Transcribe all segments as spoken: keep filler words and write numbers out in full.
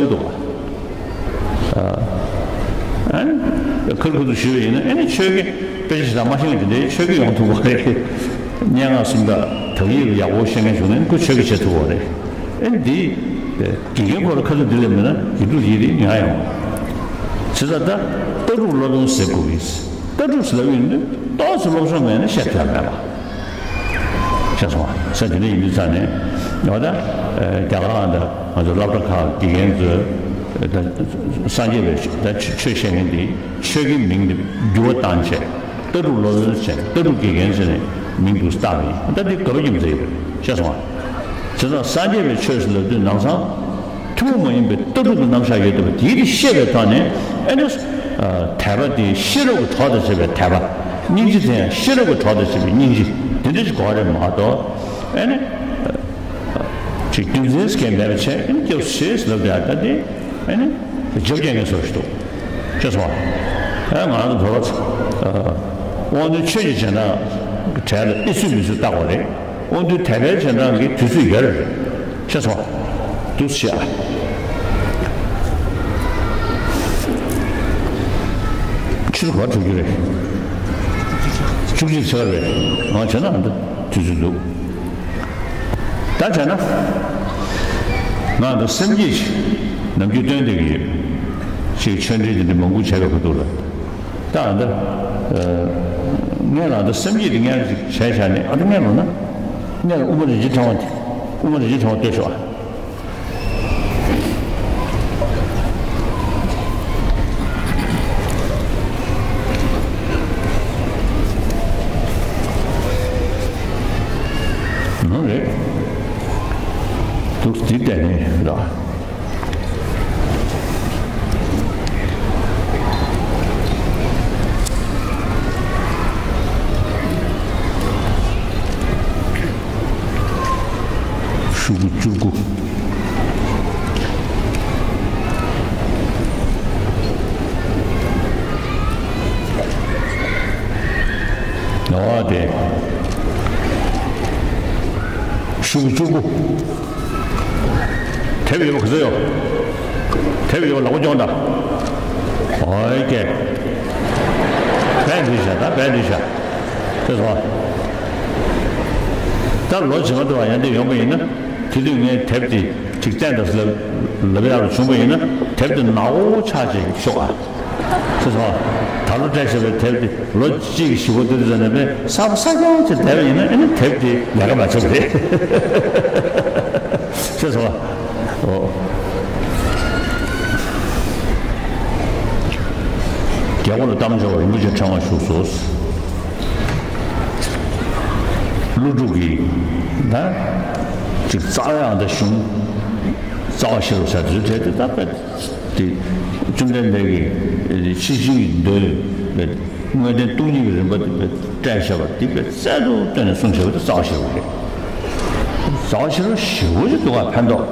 གི་འདུག་བ། ཨ་ནི་ཁ་རུ་ཁ་ཐུག་ཞུས་པ་ཡིན་ན། ཨ་ནི་ཆོས་ཀྱི་དཔེ་ཆ་ཞེ་དྲག་མ་ཤེས་མཁན་དེ་འདྲའི་ཆོས་ཀྱི་ཡོང་ཐུབ་པ་རེད། སྙན་ངག་སུམ་རྟགས་དག་ཡིག་ཡག་པོ་ཤེས་མཁན་བྱུང་ན་ཁོ་ཆོས་ཀྱི་བྱེད་ཐུབ་པ་རེད། ཨ་ནི་འདི་དགེ་རྒན་ཁོ་ལ་ཁ་ཐུག་འདི་ལས་མེད་ན་ཡིག་འབྲུ་ཡིག་རིགས་ཉར་ཡོང་བ། བྱས་ཙང་ད་ལྟ་གྲུབ་སློབ་དཔོན་ཟེར་དགོས་ཀྱི། ལྟ་གྲུབ་ཟེར་ལབ་ཡོང་དུས་ཏོག་ཙམ་སློབ་སྦྱོང་མེད་ན་བཤད་ཐུབ་ཡ་མེད་པ། ཤེས་སོང་ང་། ས་དེ་འདྲ་ཡིན་དུས་ཙང་ནས་ཡང་ད་རྒྱ་གར་ཨ་འདྲ་ང་ཚོ་སློབ་གྲྭ་ཁག་དགེ་རྒན་ཚོས་ད་སངས་རྒྱས་པའི་ད་ཆོས་བཤད་མཁན་དེ་ཆོས་ཀྱི་མིང་དེ་འགྱུར་བ་བཏང་བྱས། ལྟ་གྲུབ་སློབ་དཔོན་ཟེར། ལྟ་གྲུབ་དགེ་རྒན་ཟེར་ནས་མིང་དེ་བཏགས་པ་ཡིན། ད་དེ་དགོས་པ་ཡིན་ཟེར་གྱི་ཡོད། ཤེས་སོང་ང་། བྱས་ཙང་སངས་རྒྱས་པའི་ཆོས་ཟེར་ལབ་དུས་ནང་སང་ཐུན་མོང་མ་ཡིན་པའི་ལྟ་གྲུབ་ཀྱི་རྣམ་གཞག་ཡོད་བསྡད་པ་དེ་དེ་ཤེས་པའི་ཐོག་ནས། ཨ་ནི་དད་པ་དེ་ཤེས་རབ་ཀྱི་གྲོགས་དང་བཅས་པའི་དད་པ། སྙིང་རྗེ་དེ་ཡང་ཤེས་རབ་ཀྱི་གྲོགས་དང་བཅས་པའི་སྙིང་རྗེ་དེ་འདྲ་ཞིག་དགོས་རེད་མ་གཏོགས། ཨ་ནི་ཅིག་རྒྱུ་མཚན་སྐད་མེད་པ་བྱས། ཨ་ནི་སྐྱབས་སུ་མཆི་ཟེར་ལབ་བསྡད་ཡ་ད་དེ་ཨ་ནི་རྒྱབ་རྒྱག་མཁན་བཟོ་ཞིག་འདུག། ཤེས་སོང་ང་། ཨ་ང་རང་ཚོ་བོད་པ་ཚོ་དབང་དུ་ཆོས་ཀྱི་རྗེས་འབྲང་གྲལ་ལ་ཨེ་ཚུད་མི་ཚུད་བལྟ་དགོས་རེད། དབང་དུ་དད་པའི་རྗེས་འབྲང་གི་དུས་ཚོད་ཡོད་རེད། ཤེས་སོང་། འདུག་སེ་བྱས། ཕྱི་ལོ་ག་བར་འགྲོ་རྒྱུ་རེད། བཅུ་གཅིག་ཚར་རེད། ང་བྱས་ན་ཨ་འདི་དུས་ཚོད་འདུག། ད་བྱས་ན་ང་འདི་སེམས་བསྐྱེད་ཅིག་ནམ་རྒྱུན་བཏོན་བསྡད་ཀྱི་ཡོད། ཅིག་ཆོས་འབྲེལ་དེ་འདྲ་མང་པོ་བྱས་པའི་ཁ་ཐུག་ལ། ད་ཨ་འདི་ཨ་ངས་ལ་འདི་སེམས་བསྐྱེད་དེ་སྔོན་ལ་ཅིག་བྱས་བཞག་ནས། ཨ་འདི་སྔོན་ལ་ན་སྔོན་ལ་དབུ་མ་རིན་ཆེན་ཕྲེང་བ་དེ། དབུ་མ་རིན་ཆེན་ཕྲེང་བ་ལྟོས་ཤོག་ཨ། ནོ་རེད། འདུག་སེ་བལྟས་ནས་ལ། ཤོག་གུ་བཅུ་དགུ། ཨོ་དེ། ཤོག་གུ་བཅུ་དགུ། དེབ་ཡོད་པ་ག་ཚོད་ཡོད། དེབ་ཡོད་པ་ལག་པ་རྐྱོང་དང་། ཨོ་ཀེ། བས་འདི་བཞག། ད་བས་འདི་བཞག། ཤེས་སོང་། ད་ལོ་རྗེས་མ་དུ་བ་ཡང་འདི་ཡོང་པ་ཡིན་ན། དེ་དུས་ངས་དེབ་དེ་ཅིག་བསྟན་དང་ལབ་ལབ་ཡག་ལ་བྱུང་པ་ཡིན་ན། དེབ་དེ་ནག་པོ་ཆགས་ཅིག་ཤོག་ཨ། ཤེས་སོང་། ད་ལོ་སྤྲད་བཞག་པའི་དེབ་དེ་ལོ་གཅིག་བཞི་པོ་དེ་དུས་ཙམ་ནས་པས་གསར་པ་གསར་རྐྱང་ཅིག་བསྡད་པ་ཡིན་ན། ཨ་ནི་དེབ་དེ་ལས་ཀ་མ་བྱེད་པ་རེད། ཤེས་སོང་། ཨོ། རྒྱལ་པོ་ལ་གཏམ་བྱ་བ་རིན་པོ་ཆེ་ཕྲེང་བ་བཞུགས་སོ། ཀླུ་སྒྲུབ་ཀྱིས་ད་ཅིག་རྩ་བའི་ཨ་ད་གཞུང་རྩ་བ་ཤེས་རབ་ཟེར་དུས་དེ་དེ་ད་པས་དེ་བཅོམ་ལྡན་འདས་ཀྱིས་ཕྱི་བཞིན་གྱི་མདོའི་དངོས་བསྟན་སྟོང་ཉིད་ཀྱི་རིམ་པ་དེ་བཀྲལ་བཞག་པ་དེ་དཔེ་རྩལ་དུ་བཏོན་ནས་གསུངས་བཞག་པ་དེ་རྩ་བ་ཤེས་རབ་རེད། རྩ་བ་ཤེས་རབ་ཞེ་པོ་ཅིག་འདུག་ག་ཕན་ཐོགས།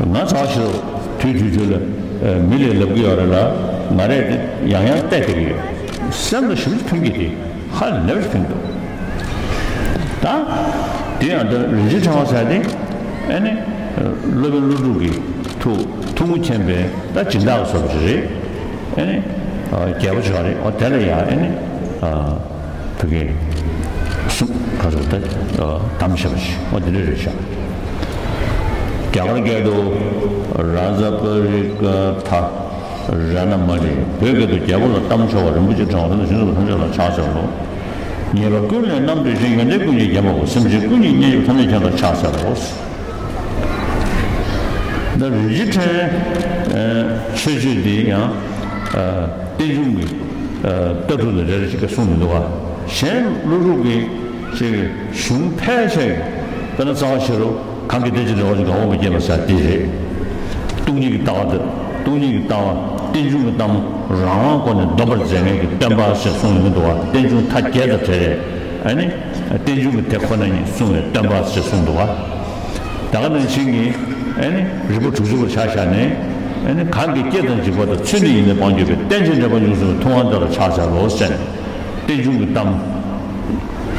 ང་རྩ་བ་ཤེས་རབ་དུས་དུས་དུས་ལ་མི་ལས་ལབ་ཀྱི་ཡོད་རེད་ལ། ང་རས་དེ་ཡང་ཡང་བལྟས་བསྡད་ཀྱི་ཡོད། སེམས་ལ་ཞེ་པོ་ཅིག་ཕན་གྱི་དེ་ཧ་ལས་པ་ཞིག་ཕན་འདུག། ད་དེ་ཡང་ད་རིན་ཆེན་ཕྲེང་བ་ཟེར་དེ་ཨ་ནི་སློབ་དཔོན་ཀླུ་སྒྲུབ་ཀྱི་ཐུགས་ཐུགས་མཁྱེན་པའི་ད་སྦྱིན་བདག་བཟོ་བ་ཞིག་རེད། ཨ་ནི་རྒྱལ་པོ་ཅིག་རེད། འོ་དེ་ལ་ཡང་ཨ་ནི་ཕ་གི་གསུང་ག་ཚོད་ད་གཏམ་བཤད་པ་ཞིག་འོ་དེ་འདྲ་རེད་ཤག། རྒྱ་གར་སྐད་དུ་རཱ་ཛ་པ་རི་ཀ་ཐ་ར་ཎ་མ་ཎི། བོད་སྐད་དུ་རྒྱལ་པོ་ལ་གཏམ་བྱ་བ་རིན་པོ་ཆེ་ཕྲེང་བ་རིན་པོ་ཆེ་ཐམས་ཅད་ལ་ཕྱག་འཚལ་ལོ། ཉེས་པ་ཀུན་ལས་རྣམ་གྲོལ་ཞིང་། ཡོན་ཏན་ཀུན་གྱིས་བརྒྱན་པའོ། སེམས་ཅན་ཀུན་གྱི་སྙན་ཞུ་ཐམས་ཅད་མཁྱེན་པར་ཕྱག་འཚལ་ལོ། ད་རིན་ཆེན་ཕྲེང་མཆོད་བརྗོད་འདི་ཡང་རྟེན་འབྱུང་གི་ལྟ་གྲུབ་ལ་རེ་རེ་ཅིག་གསུངས་མི་འདུག་ག། གཞན་ཀླུ་སྒྲུབ་ཀྱི་ཅིག་གཞུང་ཕལ་ཆེར་དཔེར་ན་རྩ་བ་ཤེས་རབ་གང་གི་བདེ་ཆེན་འབྲེལ་བ་ཅན་དགའ་བ་མ་སྐྱེས་པ་ཟེར་འདི་རེད། སྟོང་ཉིད་ཀྱི་ལྟ་བ་དེ། སྟོང་ཉིད་ཀྱི་ལྟ་བ་རྟེན་འབྱུང་གི་ལྟ་བ་རང་དབང་སྒོ་ནས་སྡོམ་པར་མཛད་མཁན་གྱི་སྟོན་པ་ཞེས་གསུངས་ཡོང་གི་འདུག་ག། རྟེན་འབྱུང་མཐའ་བརྒྱད་དང་བྲལ་བའི་ཨ་ནི་རྟེན་འབྱུང་གི་དེ་ཁོ་ན་ཉིད་གསུངས་པའི་སྟོན་པ་ཞེས་གསུངས་འདུག་ག། ད་ག་ནང་བཞིན་གྱི་ཨ་ནི་རིག་པ་དྲུག་ཅུ་པར་ཆ་བཞག་ནས། ཨ་ནི་གང་གི་སྐྱེ་དང་འཇིག་པ་དང་། ཚུལ་འདི་ཡིས་ནི་སྤང་གྱུར་པའི། རྟེན་ཅིང་འབྲེལ་པར་འབྱུང་གསུངས་པའི་ཐུབ་དབང་དེ་ལ་ཕྱག་འཚལ་ལོ་ཟེར་ནས། རྟེན་འབྱུང་གི་གཏམ་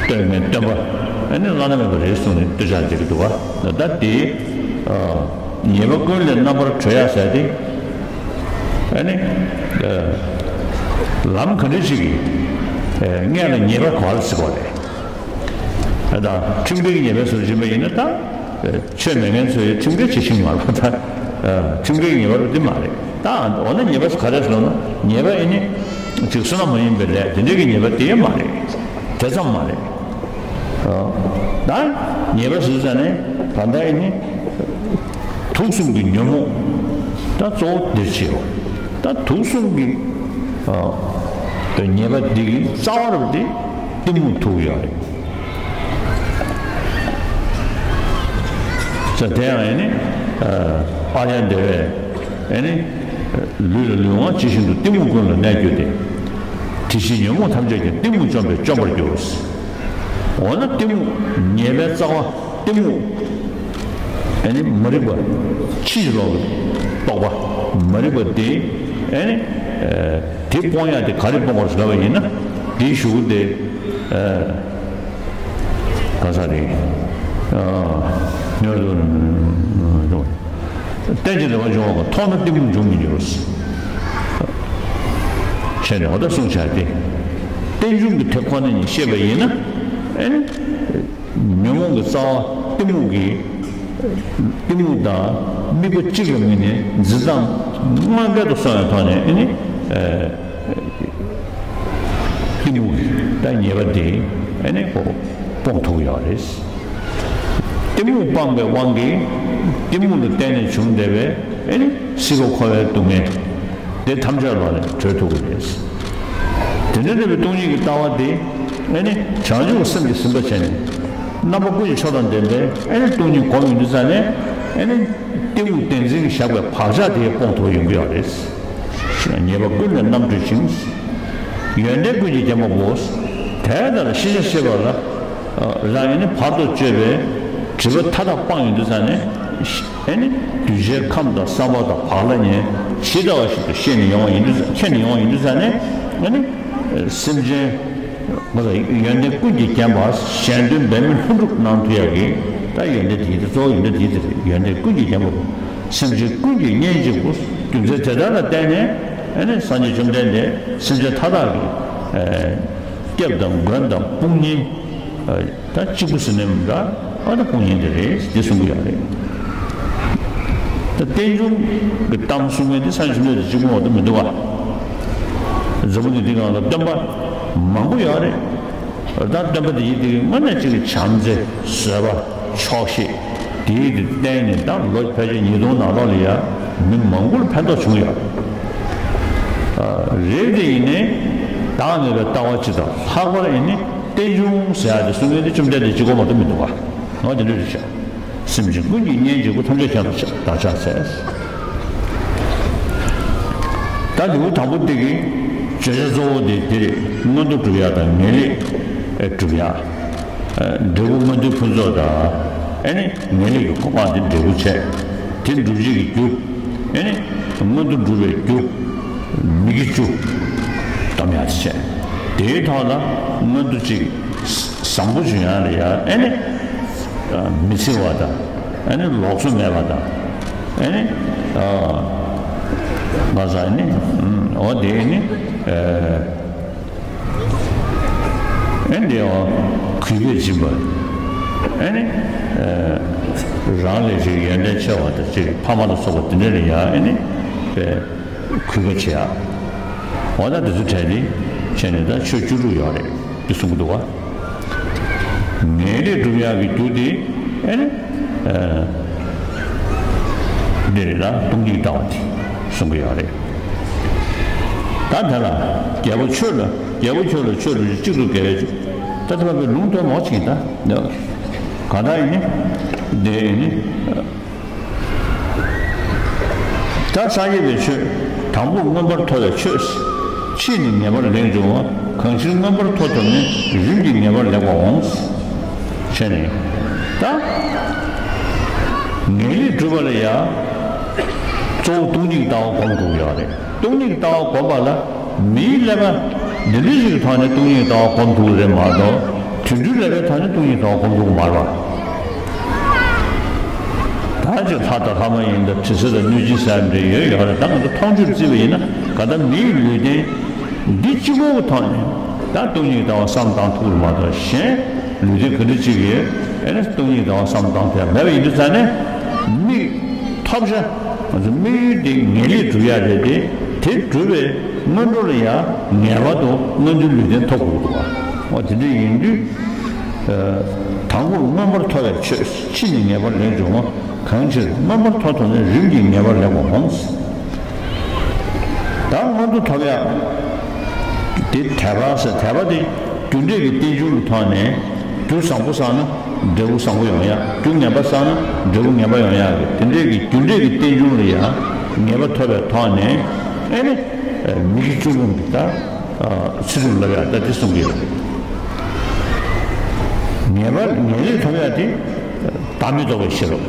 སྟོན་མཁན་སྟོན་པ་ཨ་ནི་བླ་ན་མེད་པ་རེད་གསུངས་ནས་སྟོད་ཆ་མཛད་ཀྱི་འདུག་ག། ད་དེ་ཨ་ ཉེས་པ་ཀུན་ལས་རྣམ་པར་གྲོལ་ཡ་ཟེར་ཏེ། ཨ་ནི། ལམ་ག་འདྲ་ཞིག་གིས། སྔོན་ལ་ཉེས་པ་ག་རེ་ཟེར་བ་རེད། ད་ཁྲིམས་འགལ་གྱི་ཉེས་པའི་ཟུར་ཕྱིན་པ་ཡིན་ན་ད། ཆོས་མེད་མཁན་ཚོས་ཁྲིམས་འགལ་བྱེད་བཞིན་མ་རེད་པ་ད། ཁྲིམས་འགལ་གྱི་ཉེས་པ་རེད་འདི་མ་རེད། ད་འོ་ན་ཉེས་པ་ག་རེ་ཟེར་ན་ཉེས་པ་ཨེ་ནི། ཅིག་བསོད་ནམས་མ་ཡིན་པའི་ལས་དེ་འདྲ་གི་ཉེས་པ་དེ་མ་རེད། དེ་ཙམ་མ་རེད། ད་ཉེས་པ་ཟེར་ཙ་ནས་གང་ལྟར་ཨེ་ནི། དུག་གསུམ་གྱི་ཉོན་མོངས་ད་གཙོ་བོ་འདིར་བྱེད་པ། ད་དུག་གསུམ་གྱི་ཉེས་པ་འདི་གི་རྩ་བ་རུ་དེ་གཏི་མུག་ཐུག་ཡོད་རེད། ས་དེ་ཡང་ཨེ་ནི། ཨཱརྱ་དེ་བས་ཨེ་ནི། ལུས་ལ་ལུས་དབང་ཇི་བཞིན་དུ་གཏི་མུག་ཀུན་ལ་གནས་གྱུར་ཏེ། དེ་བཞིན་ཉོན་མོངས་ཐམས་ཅད་ཀྱང་གཏི་མུག་བཅོམ་པས་བཅོམ་པར་འགྱུར། འོ་ན་གཏི་མུག་ཉེས་པའི་རྩ་བ་གཏི་མུག་ཨེ་ནི་མ་རིག་པ། ཕྱིན་ཅི་ལོག་གི་རྟོག་པ་མ་རིག་པ་དེ་ཨེ་ནི། དེ་སྤོང་ཡ་དེ་ག་རེ་སྤོང་བར་ཟེར་བ་ཡིན་ན་དེའི་གཞུག་གུ་དེ། ག་ས་རེད། ཉོ་རུ། རྟེན་ཅིང་འབྲེལ་བར་འབྱུང་བ་མཐོང་ན་གཏི་མུག་འབྱུང་མི་འགྱུར། བྱས་ནས་འོ་ད་གསུངས་བྱ་སྟེ། རྟེན་འབྱུང་གི་དེ་ཁོ་ན་ཉིད་ཤེས་པ་ཡིན་ན། ཨེ་ནི། ཉོན་མོངས་ཀྱི་རྩ་བ་གཏི་མུག་གི། གཏི་མུག་དང་དམིགས་པ་གཅིག་ལ་དམིགས་ནས་འཛིན་སྟངས་དངོས་འགལ་དུ་སོང་བའི་ཐོག་ནས་ཨེ་ནི། གཏི་མུག་གི་ད་ཉེས་པ་དེ་ཨེ་ནི་ཁོ་སྤོང་ཐུབ་ཡོད་རེད། གཏི་མུག་སྤངས་པའི་དབང་གིས་གཏི་མུག་ལ་བརྟེན་ནས་བྱུང་བསྡད་པའི་ཨེ་ནི་སྲིད་པ་འཁོར་བའི་སྡུག་བསྔལ་དེ་ཐམས་ཅད་ལོག་ནས་གྲོལ་ཐུབ་ཀྱི་རེད། དེ་འདྲ་འདྲ་བའི་སྟོང་ཉིད་ཀྱི་ལྟ་བ་དེ་ཨེ་ནི་བྱང་ཆུབ་སེམས་ཀྱིས་ཟིན་པར་བྱས་ནས་རྣམ་པ་ཀུན་གྱི་མཆོག་དང་ལྡན་པའི་ཨེ་ནི་སྟོང་ཉིད་སྒོམ་ཡོང་དུས་ཙ་ནས་ཨེ་ནི་གཏི་མུག་བདེན་འཛིན་གྱི་བཞག་པའི་བག་ཆགས་དེ་སྤོང་ཐུབ་ཡོང་གི་ཡོད་རེད། ཉེས་པ་ཀུན་ལས་རྣམ་གྲོལ་ཅིང་། ཡོན་ཏན་ཀུན་གྱིས་བརྒྱན་པ་པོ། དེ་ལྟར་ཤེས་བྱ་ཤེས་པ་ལ། རང་ཡང་ནི་བར་དུ་གཅོད་པའི་སྒྲིབ་པ་མཐའ་དག་སྤངས་ཡོང་དུས་ཙ་ནས། ཨེ་ནི་གདུལ་བྱའི་ཁམས་དང་བསམ་པ་དང་བག་ལ་ཉལ་ཇི་ལྟ་བ་བཞིན་དུ་ཤེས་ནས་ཡོང་བ་ཡིན་དུས་ཙ་མཁྱེན་ནས་ཡོང་བ་ཡིན་དུས་ཙ་ནས་ཨེ་ནི་སེམས་ཅན། ང་ཚོ་ཡོན་ཏན་ཀུན་གྱིས་བརྒྱན་པ་གཞན་དོན་འབད་མེད་ལྷུན་གྲུབ་གནང་ཐུབ་ཡག་གི་ད་ཡོན་ཏན་དེ་ཡིན་ད་གཙོ་བོ་ཡོན་ཏན་དེ་དེ་རེད། ཡོན་ཏན་ཀུན་གྱིས་བརྒྱན་པ་པོ། སེམས་ཅན་ཀུན་གྱི་གཉེན་གཅིག་པུ། རྒྱུ་མཚན་དེ་དག་ལ་བརྟེན་ནས་ཨ་ནི་སངས་རྒྱས་བཅོམ་ལྡན་འདས་སེམས་ཅན་མཐའ་དག་གི་སྐྱབས་དང་མགོན་དང་དཔུང་གཉེན་ད་གཅིག་པུ་ཟེར་ནས་མི་འདྲ། ཨ་ད་དཔུང་གཉེན་དེ་རེད་དེ་གསུང་གི་ཡོད་རེད། ད་རྟེན་འབྱུང་གི་གཏམ་གསུང་མཁན་དེ་སངས་རྒྱས་བཅོམ་ལྡན་འདས་གཅིག་པུ་མ་གཏོགས་མི་འདུག་ག་འཛམ་བུ་གླིང་འདི་སྒང་ལ་སྟོན་པ་མང་པོ་ཡོད་རེད། ད་སྟོན་པ་དེ་ཡིན་དེ་དངོས་གནས་གཅིག་གི་བྱམས་བརྩེ་བཟོད་པ་ཆོག་ཤེས་དེའི་དེ་བརྟེན་ནས་ད་ལོ་ཕལ་ཆེར་ཉིས་སྟོང་ནང་ལོགས་ལ་ཡ་མི་མང་པོར་ཕན་ཐོགས་བྱུང་ཡོད་རེད། རེད་དེ་ཡིན་ནའི་བདག་མེད་པའི་ལྟ་བ་ཅིག་དང་ལྷག་པར་ཡིན་ནི་རྟེན་འབྱུང་ཟེར་ཡ་དེ་གསུང་མཁན་དེ་བཅོམ་ལྡན་འདས་གཅིག་པོ་མ་གཏོགས་མི་འདུག་ག་ང་དེ་འདྲ་རེད་བྱ། སེམས་ཅན་ཀུན་གྱི་གཉེན་གཅིག་པུ་ཐམས་ཅད་མཁྱེན་པར་བདག་ཅག་འཚལ། ད་ལེའུ་དང་པོ་འདི་གི་བརྗོད་བྱ་གཙོ་བོ་དེ་འདིར་མངོན་མཐོ་སྒྲུབ་ཡག་དང་ངེས་ལེགས་སྒྲུབ་ཡག་འབྲས་བུ་མངོན་མཐོའི་ཕུན་ཚོགས་དང་ཨ་ནི་ངེས་ལེགས་ཀྱི་གོ་འཕང་དེ་འབྲས་བུ་བྱས། དེ་སྒྲུབ་བྱེད་ཀྱི་རྒྱུ་ཨ་ནི་མངོན་མཐོ་སྒྲུབ་པའི་རྒྱུ་མི་དགེ་བཅུ་སྡོམ་ཡག་དེ་བྱས། དེའི་ཐོག་ལ་མངོན་མཐོ་གཅིག་བཟང་པོ་བྱུང་ཡག་ལ་ཡ་ཨ་ནི། མི་འཚེ་བ་དང་། ཨ་ནི་ལོགས་སུ་མེད་པ་དང་། ཨ་ནི། ང་ཚོ་ཨ་ནི། འོ་དེ་ནི། ཨ་ནི་འོ་གུས་པས་སྦྱིན་པ། ཨ་ནི། རང་ལས་ཅིག་ཡོན་ཏན་ཆེ་བ་དང་ཅིག་ཕ་མ་ལ་སོགས་པ་དེ་འདྲ་ལ་ཡ་ཨ་ནི། གུས་པ་བྱེད་ཡག་འོ་ད་དེ་ཚོ་གྲས་ནི་བྱས་ནས་ད་ཆོས་བཅུ་དྲུག་ཡོད་རེད་འདི་གསུང་གི་འདུག་བ། ངེས་ལེགས་སྒྲུབ་ཡག་གི་རྒྱུ་དེ་ཨེ་ནི། འདི་རེད་ལ་སྟོང་ཉིད་ལྟ་བ་དེ་གསུང་གི་ཡོད་རེད། ད་དེ་ལ་རྒྱལ་པོ་ཁྱོད་ལ་རྒྱལ་པོ་ཁྱོད་ལ་ཆོས་སྒྲུབ་བྱེད་གཅིག་ཏུ་དགེ་བའི་ཆོས་ད་ལྟ་བ་པའི་ལུང་སྟོན་མོ་ཆིག་ད་ག་ད་ཡིན་ནི་འདི་ཡིན་ནི། ད་སངས་རྒྱས་པའི་ཆོས་དང་པོ་མངོན་པར་མཐོ་བའི་ཆོས། ཕྱིས་ནི་ངེས་པར་ལེགས་འབྱུང་བ། གང་ཕྱིར་མངོན་པར་མཐོ་ཐུབ་ནས། རིམ་གྱིས་ངེས་པར་ལེགས་པར་འོང་། བྱས་ནས་ད་ངེས་ལེགས་སྒྲུབ་པ་ལ་ཡ་གཙོ་བོ་སྟོང་ཉིད་ཀྱི་ལྟ་བ་སྒོམ་དགོས་ཀྱི་ཡོད་རེད། སྟོང་ཉིད་ཀྱི་ལྟ་བ་སྒོམ་པ་ལ་མིའི་ཀླད་པ་འདི་འདྲ་ཞིག་གི་ཐོག་ནས་སྟོང་ཉིད་ཀྱི་ལྟ་བ་སྒོམ་ཐུབ་ཀྱི་རེད་མ་གཏོགས་དུད་འགྲོའི་ཀླད་པའི་ཐོག་ནས་སྟོང་ཉིད་ཀྱི་ལྟ་བ་སྒོམ་ཐུབ་ཀྱི་མ་རེད་པ། ད་ ཅིག་ལྷ་དང་ལྷ་མ་ཡིན་དང་དྲི་ཟ་དང་གནོད་སྦྱིན་ཟེར་ཡ་འདྲ་ཡོད་ཡོད་རེད། ད་ང་ཚོ་མཐོང་ཆོས་བརྩིས་པ་ཡིན་ན་ག་ད་མིའི་ལུས་རྟེན་འདི་གཅིག་པོ་གི་ཐོག་ནས་ད་སྟོང་ཉིད་ལྟ་བ་བསམ་བཏང་ཐུབ་ཀྱི་མ་གཏོགས་གཞན་ལུས་རྟེན་ག་འདྲ་ཅིག་གིས་ཨེ་ནས་སྟོང་ཉིད་ལྟ་བ་བསམ་བཏང་ཐུབ་ཡ་མེད་པ་ཡིན་དུས་ཙང་ནས་མིག་ཐོབ་བྱ་ང་ཚོ་དམིགས་ཡུལ་འདི་ངེས་ལེགས་སྒྲུབ་ཡ་རེད་དེ། དེ་སྒྲུབ་པའི་སྔོན་འགྲོ་ལ་ཡང་ངེས་པར་དུ་སྔོན་འགྲོའི་ལུས་རྟེན་ཐོབ་དགོས་འདུག་བ། འོ་དེ་འདྲ་ཡིན་དུས། དང་པོར་མངོན་པར་མཐོ་བའི་ཆོས་ཕྱི་ནས་ངེས་པར་ལེགས་འབྱུང་བ། གང་ཕྱིར་མངོན་པར་མཐོ་ཐུབ་ན་རིམ་གྱིས་ངེས་པར་ལེགས་པར་འོང་། ད་མངོན་མཐོ་ཐོབ་ཡག་དེ་དད་པ་ཟེར། དད་པ་དེ་རྒྱུ་འབྲས་ཀྱི་རྟེན་འབྱུང་གི་ཐོག་ནས་རྒྱུ་བཟང་པོ་བསགས་ན་འབྲས་བུ་བཟང་པོ་ཡོང་ཡག་རྒྱུ་ངན་པ་བསགས་ན་འབྲས་བུ་ངན་པ་ཡོང་ཡག་གི་དེ་འདྲས་ཀྱི་རྒྱུ་འབྲས་ཀྱི་རྟེན་འབྱུང་ལ་ཡང་ངེས་པ་ཐོབ་པའི་ཐོག་ནས་ཨེ་ནི་མི་དགེ་བཅུ་སྤོང་གི་ད། ཚུལ་ཁྲིམས་བསླབ་ཡག་ད་དེ་གསུང་གི་ཡོད། ངེས་པ་ངེས་ལེགས་ཐོབ་ཡག་དེ་བདག་མེད་རྟོགས་པའི་ཤེས་རབ།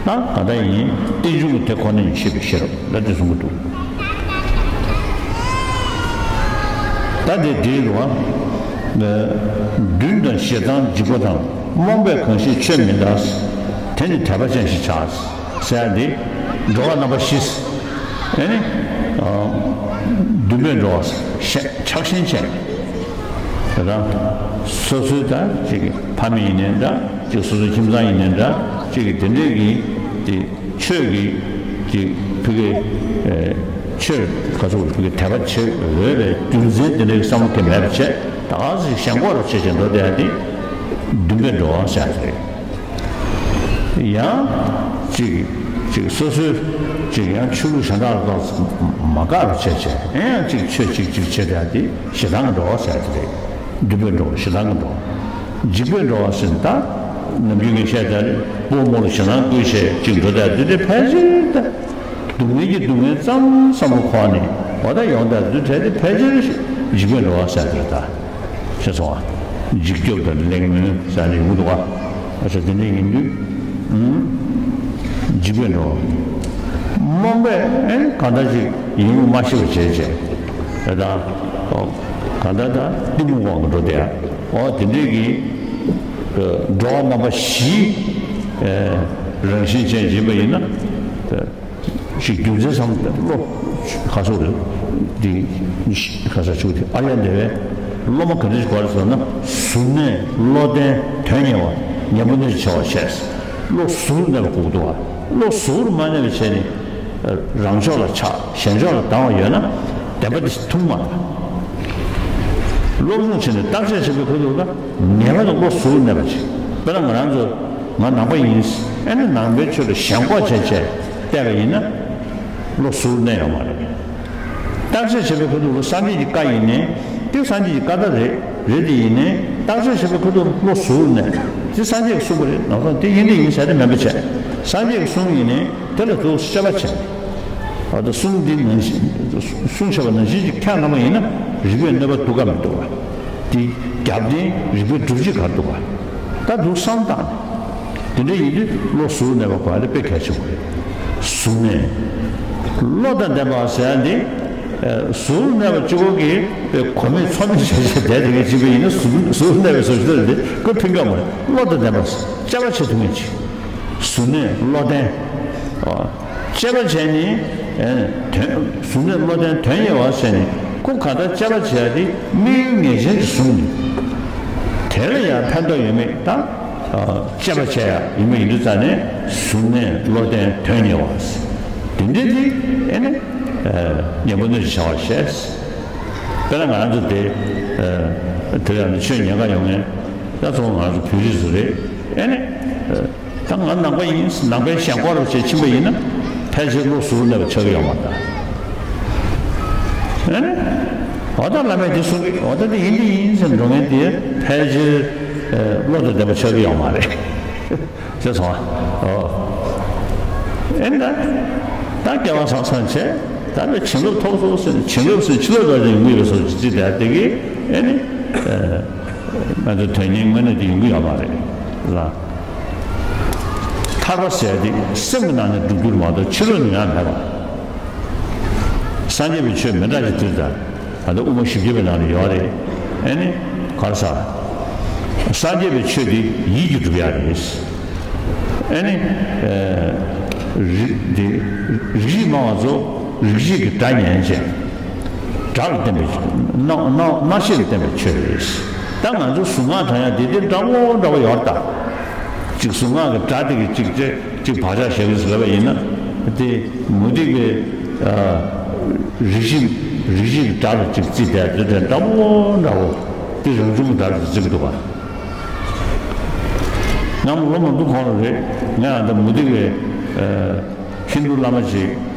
ད་ག་ད་ཡིན་རྟེན་འབྱུང་གི་དེ་ཁོ་ན་ཡིན་ཤེས་པའི་ཤེས་རབ་ད་དེ་གསུང་གི་འདུག་ད་དེ་འདིའི་རུ་བ། བདུད་དང་ཞེ་སྡང་འཇིགས་པ་དང་། རྨོངས་པས་གང་ཞིག་ཆོས་མི་འདའ། དེ་ནི་དད་པ་ཅན་ཞེས་བྱ། ཟེར་ཡ་འདི་འགྲོ་བ་རྣམ་པ་བཞི། ཨེ་ནི། འདུན་པས་འགྲོ་བ་ཆགས་ཞེན་ཅན། དེ་དང་། སོ་སོའི་ད་ཅིག་ཕ་མེས་ཡིན་ནའི་འདྲ་ཅིག་སོ་སོའི་ཁྱིམ་ཚང་ཡིན་ནའི་འདྲ་ཅིག་གི་དེ་འདྲའི་གི་དེ་ཆོས་ཀྱི་ཅིག་ཕ་གི་ཆོས་ག་ཚོད་ཕ་གི་དད་པ་བྱེད་འོས་པའི་རྒྱུ་མཚན་དེ་འདྲའི་བསམ་བློ་དེ་མེད་པ་བྱས་ད་ག་ཟེ་ཞེན་ཁོག་རུ་བྱེད་བྱེད་འགྲོ་བསྡད་ཡ་དེ་འདུན་པས་འགྲོ་བ་ཟེར་ཡ་དེ་རེད། ཡང་ཅིག་ཅིག་སོ་སོའི་ཅིག་ཡང་ཆོས་ལུགས་གཞན་དག་ལ་ཏོག་ཙམ་མ་དགའ་བ་བྱས་བྱས་ཡང་ཅིག་ཆོས་ཅིག་ཅིག་བྱེད་བསྡད་དེ་ཞེ་སྡང་གི་འགྲོ་བ་ཟེར་དེ་རེད། འདུན་པས་འགྲོ་བ་ཞེ་སྡང་གི་འགྲོ་བ། འཇིགས་པས་འགྲོ་བ་ཟེར་ད་ནམ་རྒྱུན་ངས་བཤད་ད་རེད། བུ་མོ་ལ་ཞེ་སྡང་བསྐུལ་བྱས་ཅིག་འགྲོ་བསྡད་དེ་དེ་ཕལ་ཆེར་ད་སྡུག་བསྔལ་གྱི་སྡུག་བསྔལ་ཙམ་བསམ་བློ་འཁོར་ནས་འོ་ད་ཡོང་བསྡད་དེ་དེ་ཕལ་ཆེར་འཇིགས་པས་འགྲོ་བ་ཟེར་དེ་རེད་ད། ཤེས་སོང་ཨ། འཇིགས་སྐྱོབ་དང་གླེང་མོལ་ཟེར་ནས་ཡོང་འདུག་ཨ། ཨ་ཙི་དེ་འདྲ་ཡིན་དུས། ཨུམ། འཇིགས་པས་འགྲོ། རྨོངས་པས་ཨེ་གང་འདྲ་ཞིག་ཡིན་ལུགས་མ་ཤེས་པ་བྱས་བྱས། དེ་དང་། ཨོ། གང་འདྲ་ད་གཏི་མུག་དབང་གིས་འགྲོ་བསྡད་ཨ། ཨོ་དེ་འདྲས་ཀྱི། འགྲོ་བ་རྣམ་པ་བཞིའི། རང་བཞིན་ཅན་ཡིན་པ་ཡིན་ན། ཞིག་རྒྱུ་མཚན་བསམ་བློ་ཁ་སོགས་རེད། འདི་ཁ་ས་ཆུ་དེ་ཨ་ཡ་འདི་བས་སློབ་མ་ག་འདྲ་ཞིག་དགོས་རེད་ཟེར་ན་གཟུར་གནས་བློ་ལྡན་དོན་གཉེར་བ་ཉན་པོ་གནས་ཆེ་བ་བྱས། བློ་གཟུར་གནས་པ་དགོས་འདུག་བ། བློ་གཟུར་མ་གནས་པ་བྱས་ནས་རང་ཕྱོགས་ལ་ཆགས་གཞན་ཕྱོགས་ལ་སྡང་བ་ཡོད་ན་བདེན་པ་འདི་ཐུག་མ་ཐག་སློབ་སྦྱོང་བྱས་ནས་བརྟག་དཔྱད་བྱེད་པའི་ཁུལ་དུ་ལ་ངེས་པར་དུ་བློ་གཟུར་གནས་པ་བྱེད། དཔེར་ན་ང་རང་ཚོ་ང་ནང་པ་ཡིན། ཨེ་ནི་ནང་པའི་ཆོས་ལ་ཞེན་ཁོག་བྱས་བྱས་བལྟས་པ་ཡིན་ན། བློ་གཟུར་གནས་ཡོད་མ་རེད། བརྟག་དཔྱད་བྱེད་པའི་ཁུལ་དུ་བློ་སངས་རྒྱས་ཀྱི་བཀའ་ཡིན་ནའི་དེ་སངས་རྒྱས་ཀྱི་བཀའ་ལྟར་རེད་རེད་དེ་ཡིན་ནའི་བརྟག་དཔྱད་བྱེད་པའི་ཁུལ་དུ་བློ་གཟུར་གནས་དེ་སངས་རྒྱས་ཀྱིས་གསུངས་པ་རེད་ནང་སོང་དེ་ཡིན་དེ་ཡིན་ཟེར་དེ་མིན་པ་བྱས་སངས་རྒྱས་ཀྱིས་གསུངས་ཡིན་ནའི་དེ་ལ་གཟུར་དཔྱད་པ་བྱས། ཨ་ད་གསུང་འདི་ནང་བཞིན་གསུང་བྱས་པ་ནང་བཞིན་གྱི་ཁྱག་ན་མ་ཡིན་ན་རིགས་པས་གནོད་པ་འདུག་ག་མི་འདུག་ག་དེ་རྒྱབ་རྟེན་རིགས་པའི་སྒྲུབ་བྱེད་ག་རེ་འདུག་ག་ད་འདུག་བསམ་བཏང་ནས། དེ་འདྲ་ཡིན་དུས་བློ་གཟུར་གནས་པ་གོ་ཡ་དེ་དཔེ་གལ་ཆེན་པོ་རེད། གཟུར་གནས། བློ་དང་ལྡན་པ་ཟེར་ཡ་འདི། གཟུར་གནས་པ་གཅིག་པོ་གིས་དཔེ་གོ་མེད་ཚོར་མེད་བྱས་བྱས་བསྡད་དེ་གས་གཅིག་པ་ཡིན་ན་གཟུར་གཟུར་གནས་པའི་བཟོ་ཞིག་རེད་དེ་ཁོ་ཕན་གྱི་མ་རེད། བློ་དང་ལྡན་པ་དཔྱད་པ་བྱེད་ཐུབ་མཁན་ཅིག་གཟུར་གནས་བློ་ལྡན། དཔྱད་པ་བྱས་ནས། དོན་གཟུར་གནས་བློ་ལྡན་དོན་གཉེར་བ་ཟེར་ནས་ཁོ་ག་ད་དཔྱད་པ་བྱས་ཏེ་དམིགས་ཡུལ་ངེས་ཅན་གྱི་གཟུང་ནས། དེ་ལ་ཡང་ཕན་ཐོགས་ཡོད་མེད་དང་། དཔྱད་པ་བྱས་ཡ་ཡིན་པ་ཡིན་དུས་ཙང་ནས་གཟུར་གནས་བློ་ལྡན་དོན་གཉེར་བ་ཟེར། དེ་འདྲ་དེ་ཨེ་ནི། ཉན་པོ་གནས་ཆེ་བ་བྱས། དཔེར་ན་ང་རང་ཚོ་དེ། དེ་ལ་ནི་ཆོས་ཉན་ག་ཡོང་ངེས། ད་ཚོ་ང་རང་ཚོ་བོད་རིགས་ཚོ་རེད། ཨེ་ནི། ད་ང་ནང་པ་ཡིན་ནང་པའི་ཞེན་ཁོག་རུ་བྱེད་ཕྱིན་པ་ཡིན་ན་ཕལ་ཆེར་བློ་གཟུར་གནས་པ་ཆགས་ཀྱི་ཡོད་མ་རེད། ཨེ་ནི། འོ་ད་བླ་མས་འདི་གསུང་གི་འོ་ད་འདི་ཡིན་འདི་ཡིན་ཟེར་འགྲོ་མཁན་དེ་ཕལ་ཆེར་བློ་དང་ལྡན་པ་ཆགས་ཀྱི་ཡོད་མ་རེད། ཅེས་སོང་ཨ། ཨོ། ཨེ་ནི་ད། ད་སྐལ་བ་བཟང་བཟང་བྱས་ད་བའི་བྱིན་རླབས་ཐོབ་སོང་ཟེར་བྱིན་རླབས་ཟེར་ཕྱི་ལོགས་ལ་ཡོང་གི་ཡོད་པའི་བཟོ་ཅིག་བརྩིས་ད་དེ་གི་ཨེ་ནི། ང་ཚོ་དོན་གཉེར་དངོས་གནས་དེ་ཡོང་གི་ཡོད་མ་རེད་ལ། ཐར་པ་ཟེར་ཡ་དེ་སེམས་ཀྱི་ནང་ནས་སྒྲུབ་རྒྱུ་མ་གཏོགས་ཕྱི་ལོགས་ནས་ཡང་མེད་པ། སངས་རྒྱས་པའི་ཆོས་མི་འདྲ་ཞིག་བསྟན་ཙང་ང་ཚོ་དབུ་མ་བཞི་བརྒྱ་པའི་ནང་ལ་ཡོད་རེད། ཨེ་ནི་ག་རེ་ཟ། སངས་རྒྱས་པའི་ཆོས་དེ་ཡིད་ཀྱིས་སྒྲུབ་ཡ་རེད། ཨེ་ནི། རིགས་འདི་རིགས་རིགས་སྨྲ་བ་ཚོ་རིགས་རིགས་ཀྱི་སྒྲ་ཉན་བྱས། སྒྲ་ལ་བརྟེན་པའི་སྣང་སྣང་སྣང་ཤས་ལ་བརྟེན་པའི་ཆོས་རེད། ད་ང་ཚོ་གཟུངས་སྔགས་བགྲང་ཡ་འདི་འདི་འདྲ་བོ་འདྲ་བོ་ཡོད་ད། ཅིག་གཟུངས་སྔགས་ཀྱི་སྒྲ་དེ་གི་ཅིག་ཅིག་ཅིག་བག་ཆགས་བཞག་གི་ཟེར་བ་ཡིན་ན། དེ་མུ་སྟེགས་པའི་རིགས་ཤིག་རིགས་ཤིག་གི་སྒྲ་ལ་ཅིག་བརྩིས་ཏེ་དེ་འདྲ་འདྲ་བོ་འདྲ་བོ་དེ་རང་བྱུང་གི་སྒྲ་ལ་བརྩི་གི་འདུག་ག་ང་ལོ་མང་པོ་གོང་ལ་རེད། ང་ཡང་ད་མུ་སྟེགས་པའི་ཧིན་རྡུ་བླ་མ་ཅིག་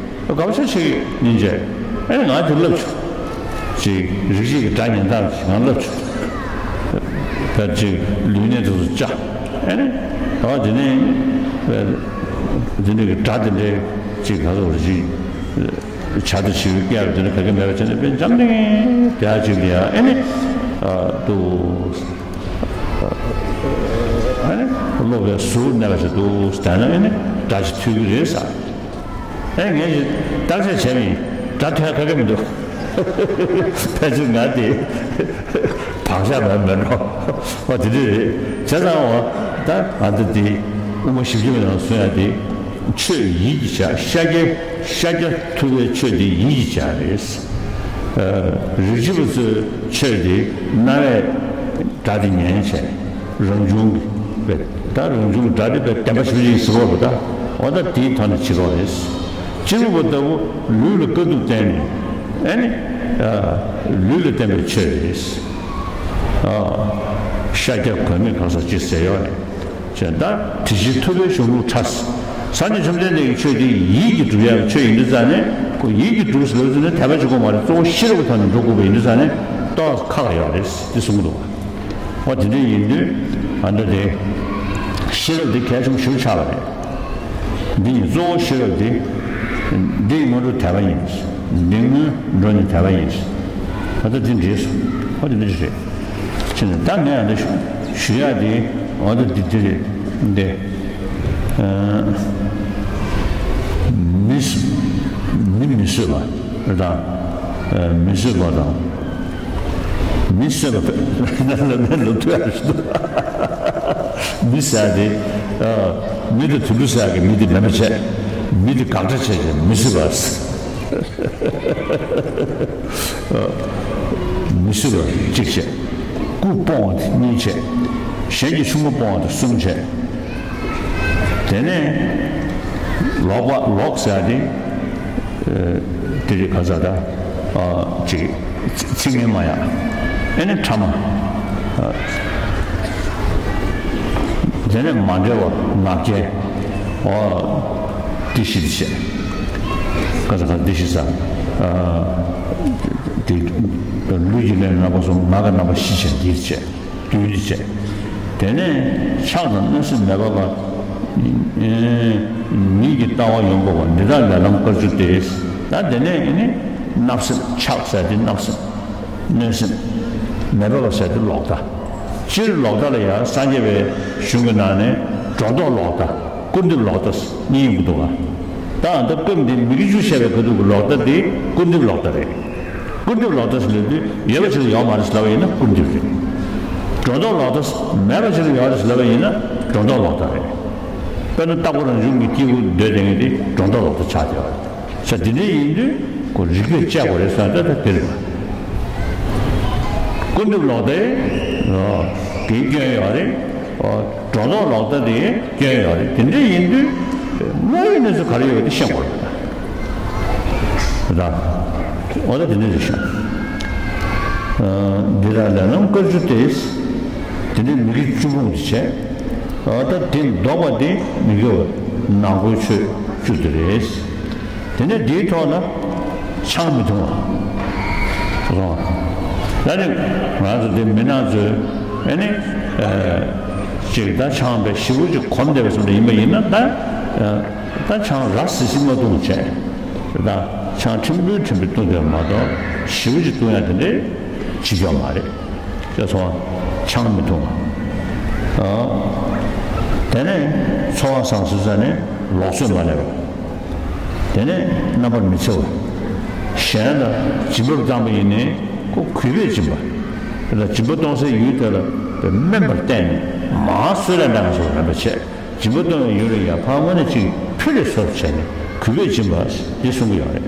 དགའ་པོ་ཆེ་ཞིག་ཡིན་བྱས། ཨེ་ནི་ང་དེ་བསླབ་བྱུང་། ཅིག་རིགས་ཤིག་གི་སྒྲ་ཉན་སྟངས་ཅིག་ང་བསླབ་བྱུང་། ད་ཅིག་ལུས་གནད་དེ་ཚོ་བཅའ། ཨེ་ནི་ད་དེ་ནས་དེ་འདྲ་གི་སྒྲ་དེ་འདྲའི་ཅིག་ག་ཚོད་རེ་ཅིག་བྱ་དང་བྱིའུའི་སྐད་རེ་དེ་འདྲ་ག་གེ་མེད་པ་བྱས་ནས་དཔེ་འཇམ་ཐིང་དེ་ཡ་ཅིག་ལ་ཡ་ཨེ་ནི་ཨ་འདུག་ཨ་ནི་སློབ་པའི་ཟུར་གནས་པ་ཞིག་འདུག་བལྟས་ན་ཨེ་ནི་སྒྲ་ཅིག་ཐོས་ཀྱི་རེད་ཟེར། ཨེ་ངས་ཞིག་བརྟག་དཔྱད་བྱས་མིན་སྒྲ་ཐོས་ག་གེ་མི་འདུག་ཕལ་ཆེར་ང་དེ་བག་ཆགས་མེད་མེད་འགྲོ་བ་དེ་འདྲ་རེད། བྱས་ཙང་འོ་ད་ང་ཚོ་དེ་དབུ་མ་བཞི་བརྒྱ་པའི་ནང་གསུང་ཡ་དེ་ཆོས་ཡིད་ཀྱིས་བྱ། ཤཱཀྱ་ཤཱཀྱ་ཐུབ་པའི་ཆོས་དེ་ཡིད་ཀྱིས་བྱ་རེད། རིགས་བྱེད་པ་ཚོའི་ཆོས་དེ་རྣ་བས་སྒྲ་དེ་ཉན་བྱས། རང་བྱུང་གི་དཔེ། ད་རང་བྱུང་གི་སྒྲ་དེ་དཔེ་བདེན་པ་ཞིག་ཡིན་ཟེར་བ་རེད་ད། འོ་ད་དེའི་ཐོག་ནས་བྱེད་རོགས་རེད། སྤྱི་རོགས་པ་ལྟ་བུ་ལུས་ལ་དཀའ་ཐུབ་བསྟན་ནས་ཨེ་ནི་ལུས་ལ་བརྟེན་པའི་ཆོས་རེད། ཤཱཀྱ་གོས་མེད་གང་ཟག་ཅེས་ཟེར་ཡོད་རེད། ཅེས་ད་དེ་བཞིན་ཐུབ་པའི་གཞུང་ལུགས་ཕྲ། སངས་རྒྱས་བཅོམ་ལྡན་འདས་ཀྱི་ཆོས་དེ་ཡིད་ཀྱིས་སྒྲུབ་ཡག་གི་ཆོས་ཡིན་དུས་ཙང་ནས་ཁོ་ཡིད་ཀྱིས་སྒྲུབ་ཟེར་བ་ཚོ་ནི་དད་པ་བྱེད་དགོས་མ་རེད། གཙོ་བོ་ཤེས་རབ་ཀྱི་ཐོག་ནས་འགྲོ་དགོས་པ་ཡིན་དུས་ཙང་ནས་ཏོག་ཙམ་ཁག་ཡོད་རེད་དེ་གསུངས་འདུག་འོ་དེ་འདྲ་ཡིན་དུས་ཨ་འདྲ་དེ་ཤེས་རབ་དེ་གལ་ཆེན་པོ་ཞེ་པོ་ཆགས་པ་རེད། འདི་ཡིན་གཙོ་བོ་ཤེས་རབ་དེ་འདི་ཡིན་སྔོན་འགྲོ་དད་པ་ཡིན། འདི་སྔོན་འགྲོ་ནི་དད་པ་ཡིན། ད་ལྟ་འདི་འདྲེས་སོ། འོ་དེ་འདྲ་ཞིག་རེད། ཕྱིན་ནས་ད་ངས་ཡང་འདི་ཞུ་ཡག་འདི་འོ་ད་འདི་འདི་རེད་འདི། མི་སུ་མི་མི་བཟོད་པ་རེད་ད། མི་བཟོད་པ་དང་། མི་བཟོད་པ་ལ་ལ་ལ་ཐུ་ཡག་ཞུ། མི་ཟེར་ཡག་དེ་མི་དེ་དུད་འགྲོ་ཟེར་ཡག་གི་མི་དེ་མེད་པ་བྱས། མི་དེ་དགག་བྱ་བྱས་བྱས་མི་བཟོད་པ། མི་བཟོད་པ་གཅིག་བྱས། སྐུ་སྤོང་བ་དེ་གཉིས་བྱས། གཞན་གྱི་ཆུང་མ་སྤོང་བ་དེ་གསུམ་བྱས། དེ་ནས་ལོག་པ་ལོག་ཟེར་ཡག་དེ་དེ་རིགས་ག་ས་ད་ཅིག་ཚིག་ངན་སྨྲ་ཡག་ཨེ་ནི་ཕྲ་མ། དེ་ནས་མ་འབྲེལ་བ་ང་རྒྱལ། འདི་ཞིག་བྱས། ག་ས་ག་འདི་ཞིག་ས། དེ་ལུས་ཀྱི་གནས་རྣམ་པ་གསུམ་ང་གི་རྣམ་པ་བཞི་བྱས་འདིར་བྱས། བདུན་འདི་བྱས། དེ་ནས་ཆགས་དང་གནོད་སེམས་མེད་པ་ག་ཉིད་ཀྱི་ལྟ་བ་ཡོངས་སྤངས་པ་འདི་དག་ལས་ལམ་དཀར་བཅུ་སྟེ། ད་དེ་ནས་ནི་བརྣབ་སེམས་ཆགས་ཟེར་དེ་བརྣབ་སེམས། གནོད་སེམས་མེད་པ་ག་ཟེར་དེ་ལོག་ལྟ། སྤྱིར་ལོག་ལྟ་ལ་ཡང་སངས་རྒྱས་པའི་གཞུང་གི་ནང་ནས་སྒྲོ་འདོགས་ལོག་ལྟ། སྐུར་འདེབས་ལོག་ལྟ་གཉིས་ཡོང་གི་འདུག་ག་ད་ད་སྐབས་འདི་མི་དགེ་བཅུ་བཤད་པའི་ཁ་ཐུག་གི་ལོག་ལྟ་འདི་སྐུར་འདེབས་ལོག་ལྟ་རེད། སྐུར་འདེབས་ལོག་ལྟ་ཟེར་ལབ་དུས་ཡོད་པ་ཅིག་ལ་ཡོད་མ་རེད་ཟེར་ལབ་པ་ཡིན་ན་སྐུར་འདེབས་རེད། སྒྲོ་འདོགས་ལོག་ལྟ་མེད་པ་ཅིག་ལ་ཡོད་རེད་ཟེར་ལབ་པ་ཡིན་ན་སྒྲོ་འདོགས་ལོག་ལྟ་རེད། དཔེར་ན་རྟག་པ་རང་བྱུང་གི་སྐྱེས་བུ་འདོད་དེ་ངེས་དེ་སྒྲོ་འདོགས་ལོག་ལྟ་ཆགས་བསྡད་པ་རེད། ས་དེ་འདྲ་ཡིན་དུས་ཁོ་རིགས་པས་དཔྱད་དགོས་རེད་ཟེར་ན་ད་དེ་རེད་པ། སྐུར་འདེབས་ལོག་ལྟའི་གི་སྐྱོན་ཡོད་རེད། སྒྲོ་འདོགས་ལོག་ལྟ་དེ་སྐྱོན་ཡོད་རེད། དེ་འདྲ་ཡིན་དུས་དངོས་ཡོད་གནས་ཚུལ་ག་རེ་ཡོད་དེ་ཤེས་དགོས་རེད་ད། འོ་ད་དེ་འདྲ་རེད་ཤག་འདི་དག་ལས་ལམ་དཀར་བཅུ་སྟེ། དེ་འདྲའི་མི་དགེ་བཅུ་སྤོང་དུ་བྱས། འོ་ད་དེ་ལྡོག་པ་དེ་མི་དགེ་བ་ནག་པོའི་ཆོས་བཅུ་དེ་རེད། དེ་ནས་འདིའི་ཐོག་ལ་ཆང་མི་འཐུང་བ་རོ། ད་ནི་ང་ཚོ་འདི་མི་ནག་ཚོས་ཨེ་ནི་ཅིག་ད་ཆང་དཔེ་ཞེ་པོ་ཅིག་གོམས་བསྡད་པའི་བཟོ་འདྲ་ཡིན་པ་ཡིན་ན་ད་ད་ཆང་ར་བཟི་བཟི་མ་འཐུང་བྱས། ད་ཆང་ཕྲན་བུ་ཕྲན་བུ་འཐུང་དགོས་མ་གཏོགས་ཞེ་པོ་ཅིག་འཐུང་ཡ་དེ་འདྲའི་བྱེད་ཀྱི་ཡོད་མ་རེད། ཅེས་སོ། ཆང་མི་འཐུང་བ། དེ་ནས་འཚོ་བ་བཟང་སུ་ས་ནས་ལོག་འཚོས་མ་ལས་པ། དེ་ནས་རྣམ་པར་མི་འཚེ་བ། གཞན་ལ་སྦྱིན་པ་བཏང་པ་ཡིན་ནའི་ཁོ་གུས་པས་སྦྱིན་པ། དེ་ལ་སྦྱིན་པ་གཏོང་སའི་ཡུལ་དེ་ལ་དམན་པར་བལྟས་ནས་མར་གསོལ་རས་གནང་བ་སོགས་རན་པ་བྱས། སྦྱིན་པ་གཏོང་བའི་ཡུལ་ལ་ཡར་ཕར་དངོས་གནས་ཅིག་ ཆོས་ལ་སོགས་བྱས་ནས་གུས་པས་སྦྱིན་པ་འདི་གསུང་གི་ཡོད་རེད།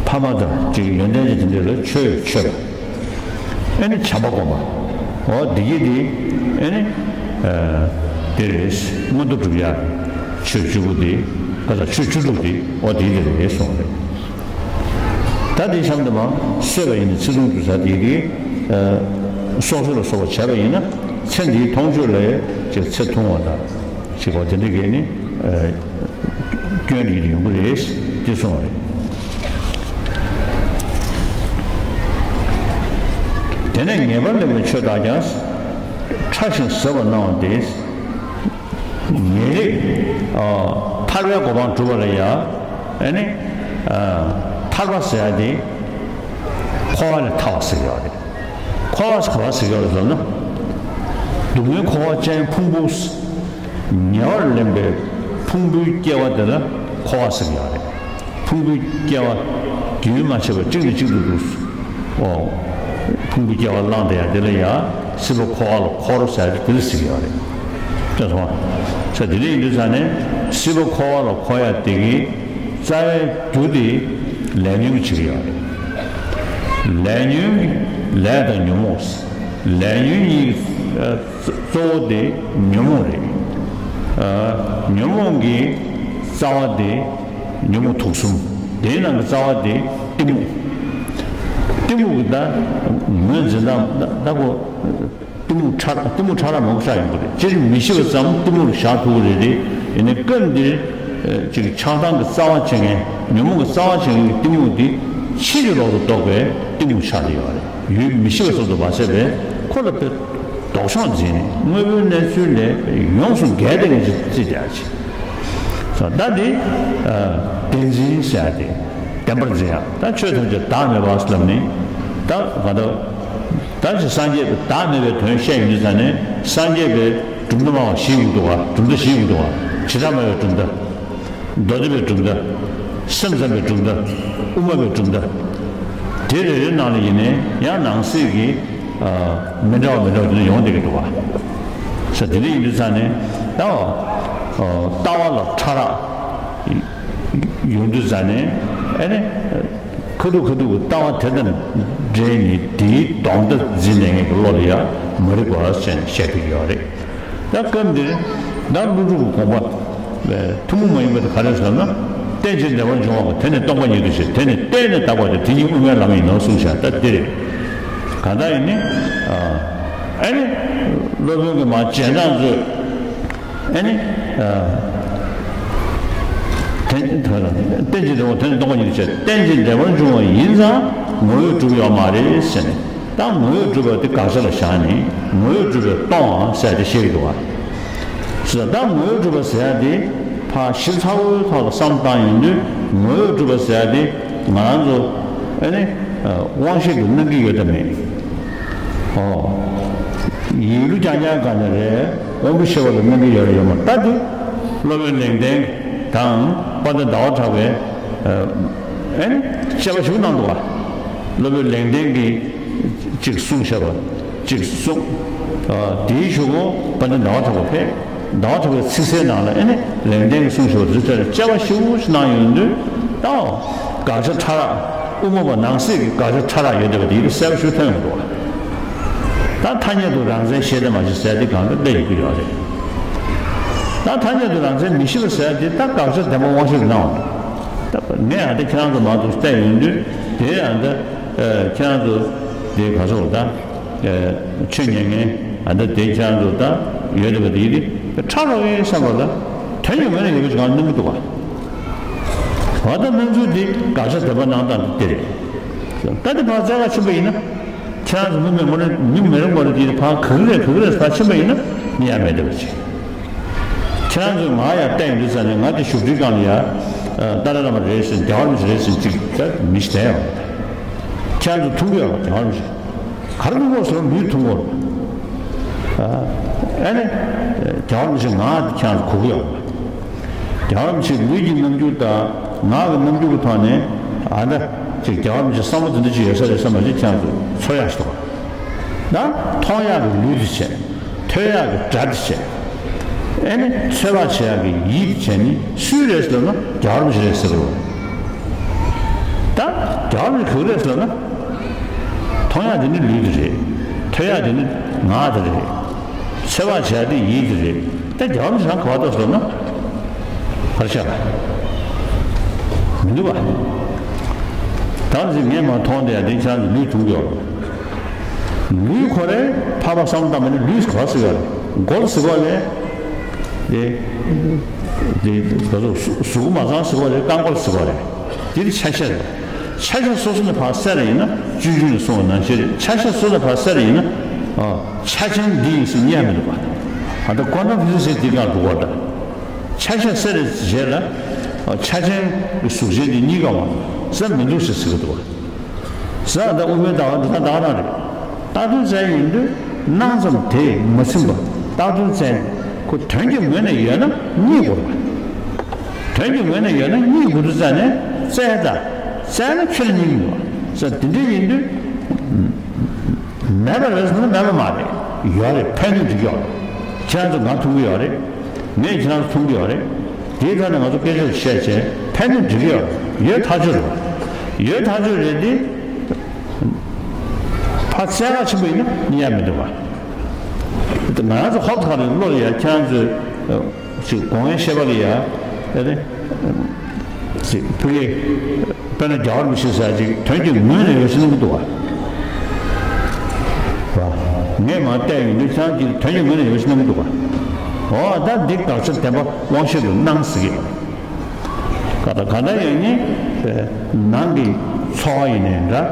ཕ་མ་དང་ཅིག་ཡོན་ཏན་ཅན་དེ་འདྲ་ལ་ཆོས་མཆོད་པ། ཨེ་ནི་བྱམས་པ་སྒོམ་པ། འོ་འདི་གི་འདི་ཨེ་ནི་ཨ་འདི་རེད། མངོན་མཐོ་སྒྲུབ་ཡ་ཆོས་བཅུ་པོ་འདི་ག་ལ་ཆོས་བཅུ་དྲུག་འདི་འོ་འདི་འདི་རེད་གསུངས་རེད། ད་འདི་གཤམ་དུ་མ་གསོས་པ་ཡིན་ནི་ཚེ་ཐུང་དུ་ཟ་འདི་གི་ཨ་སྲོག་གཅོད་ལ་སོགས་པ་བྱས་པ་ཡིན་ན་ཚེ་འདིའི་མཐོང་ཆོས་ལ་ཅིག་ཚེ་ཐུང་བ་དང་། ཞེས་པ་དེ་འདྲ་གས་ནི་ཨ་སྐྱོན་རིགས་ཡོང་གི་རེད་དེ་གསུངས་པ་རེད། དེ་ནས་ངེས་པར་ལེགས་པའི་ཆོས་དག་ཀྱང་ཕྲ་ཞིང་ཟབ་པར་སྣང་བ་སྟེ། ངེས་ལེགས་ཨ་ཐར་པའི་གོ་འཕང་སྒྲུབ་པ་ལ་ཡང་ཨ་ནི་ཨ་ཐར་པ་ཟེར་ཡ་དེ་འཁོར་བ་ལས་ཐར་བ་ཟེར་ཡོད་རེད། འཁོར་བ་ཟེར་ག་པར་ཟེར་ཡོད་རེད་ཟེར་ན། སྡུག་བསྔལ་འཁོར་བ་ཅན་ཕུང་པོ། ཉེ་བར་ལེན་པའི་ཕུང་པོའི་སྐྱེ་བ་དེ་ལ་འཁོར་བ་ཟེར་གྱི་ཡོད་རེད། ཕུང་པོའི་སྐྱེ་བ་རྒྱུན་མ་ཆད་པར་གཅིག་ནས་གཅིག་ཏུ་འདུག་ཨོ། ཕུང་པོའི་སྐྱེ་བ་བླངས་བསྡད་ཡ་དེ་ལ་ཡང་སྲིད་པ་འཁོར་བ་ལ་འཁོར་ཟེར་ཏེ་དེ་ལ་ཟེར་གྱི་ཡོད་རེད། དེ་སོང་ཙང་དེ་འདྲ་ཡིན་དུས་ཙང་ནས་སྲིད་པ་འཁོར་བ་ལ་འཁོར་ཡ་དེ་གི་རྩ་བའི་རྒྱུ་དེ་ལས་ཉོན་གྱིས་བྱེད་ཀྱི་ཡོད་རེད། ལས་ཉོན་གྱི་ལས་དང་ཉོན་མོངས། ལས་ཉོན་གཉིས་ཀྱི་གཙོ་བོ་དེ་ཉོན་མོངས་རེད། ཨ་ཉོན་མོངས་ཀྱི་རྩ་བ་དེ་ཉོན་མོངས་དུག་གསུམ། དེའི་ནང་གི་རྩ་བ་དེ་གཏི་མུག་གཏི་མུག་གི་ད་ངོས་འཛིན་སྟངས་ད་ད་ཁོ་གཏི་མུག་ཕྲ་གཏི་མུག་ཕྲ་རགས་མང་པོ་ཆགས་ཡོང་གི་རེད། སྤྱིར་མི་ཤི་བ་ཙམ་གཏི་མུག་ལ་བཞག་ཐུབ་ཀྱི་རེད་དེ། ཡིན་ནའི་སྐབས་འདིར་ཅིག་ཆགས་སྡང་གི་རྩ་བ་བྱེད་མཁན་ཉོན་མོངས་ཀྱི་རྩ་བ་བྱེད་མཁན་གྱི་གཏི་མུག་འདི་ཕྱིས་ཀྱི་ལོག་ཏུ་ལྡོག་པའི་གཏི་མུག་ཆགས་ཀྱི་ཡོད་རེད། ཡུལ་མི་ཤི་བ་ཙམ་དུ་མ་ཟད་པའི་ཁོ་ལ་དཔེ་ལྡོག་ཕྱོགས་འཛིན་ནས་དངོས་པོའི་གནས་ཚུལ་ལས་ཡོངས་སུ་འགལ་ཏེ་ངེས་ཀྱི་རྩིས་རྒྱག་ཅིང་། ད་འདི་བདེན་འཛིན་ཟེར་ཡ་དེ་བདེན་པར་འཛིན་ཡ། ད་ཆོས་ཐམས་ཅད་བདག་མེད་པ་ལབ་ནི་ད་ག་ད་ད་ཅི་སངས་རྒྱས་པའི་བདག་མེད་པའི་དོན་བཤད་ཡོང་དུས་ཙང་ནས་སངས་རྒྱས་པའི་གྲུབ་མཐའ་སྨྲ་བ་བཞི་ཡོང་འདུག་བ། གྲུབ་མཐའ་བཞི་ཡོང་འདུག་བ། བྱེ་བྲག་སྨྲ་བའི་གྲུབ་མཐའ། མདོ་སྡེ་པའི་གྲུབ་མཐའ། སེམས་ཙམ་པའི་གྲུབ་མཐའ། དབུ་མ་པའི་གྲུབ་མཐའ། དེ་རེ་རེའི་ནང་ལ་ཡིན་ནའི་ཡང་ནང་གསེས་ཀྱི་ཨ་མི་འདྲ་བ་མི་འདྲ་བ་དེ་འདྲ་ཡོང་བསྡད་ཀྱི་འདུག་བ། ས་དེ་འདྲ་ཡིན་དུས་ཙང་ནས་ད་ལྟ་བ་ལ་ཕྲ་རགས་ཡོང་དུས་ཙང་ནས་ཨ་ནི་ཁ་ཐུག་ཁ་ཐུག་གི་ལྟ་བ་དེ་དང་འབྲེལ་ནས་དེའི་ལྡོག་ཟླ་འཛིན་ལས་ངན་གྱི་བློ་ལ་ཡང་མ་རིག་པ་ཟེར་ནས་བཤད་ཀྱི་ཡོད་རེད། ད་སྐབས་འདིར་ད་ཀླུ་སྒྲུབ་ཀྱི་དགོངས་པ་ཐུན་མོང་མ་ཡིན་པ་དེ་ག་རེ་ཟེར་ན། རྟེན་ཅིང་འབྲེལ་བར་འབྱུང་བ་དེ་ནི་སྟོང་པ་ཉིད་དུ་བྱེད། དེ་ནི་བརྟེན་ནས་བཏགས་པ་སྟེ་དེ་ཉིད་དབུ་མའི་ལམ་ཡིན་ནོ་གསུངས་བཞག་ད་འདི་རེད། གང་ལྟར་ཡིན་ནི་ཨ་ནི་སློབ་དཔོན་གྱི་མ་རྗེས་འབྲང་ཚོས་ཨ་ནི་རྟེན་ཅིང་འབྲེལ་བར་དེ་ནི་སྟོང་པ་ཉིད་དུ་བྱེད། རྟེན་ཅིང་འབྲེལ་བར་འབྱུང་བ་ཡིན་ཙང་ངོ་བོས་གྲུབ་ཡོད་མ་རེད་ཟེར་ནས། ད་ངོ་བོས་གྲུབ་པ་དེ་དགག་བྱ་ལ་བཞག་ནས་ངོ་བོས་གྲུབ་པས་སྟོང་པ་ཟེར་ཏེ་བཤད་ཀྱི་འདུག་བ། ཟེར་ད་ངོ་བོས་གྲུབ་པ་ཟེར་ཡ་དེ་ཕར་ཞིབ་ཚགས་པོའི་ཐོག་ལ་བསམ་བཏང་ཡོང་དུས་ངོ་བོས་གྲུབ་པ་ཟེར་ཡ་དེ་ང་རང་ཚོ་ཨ་ནི་དབང་ཤེས་ཀྱིས་སྣང་གི་ཡོད་དམ་མེད། ཨོ། ཡིད་ལུས་རྐྱང་རྐྱང་ག་ནས་རེད། དབང་པོ་ཤེས་པ་ལ་སྣང་གི་ཡོད་རེད་ཡོད་མ་རེད། ད་དེ་སློབ་དཔོན་ལེགས་ལྡན་དང་དཔལ་ལྡན་ཟླ་བ་གྲགས་པས་ཨ་ནི་དཔྱད་པ་ཞིག་གནང་འདུག་བ། སློབ་དཔོན་ལེགས་ལྡན་གྱིས་ཅིག་གསུངས་བཞག་པ་ཅིག་གསུངས། ཨ་དེའི་གཞུག་གུ་དཔལ་ལྡན་ཟླ་བ་གྲགས་པ་ཕེབས། ཟླ་བ་གྲགས་པའི་ཚིག་གསལ་ནང་ལ་ཨེ་ནི་ལེགས་ལྡན་གྱིས་གསུངས་བཞག་པ་དེ་ཚོ་དཔྱད་པ་ཞིབ་པོ་ཞིག་གནང་ཡོང་དུས་ད་དགག་བྱ་ཕྲ་རགས་དབུ་མ་པ་ནང་གསེས་ཀྱི་དགག་བྱ་ཕྲ་རགས་ཡོད་བསྡད་པ་དེ་ཡིད་ལ་གསལ་པོ་ཞིག་ཐོན་ཡོང་འདུག་བ། ད་ཐ་སྙད་དུ་རང་མཚན་ཞེས་དེ་མ་ཞེས་ཟེར་དེ་གང་ལྟར་སླེབས་ཡོང་གི་ཡོད་རེད། ད་ཐ་སྙད་དུ་རང་མཚན་མི་ཤེས་པ་ཟེར་དེ་ད་དགག་བྱ་བདེན་པ་དབང་ཤེས་ཀྱིས་གནང་བ་རེད། ད་ངས་ཨ་ད་ཁྱེད་རང་ཚོ་མང་དུ་བལྟས་ཡོང་དུས་དེ་ཨ་ད་ཁྱེད་རང་ཚོ་དེ་ག་ཚོད་ད་ཆོས་ཉན་མཁན་ཨ་ད་དེ་ཁྱེད་རང་ཚོ་ད་ཡོད་དེ་བ་དེ་ཡིན་དེ་ཕྲ་རགས་ཡིན་བསམ་པ་ལ་དོན་ཡོད་མེད་ལ་ཡོད་པ་ཞིག་གང་གནང་གི་འདུག་བ། བ་ད་སྣང་ཚུལ་འདི་དགག་བྱ་བདེན་པ་གནང་སྟངས་འདི་དེ་རེད། ད་དེ་ཕར་རྩ་ཁ་ཕྱིན་པ་ཡིན་ན། ཁྱེད་རང་ཚོ་མི་མེད་མོ་རེད། མི་མེད་རེད་མོ་རེད་དེ་ཕར་ག་གི་རེད་ག་གི་རེད་ཕར་ཕྱིན་པ་ཡིན་ན་མི་ཡ་མེད་བསྡད་པ་ཅིག་ཁྱེད་རང་ཚོས་ང་ཡར་བལྟས་ཡོང་དུས་ཙ་ནས་ང་དེ་བཞུགས་ཁྲིའི་སྒང་ལ་ཡ་ཏཱ་ལའི་བླ་མ་རེད་ཟེར་རྒྱལ་བ་རིན་པོ་ཆེ་རེད་ཟེར་ཅིག་ད་མི་ཞིག་བསྡད་ཡོང་། ཁྱེད་རང་ཚོ་མཐོང་གི་ཡོད་པ་རྒྱལ་བ་རིན་པོ་ཆེ་ག་རེ་མཐོང་གི་ཡོད་ཟེར་ན་ལུས་མཐོང་གི་ཡོད་རེད། ཨ་ནི་རྒྱལ་བ་རིན་པོ་ཆེ་ང་ཁྱེད་རང་ཚོ་གོ་གི་ཡོད་རེད། རྒྱལ་བ་རིན་པོ་ཆེའི་ལུས་ཀྱི་རྣམ་འགྱུར་དང་ངག་གི་རྣམ་འགྱུར་གྱི་ཐོག་ནས་ཨ་ད་ཅིག་རྒྱལ་བ་རིན་པོ་ཆེ་བསམ་བློ་དེ་འདྲ་ཅིག་ཡོད་ས་རེད་བསམ་པ་ཅིག་ཁྱེད་ཚོས་ཚོར་ཡག་ཞིག་འདུག་ད་མཐོང་ཡག་གི་ལུས་དེ་བྱས། ཐོས་ཡག་གི་སྒྲ་དེ་བྱས། ཨེ་ནི་འཚོལ་བར་བྱེད་ཡག་གི་ཡིད་བྱས་ནི་སུའི་རེད་ཟེར་ན་རྒྱལ་བ་རིན་པོ་ཆེ་རེད་ཟེར་རོ། ད་རྒྱལ་བ་རིན་པོ་ཆེ་ག་རེད་ཟེར་ན། མཐོང་ཡག་དེ་ནི་ལུས་དེ་རེད། ཐོས་ཡག་དེ་ནི་ངག་དེ་རེད། འཚོལ་བར་བྱེད་ཡག་དེ་ཡིད་དེ་རེད། ད་རྒྱལ་བ་རིན་པོ་ཆེ་རང་ག་པར་འདུག་ཟེར་ན། ག་རེ་བྱས་པ། མི་འདུག་པ། ད་ནི་ངས་མ་མཐོང་དེ་ཡང་དེ་ཁྱེད་རང་ཚོ་ལུས་ཐུང་གི་ཡོད་རེད། ལུས་ཁོ་རེ་ཕར་ཕར་བསམ་བློ་བཏང་བ་ནི་ལུས་ག་པར་ཟེར་གི་ཡོད་རེད། མགོ་ལ་ཟེར་གི་ཡོད་རེད། དེ། དེ་ག་ཚོད་གཟུགས་པོ་མ་ཚང་ཟེར་གི་ཡོད་རེད། རྐང་མགོ་ལ་ཟེར་གི་ཡོད་རེད། དེ་ནི་ཆ་ཤས་རེད། ཆ་ཤས་སོ་སོ་ནས་ཕར་གསལ་རེ་ཡིན་ན་སྤྱོད་འཇུག་ནས་གསུངས་པ་ནང་བཞིན་རེད། ཆ་ཤས་སོ་སོ་ནས་ཕར་གསལ་རེ་ཡིན་ན། ཨ། ཆ་ཅན་འདི་ཡིན་ཟེར་རྙེད་མི་འདུག་པ། ཨ། ད་ཀོན་ཊམ་ཕི་ཟིག་སི་འདི་སྒང་འགྲོ་གི་ཡོད་རེད། ཆ་ཤས་གསལ་རེ་བྱས་ལ། ཨ། ཆ་ཅན་གྱི་གཟུགས་ཅན་འདི་གཉིས་ཀ་ཡོད་མ་རེད་ཟེར་མི་འདུག་ཟེར་ཟེར་གི་འདུག་པ། ཟེར་ད་དབུ་མའི་ལྟ་བ་འདི་དང་ད་ག་རང་རེད། རྟགས་དོན་བཙལ་ཡིན་དུས་སྣང་ཙམ་དེས་མ་ཚིམ་པ། རྟགས་དོན་བཙལ་ཁོ་དོན་གྱི་ངོས་ནས་ཡོད་ན་རྙེད་དགོས་པ། དོན་གྱི་ངོས་ནས་ཡོད་ན་རྙེད་དགོས་དུས་ཙ་ནས་བཙལ་ད། བཙལ་ན་ཁྱོད་རྙེད་མི་འདུག་པ། ཟེར་དེ་འདྲ་ཡིན་དུས། མེད་པ་རེད་ཟེར་ན་མེད་པ་མ་རེད། ཡོད་རེད། ཕན་ནུས་འགྲིག་ཡོད་རེད། ཁྱེད་རང་ཚོ་ང་མཐོང་གི་ཡོད་རེད། ངས་ཁྱེད་རང་ཚོ་མཐོང་གི་ཡོད་རེད། དེའི་ཐོག་ནས་ང་ཚོ་སྐད་ཆ་བཤད་བྱས་ཕན་ནུས་འགྲིག་གི་ཡོད་རེད། ཡོད་ཐག་ཆོད་རེད། ཡོད་ཐག་ཆོད་རེད་དེ། ཕར་བཙལ་ག་ཕྱིན་པ་ཡིན་ན་རྙེད་ཡག་མི་འདུག་པ། ང་རང་ཚོ་ཧོབ་ཁ་རེ་བློ་ལ་ཡ་ཁྱེད་རང་ཚོས། ཅིག་དགོངས་ཡངས་བཤད་པ་ལ་ཡ། ཨེ་རེད། ཅིག་ཕ་གི། དཔེར་ན་རྒྱལ་བ་རིན་པོ་ཆེ་ཟེར་ཅིག་དོན་གྱི་ངོས་ནས་ཡོད་ཟེར་གནང་གི་འདུག་པ། ངས་མར་བལྟས་ཡོང་དུས་ཁྱེད་རང་ཅིག་དོན་གྱི་ངོས་ནས་ཡོད་ཟེར་གནང་གི་འདུག་པ། འོ་ད་འདི་དགག་བྱ་བདེན་པ་དབང་ཤེས་ལ་སྣང་ཟེར་གི་ཡོད། ག་ད་ག་ད་ཡོད་ནི། ནང་གི་ཚོར་བ་ཡིན་ནའི་འདྲ།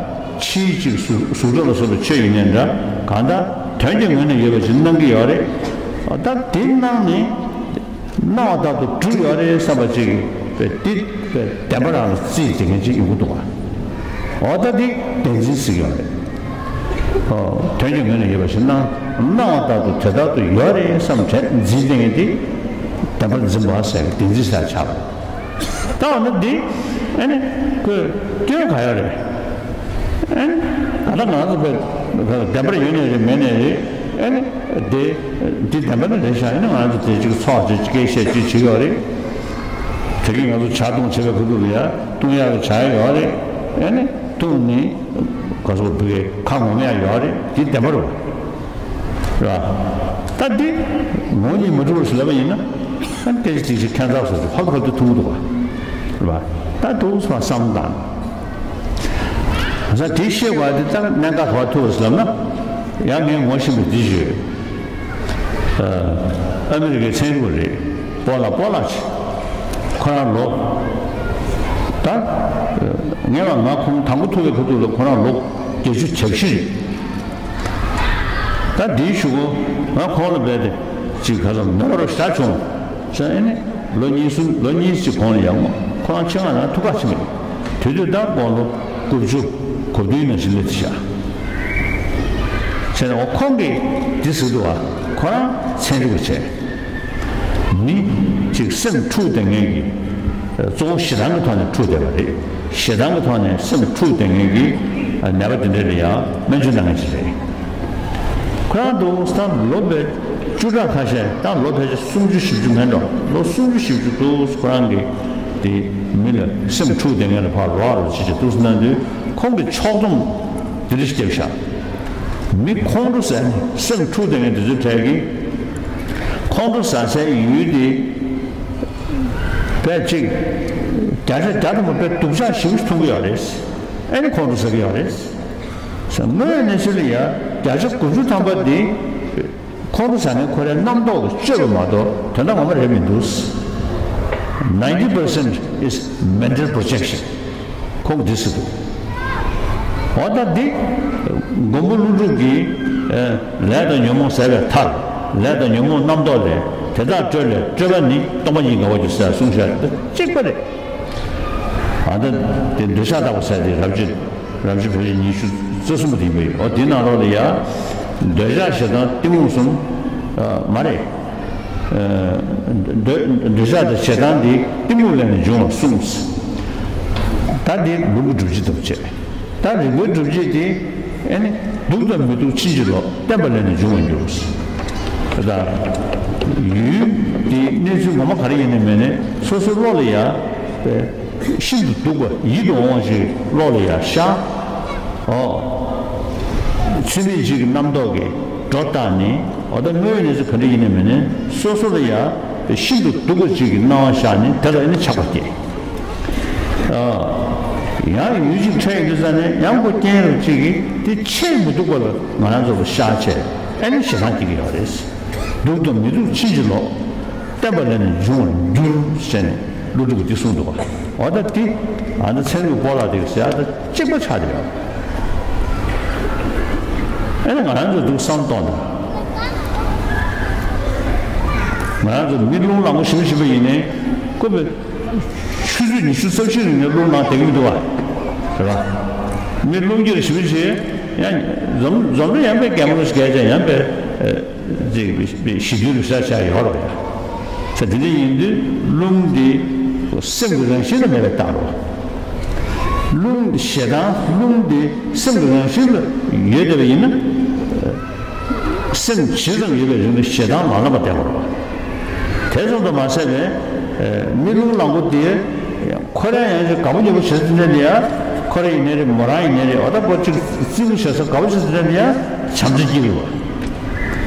ཕྱིའི་ཅིག་གཟུགས་གཟུགས་སྒྲ་ལ་སོགས་པའི་ཆོས་ཡིན་ནའི་འདྲ། གང་ལྟར་དོན་གྱི་ངོས་ནས་ཡོད་པ་ཅིག་སྣང་གི་ཡོད་རེད། འོ་ད་དེ་སྣང་ནས། སྣང་བ་ལྟར་དུ་གྲུབ་ཡོད་རེད་བསམ་པ་ཅིག་པའི་འདི་པའི་བདེན་པ་རང་ལ་རྩིས་དེ་ངན་ཅིག་ཡོང་གི་འདུག་པ། འོ་ད་འདི་བདེན་འཛིན་ཟེར་གྱི་ཡོད་རེད། ཨོ། དོན་གྱི་ངོས་ནས་ཡོད་པ་ཞིག་སྣང་། སྣང་བ་ལྟར་དུ་དེ་ལྟར་དུ་ཡོད་རེད་བསམ་བྱས་འཛིན་བསྟེན་མཁན་དེ་བདེན་པར་འཛིན་པ་ཟེར་བདེན་འཛིན་ཟེར་ཆགས་པ་རེད། ད་འོ་ན་འདི་ཨ་ནི་ཁོས་སྐྱོན་ག་ཡོད་རེད། ཨ་ནི་ད་ལྟ་ང་ཚོ་བདེན་པར་ཡོད་ནའི་རེད་མེད་ནའི་རེད། ཨ་ནི་དེ་འདི་བདེན་པ་ནི་རེད་ཤག་ཨ་ནི་ང་ཚོ་དེ་ཅིག་ཚོགས་ཅིག་སྐད་བཤད་ཅིག་བྱེད་ཡོད་རེད། དེ་གིས་ང་ཚོ་ཇ་བཏུང་བྱེད་པའི་ཁུ་ཐུག་ལ་ཡ་བཏུང་ཡག་གི་ཇ་ཡོད་རེད། ཨ་ནི་བཏུང་ནི་ག་ཚོད་བུ་གའི་ཁ་ངོམ་ཡག་ཡོད་རེད། འདི་བདེན་པ་རེད་པ། རེད་པ། ད་འདི་ངོ་གཉིས་མ་གྲུབ་པར་ཞིག་ལབ་པ་ཡིན་ན། ཨ་ནི་སྐད་ཆ་ཅིག་ཅིག་ཁྱད་མཚར་བཟོ་ཞིག་ཧོབ་ཧོབ་ཏུ་ཐུག་འདུག་པ། རེད་པ། ད་འདུག་སེ་བསམ་དང་། ང་ཚོ་དེ་ཤེས་དགོས་པ་དེ་ལྟར་གནད་འགག་ག་པར་ཐུག་པ་ཟེར་ལབ་ན། ཡང་ངས་ངོ་ཤེས་པ་འདི་ཞུས། ཨ་མི་རི་ཀའི་ཚན་རིག་པ་རེད། པོ་ལ་པོ་ལ་ཆེ། ཁོ་རང་ལོ། ད། ངས་ང་ཁོང་དང་པོ་ཐུག་པའི་ཁ་ཐུག་ལ་ཁོ་རང་ལོ་བརྒྱད་ཅུ་གྱ་བཞི་རེད། ད་འདིའི་གཞུག་གུ་ང་ཁོང་ལ་རྦད་དེ་ཅིག་ག་ཚོད་ནོར་བ་རོ་ཞེ་དྲག་བྱུང་། ཟེར་ཨེ་ནི་ལོ་གཉིས་གསུམ་ལོ་གཉིས་ཅིག་གོང་ལ་ཡང་ཁོ་རང་ཆེད་མངགས་ནང་ཐུག་ག་ཕྱིན་པ་རེད། དེ་དུས་ད་དགུང་ལོ་དགུ་བཅུ་གོ་བདུན་ནང་བཞིན་སླེབས་ཤག་བྱས་ནས་འོ་ཁོང་གིས་འདི་ཟེར་འདུག་པ། ཁོ་རང་ཚན་རིག་པ་བྱས། མི་གཅིག་སེམས་འཁྲུག་བསྡད་མཁན་གྱི་གཙོ་བོ་ཞེ་སྡང་གི་ཐོག་ནས་འཁྲུག་བསྡད་པ་རེད། ཞེ་སྡང་གི་ཐོག་ནས་སེམས་འཁྲུག་བསྡད་མཁན་གྱི་ནད་པ་དེ་འདྲ་ལ་ཡང་སྨན་བཅོས་གནང་མཁན་ཞིག་རེད། ཁོ་རང་འདུག་སེ་ལོ་བཅུ་ཕྲག་ཁ་ཤས་ད་ལོ་ཕལ་ཆེར་སུམ་ཅུ་བཞི་བཅུ་མིན་འགྲོ། ལོ་སུམ་ཅུ་བཞི་བཅུ་འདུག་སེ་ཁོ་རང་གི་དེ་མི་ལ་སེམས་འཁྲུག་བསྡད་མཁན་ལ་ཕར་རོགས་རོགས་བྱེད་བྱེད་འདུག་སེ་གནང་དུས་ཁོང་གིས་ཕྱོགས་བསྡོམས་དེ་འདྲ་ཞིག་བརྒྱབ་ཤག་མི་ཁོང་ཁྲོ་ཟ་ནས་སེམས་འཁྲུག་བསྡད་མཁན་དེ་ཚོའི་གྲས་ཀྱིས་ཁོང་ཁྲོ་ཟ་སའི་ཡུལ་དེ་བས་གཅིག་བརྒྱ་ཆ་བརྒྱ་ཐམ་པ་དཔེ་སྡུག་ཅག་ཞེ་པོ་ཞིག་མཐོང་གི་ཡོད་རེད། ཨེ་ནི་ཁོང་ཁྲོ་ཟ་གི་ཡོད་རེད། དངོས་ཡོད་གནས་ཚུལ་ལ་ཡ་བརྒྱ་ཆ་དགུ་བཅུ་ཐམ་པ་འདི་ཁོང་ཁྲོ་ཟ་མཁན་ཁོ་རའི་རྣམ་རྟོག་གིས་བཅོས་པ་མ་གཏོགས་དོན་དག་ངོ་མ་རེད་མི་འདུག Ninety percent is mental projection. ཁོང་གིས་འདི་ཟེར་འདུག་འོ་ད་འདི་མགོན་པོ་ཀླུ་སྒྲུབ་ཀྱིས་ལས་དང་ཉོན་མོངས་ཟད་པའི་མཐར། ལས་དང་ཉོན་མོངས་རྣམ་རྟོག་ལས། དེ་དག་སྤྲོས་ལས་སྤྲོས་པ་ནི། སྟོང་པ་ཉིད་འགལ་བར་འགྱུར་ཟེར་གསུངས་ཤག་འདི་གཅིག་པ་རེད། ཨ་ད་དེ་འདོད་ཆགས་དག་པ་ཟེར་དེ་རབ་བྱེད། རབ་བྱེད་བོད་ཀྱི་ཉི་ཤུ་རྩ་གསུམ་པ་དེ་ཡིན་པ་ཡིན། འོ་དེའི་ནང་ལོགས་ལ་ཡ། འདོད་ཆགས་ཞེ་སྡང་གཏི་མུག་གསུམ། མ་རེད། འདོད་འདོད་ཆགས་དང་ཞེ་སྡང་དེ་གཏི་མུག་ལས་ནི་འབྱུང་བར་གསུངས། ད་དེ་ལུང་གི་སྒྲུབ་བྱེད་དུ་བྱས། ད་རིགས་པའི་སྒྲུབ་བྱེད་དེ་ཨེ་ནི་སྡུག་དང་མི་སྡུག་ཕྱིན་ཅི་ལོག་བརྟེན་པ་ལས་ནི་འབྱུང་བར་འགྱུར། ད་ཡུལ་ གནས་ཚུལ་ངོ་མ་ག་རེ་ཡིན་ནའི་མིན་ནའི་སོ་སོའི་བློ་ལ་ཡ། ཤིན་ཏུ་སྡུག་པ་ཡིད་དུ་འོང་བ་ཞིག་བློ་ལ་ཡ་ཤར། ཨོ། ཚུལ་མིན་ཞིག་གི་རྣམ་རྟོག་གིས་སྒྲོ་བཏགས་ནས། འོ་ད་དངོས་ཡོད་གནས་ཚུལ་ག་འདྲ་ཡིན་ནའི་མིན་ནའི་སོ་སོ་ལ་ཡ་ཤིན་ཏུ་སྡུག་པ་ཞིག་གི་སྣང་བ་ཤར་ནས་དེ་ལ་ཨེ་ནི་ཆགས་པ་སྐྱེ། ཡང་ཡུལ་གཅིག་འཕྲད་ཡོང་དུས་ཙ་ནས་ཡང་ཁོ་རྐྱེན་རབ་གཅིག་གིས་དེ་ཆེས་མི་སྡུག་པ་ལ་ང་རང་ཚོ་ལ་ཤར་བྱས། ཨེ་ནི་ཞེ་སྡང་སྐྱེ་གི་ཡོད་རེད། སྡུག་དང་མི་སྡུག་ཕྱིན་ཅི་ལོག་བརྟེན་པ་ལས་ནི་འབྱུང་བར་འགྱུར་ཟེར་ནས་ཀླུ་སྒྲུབ་ཀྱིས་འདི་གསུངས་འདུག་པ། འོ་ད་འདི་ཨ་ནི་ཚན་རིག་སྤོ་ལགས་དེ་ཟེར་ཡ་ད་གཅིག་པ་ཆགས་བསྡད་ཡོད། ཨེ་ནི་ང་རང་ཚོ་འདུག་བསམ་གཏོང་དང་། ང་རང་ཚོ་མི་རླུང་ལངས་པོ་ཞིམ་ཞིམ་པ་ཡིན་ནའི་ཀོ་པའི། ཆུ་ཚོད་ཉི་ཤུ་རྩ་བཞི་རིང་ནས་རླུང་ལངས་བསྡད་ཀྱི་མི་འདུག་བ། རེད་བ། མི་རླུང་རྒྱུ་ལ་ཞིབ་ཞིབ་ཡང་འཛོམས་འཛོམས་རེ་ཡང་པའི་རྒན་མོ་ཞིག་གས་ཀྱང་ཡང་པའི་ཅིག་ཞི་དུལ་རུ་ཤ་ཤ་ཡོད་རེད་བ། ས་དེ་འདྲ་ཡིན་དུས་རླུང་འདི་སེམས་ཀྱི་རང་བཞིན་ལ་མེད་པའི་རྟགས་རེད་བ། རླུང་འདི་ཞེ་སྡང་རླུང་འདི་སེམས་ཀྱི་རང་བཞིན་ལ་ཡོད་བསྡད་པ་ཡིན་ན། སེམས་ཇི་ཙམ་ཡོད་པའི་རིང་དུ་ཞེ་སྡང་མ་ལངས་པར་བསྡད་དགོས་རེད་བ། དེ་ཙམ་དུ་མ་ཟད་པའི་མི་རླུང་ལངས་པོ་དེ་ཁོ་རང་ཡང་ཅིག་དགའ་པོ་ཉེ་པོ་བྱེད་ཟིན་ནས་ཡ། ཁོ་རང་ཡིན་ནའི་རེད། མོ་རང་ཡིན་ནའི་རེད། འོ་ད་པོ་ཅིག་རྩིས་པོ་བྱེད་ས་དགའ་པོ་བྱེད་ཟིན་ནས་ཡ་བྱམས་བརྩེ་སྐྱེ་གི་རེད་བ།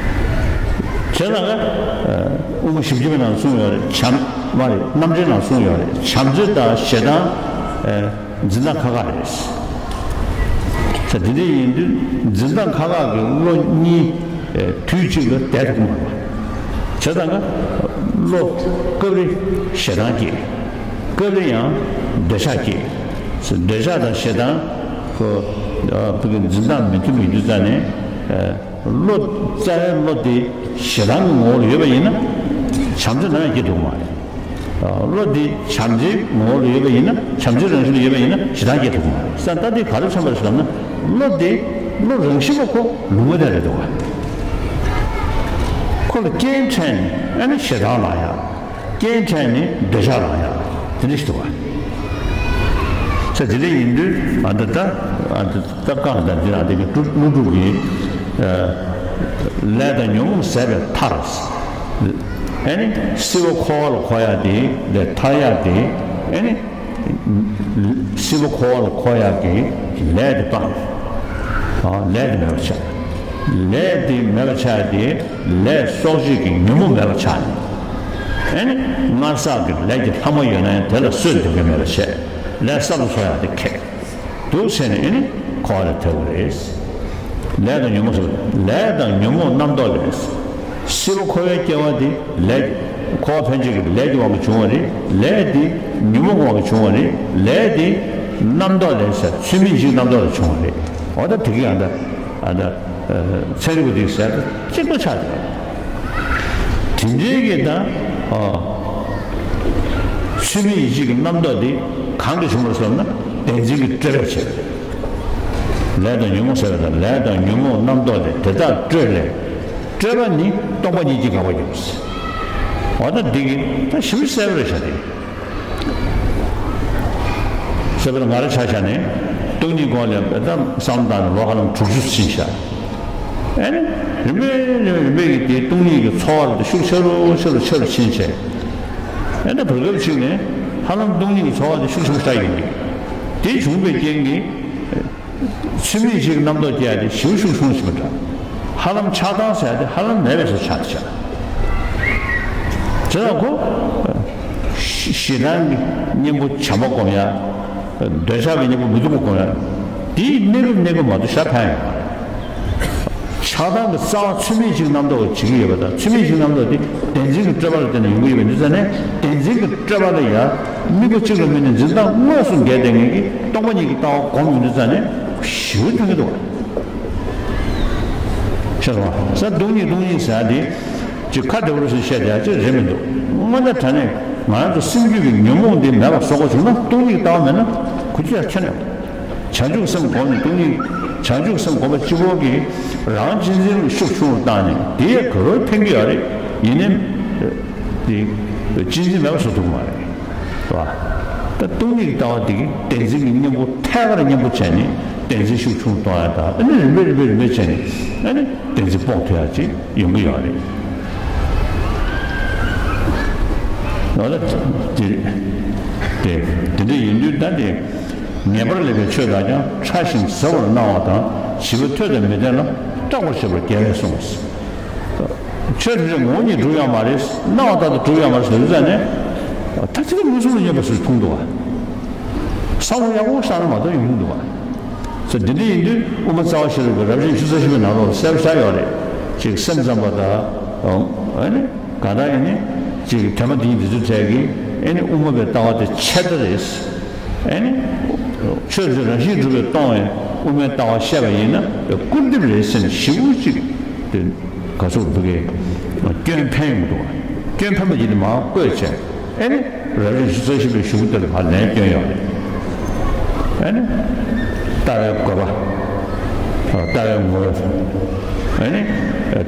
བྱས་ཙང་ཀ་དབུ་མ་བཞི་བརྒྱ་པའི་ནང་གསུངས་ཡོད་རེད། བྱམས་མ་རེད། རྣམ་འགྲེལ་ནང་གསུངས་ཡོད་རེད། བྱམས་བརྩེ་དང་ཞེ་སྡང་། འཛིན་སྟངས་ཁག་ཁག་རེད། ས་དེ་འདྲ་ཡིན་དུས་འཛིན་སྟངས་ཁག་ཁག་གི་བློ་གཉིས་དུས་གཅིག་ལ་བསྡད་ཐུབ་ཀྱི་མ་རེད། བྱས་ཙང་ཀ་བློ་སྐབས་རེ་ཞེ་སྡང་སྐྱེ། སྐབས་རེ་ཡང་འདོད་ཆགས་སྐྱེ། འདོད་ཆགས་དང་ཞེ་སྡང་ཁོ་ཕ་གི་འཛིན་སྟངས་མི་མཐུན་པ་ཡིན་དུས་ཙ་ནས། བློ་རྩ་བའི་བློ་དེ་ཞེ་སྡང་གི་ངོ་བོར་ཡོད་པ་ཡིན་ན། བྱམས་བརྩེ་ནམ་ཡང་སྐྱེ་ཐུབ་ཀྱི་མ་རེད། བློ་འདི་བྱམས་བརྩེའི་ངོ་བོར་ཡོད་པ་ཡིན་ན། བྱམས་བརྩེའི་རང་བཞིན་ལ་ཡོད་པ་ཡིན་ན་ཞེ་སྡང་སྐྱེ་ཐུབ་ཀྱི་མ་རེད། ས་ད་འདི་ག་རེ་མཚོན་པ་རེད་ཟེར་ན། བློ་འདི་བློ་རང་བཞིན་པ་ཁོ་ལུང་བ་དེ་རེད་འདུག་བ། ཁོ་ལ་རྐྱེན་འཕྲད་ནས་ཨ་ནི་ཞེ་སྡང་ལངས་ཡ། རྐྱེན་འཕྲད་ནས་འདོད་ཆགས་ལངས་ཡ། དེ་འདྲ་ཞིག་འདུག་བ། ས་དེ་འདྲ་ཡིན་དུས་ཨ་ད་ད་ཨ་ད། སྐབས་གང་དང་འདི་རང་དེ་གི་ཀླུ་ཀླུ་སྒྲུབ་ཀྱི། ལས་དང་ཉོན་མོངས་ཟད་པའི་མཐར། ཨེ་ནི་སྲིད་པ་འཁོར་བ་ལ་འཁོར་ཡག་དེ་ལས་ཐར་ཡག་དེ། ཨེ་ནི་སྲིད་པ་འཁོར་བ་ལ་འཁོར་ཡག་གི་ལས་དེ་སྤངས། ལས་དེ་མེད་པར་བྱས། ལས་དེ་མེད་པར་བྱས་ཏེ་ལས་གསོག་བྱེད་ཀྱི་ཉོན་མོངས་མེད་པར་བྱས་ནས། ཨེ་ནི་སྔར་བསགས་ཀྱི་ལས་ཀྱི་ལྷག་མ་ཡོད་ན་ཡང་དེ་ལ་གསོས་འདེབས་མཁན་མེད་པར་བྱས། ལས་གསར་དུ་འཚོགས་ཡག་དེ་ཁེགས། འདུག་ཟེར་ནས་ཨེ་ནི་འཁོར་བ་ལ་ཐལ་བ་རེད། ལས་དང་ཉོན་མོངས་སོགས། ལས་དང་ཉོན་མོངས་རྣམ་རྟོག་ལས། སྲིད་པ་འཁོར་བའི་སྐྱེ་བ་འདི་ལས། འཁོར་བ་འཕེན་བྱེད་ཀྱི་ལས་ཀྱི་དབང་གིས་བྱུང་བ་རེད། ལས་འདི་ཉོན་མོངས་ཀྱི་དབང་གིས་བྱུང་བ་རེད། ལས་འདི་རྣམ་རྟོག་ལས་ཟེར་ཚུལ་མིན་གྱི་རྣམ་རྟོག་ལས་བྱུང་བ་རེད། འོ་ད་དེ་གི་ཡང་ད་ཨ་ད་ཚན་རིག་པ་འདི་ཟེར་ད་གཅིག་པ་ཆགས་ཏེ། དེ་འདྲའི་གི་ད་ཨ་ཚུལ་མིན་ཡིད་བྱེད་ཀྱི་རྣམ་རྟོག་འདི་གང་གིས་བྱུང་བར་སོང་ན་བདེན་འཛིན་གྱི་སྤྲོས་པས་བྱས་པ་རེད། ལས་དང་ཉོན་མོངས་ཟད་པ་དང་ལས་དང་ཉོན་མོངས་རྣམ་རྟོག་ལས། དེ་དག་སྤྲོས་ལས། སྤྲོས་པ་ནི་སྟོང་པ་ཉིད་ཀྱིས་འགག་པར་འགྱུར། འོ་ད་འདི་གི་ད་ཞིབ་གསལ་པོ་རེད་ཤག་དེ། གསལ་པོ་ང་རང་ཆ་བཞག་ནས་སྟོང་ཉིད་སྒོ་ནས་ད་བསམ་བཏང་ནས་ལོ་ཧ་ལམ་དྲུག་ཅུ་ཕྱིན་ཤག་ཨེ་ནི་རིམ་པས་རིམ་པས་རིམ་པས་ཀྱིས་དེ་སྟོང་ཉིད་ཀྱི་ཚོར་བ་དེ་ཤུགས་ཆེ་རུ་ཆེ་རུ་ཆེ་རུ་ཕྱིན་བྱས། ཨེ་ནི་བར་སྐབས་ཤིག་ནས་ཧ་ལམ་སྟོང་ཉིད་ཀྱི་ཚོར་བ་དེ་ཤུགས་ཆེན་པོ་ཞིག་ཡོང་གི། དེ་བྱུང་བའི་རྐྱེན་གྱིས། ཚུལ་མིན་ཞིག་རྣམ་རྟོག་སྐྱེ་ཡ་དེ་ཞེ་པོ་ཤུགས་ཆུང་ཞིག་མི་འདྲ། ཧ་ལམ་ཆགས་སྡང་ཟེར་ཡ་དེ་ཧ་ལམ་མེད་པའི་བཟོ་ཆགས་ཏེ་ཆགས། དེ་ལ་ཁོ། ཞེ་སྡང་གི་གཉེན་པོ་བྱམས་པ་སྒོམ་ཡ། འདོད་ཆགས་ཀྱི་གཉེན་པོ་མི་སྡུག་པ་སྒོམ་ཡ། དེའི་གནས་སྐབས་གནས་སྐབས་མ་གཏོགས་ཞེ་དྲག་ཕན་ཡོད་མ་རེད། ཆགས་སྡང་གི་རྩ་བ་ཚུལ་མིན་ཞིག་རྣམ་རྟོག་བྱེད་ཀྱི་ཡོད་པ་དང་། ཚུལ་མིན་ཞིག་རྣམ་རྟོག་དེ་བདེན་འཛིན་གྱི་སྤྲོས་པ་ལ་བརྟེན་ནས་ཡོང་གི་ཡོད་པ་འདི་ཙ་ནས། བདེན་འཛིན་གྱི་སྤྲོས་པ་ལ་ཡང་དམིགས་པ་གཅིག་ལ་དམིགས་ནས་འཛིན་སྟངས་དངོས་སུ་འགལ་བསྡད་མཁན་གྱི་སྟོང་པ་ཉིད་ཀྱི་ལྟ་བ་སྒོམ་ཡོང་དུས་ཙ་ནས་ཞེ་པོ་མཐུན་གྱི་འདུག་བ། ཤེས་སོང་བ། ས་སྟོང་ཉིད་སྟོང་ཉིད་ཟེར་ཡ་དེ་ཅིག་ཁ་བདེ་པོ་རེད་ཟེར་བཤད་བསྡད་ཡ་ཅིག་རེད་མི་འདུག། དངོས་གནས་དྲང་གནས་ང་རང་ཚོ་སེམས་རྒྱུད་ཀྱི་ཉོན་མོངས་འདི་མེད་པ་བཟོ་དགོས་བྱུང་ན་སྟོང་ཉིད་ཀྱི་ལྟ་བ་མེད་ན་གུ་ཅི་ཡང་ཁྱོན་ནས། བྱང་ཆུབ་སེམས་སྒོམ་ནས་སྟོང་ཉིད། བྱང་ཆུབ་སེམས་སྒོམ་པ་གཅིག་པོ་གིས་རང་གཅེས་འཛིན་ལ་ཤུགས་ཆུང་རུ་བཏང་ནས་དེ་ཡང་ག་རེ་ཕན་གྱི་ཡོད་རེད། ཡིན་ནའི་དེ་གཅེས་འཛིན་མེད་པ་བཟོ་ཐུབ་མ་རེད། རེད་བ། ད་སྟོང་ཉིད་ཀྱི་ལྟ་བ་དེ་གིས་བདེན་འཛིན་གྱི་གཉེན་པོ་ཐད་ཀར་གཉེན་པོ་བྱས་ནས་བདེན་འཛིན་ཤུགས་ཆུང་རུ་གཏོང་ཡ་དང་། ཨ་ནི་རིམ་པས་རིམ་པས་རིམ་པས་བྱས་ནས་ཨ་ནི་བདེན་འཛིན་སྤོང་ཐུབ་ཡ་ཅིག་ཡོང་གི་ཡོད་རེད། ད་ལྟ་དེ་དེ་དེ་འདྲ་ཡིན་དུས་ད་དེ། ངེས་པར་ལེགས་པའི་ཆོས་དག་ཀྱང་། ཕྲ་ཞིང་ཟབ་པར་སྣང་བ་དང་། བྱིས་པ་ཐོས་དང་མི་ལྡན་ལ། སྐྲག་པར་བྱེད་པར་རྒྱལ་བས་གསུངས། ཆོས་ཐམས་ཅད་ངོ་བོ་ཉིད་གྲུབ་ཡོད་མ་རེད། སྣང་བ་ལྟར་དུ་གྲུབ་ཡོད་མ་རེད་ཟེར་དུས་ཙམ་ནས། ད་ཚིག་མུ་གསུམ་ལ་སྙོན་པ་སུས་མཐོང་འདུག་བ། བསམ་བློ་ཡག་པོ་བཞག་ན་མ་གཏོགས་ཡོང་གི་མི་འདུག་བ། ས་འདི་འདྲ་ཡིན་དུས་དབུ་མ་རྩ་བ་ཤེས་རབ་ཀྱི་རབ་བྱེད་ཉི་ཤུ་རྩ་བཞི་པའི་ནང་ལོགས་ལ་གསལ་པོ་ཆགས་ཡོད་རེད། ཅིག་སེམས་ཙམ་པ་དང་། ཨ་ནི་གང་ལྟར་ཡིན་ནི་ཅིག་དོན་མ་འདི་འདི་ཚོའི་གྲས་ཀྱིས་ཨ་ནི་དབུ་མ་པའི་ལྟ་བ་དེ་ཆད་ལྟ་རེད། ཨ་ནི་ཆོས་ཚོའི་རང་བཞིན་གྲུབ་པའི་སྟོང་བའི་དབུ་མའི་ལྟ་བ་བཤད་པ་ཡིན་ན་སྐུར་འདེབས་རེད་ཟེར་ནས་ཞེ་པོ་ཅིག་དེ་ག་ཚོད་བུ་གའི་སྐྱོན་འཕེན་ཡོང་གི་འདུག་བ། སྐྱོན་འཕེན་པ་ཡིན་ནི་མར་བཀོད་བྱས། ཨེ་ནི། རབ་བྱེད་ཉི་ཤུ་རྩ་བཞི་པའི་གཞུང་དེ་ལ་ཕར་ལན་སྐྱོན་ཡོད་རེད། ཨེ་ནི། ལྟ་བའི་དགོས་པ། ལྟ་བའི་ངོ་བོ། ཨེ་ནི།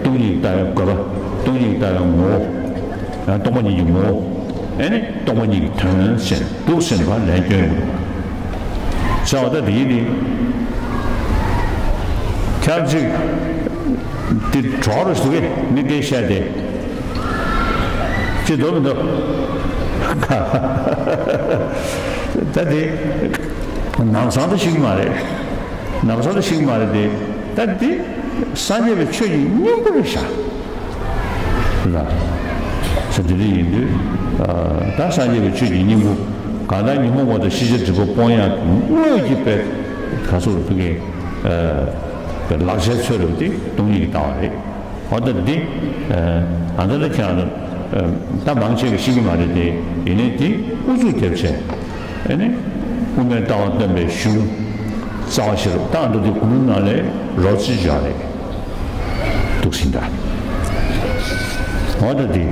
སྟོང་ཉིད་ལྟ་བའི་དགོས་པ། སྟོང་ཉིད་ལྟ་བའི་ངོ་བོ། ཡང་སྟོང་པ་ཉིད་ཀྱི་ངོ་བོ། ཨེ་ནི། སྟོང་པ་ཉིད་ཀྱི་དོན་ཟེར་འདུག་ཟེར་ནས་ཕར་ལན་སྐྱོན་ཡོང་གི་འདུག་བ། བྱས་པ་ད་དེ་ཡིན་ཏེ། ཁྱེད་ཅིག་འདི་གྲོགས་རུ་ཞུ་གི་མི་སྐད་བཤད་དེ། ཅི་འདོད་མི་འདོད། ད་དེ་ནམ་སང་དུ་ཤེས་ཀྱི་མ་རེད། ནམ་སང་དུ་ཤེས་ཀྱི་མ་རེད་དེ། ད་འདི་སངས་རྒྱས་པའི་ཆོས་ཀྱི་སྙིང་པོ་རེད་ཤག་ལ། ས་དེ་འདྲ་ཡིན་དུས། ད་སངས་རྒྱས་པའི་ཆོས་ཀྱི་སྙིང་པོ་གང་ལྟར་ཉོན་མོངས་པ་དང་ཤེས་བྱ་སྒྲིབ་པ་སྤོང་ཡག་གི་དངོས་ཀྱི་དཔེ་ག་ཚོད་ལ་ཕུལ་མཁན། ལག་ཆའི་ཚོད་རེད་དེ་སྟོང་ཉིད་ཀྱི་ལྟ་བ་རེད། འོ་ད་འདི། ཨ་ད་ལ་ཁྱེད་རང་ད་མང་ཆེ་གི་ཤེས་ཀྱི་མ་རེད་དེ། ཡིན་ནའི་དེ་ཨུ་ཚུགས་རྒྱབ་བྱས། ཨ་ནི། དབུ་མའི་ལྟ་བ་སྟོན་པའི་གཞུང་། རྩ་བ་ཤེས་རབ་ད་འདི་དེ་གུང་ནང་ལས་རོ་རྩི་བྱ་རེད། འདུག་ཟིན་ད། འོ་ད་འདི།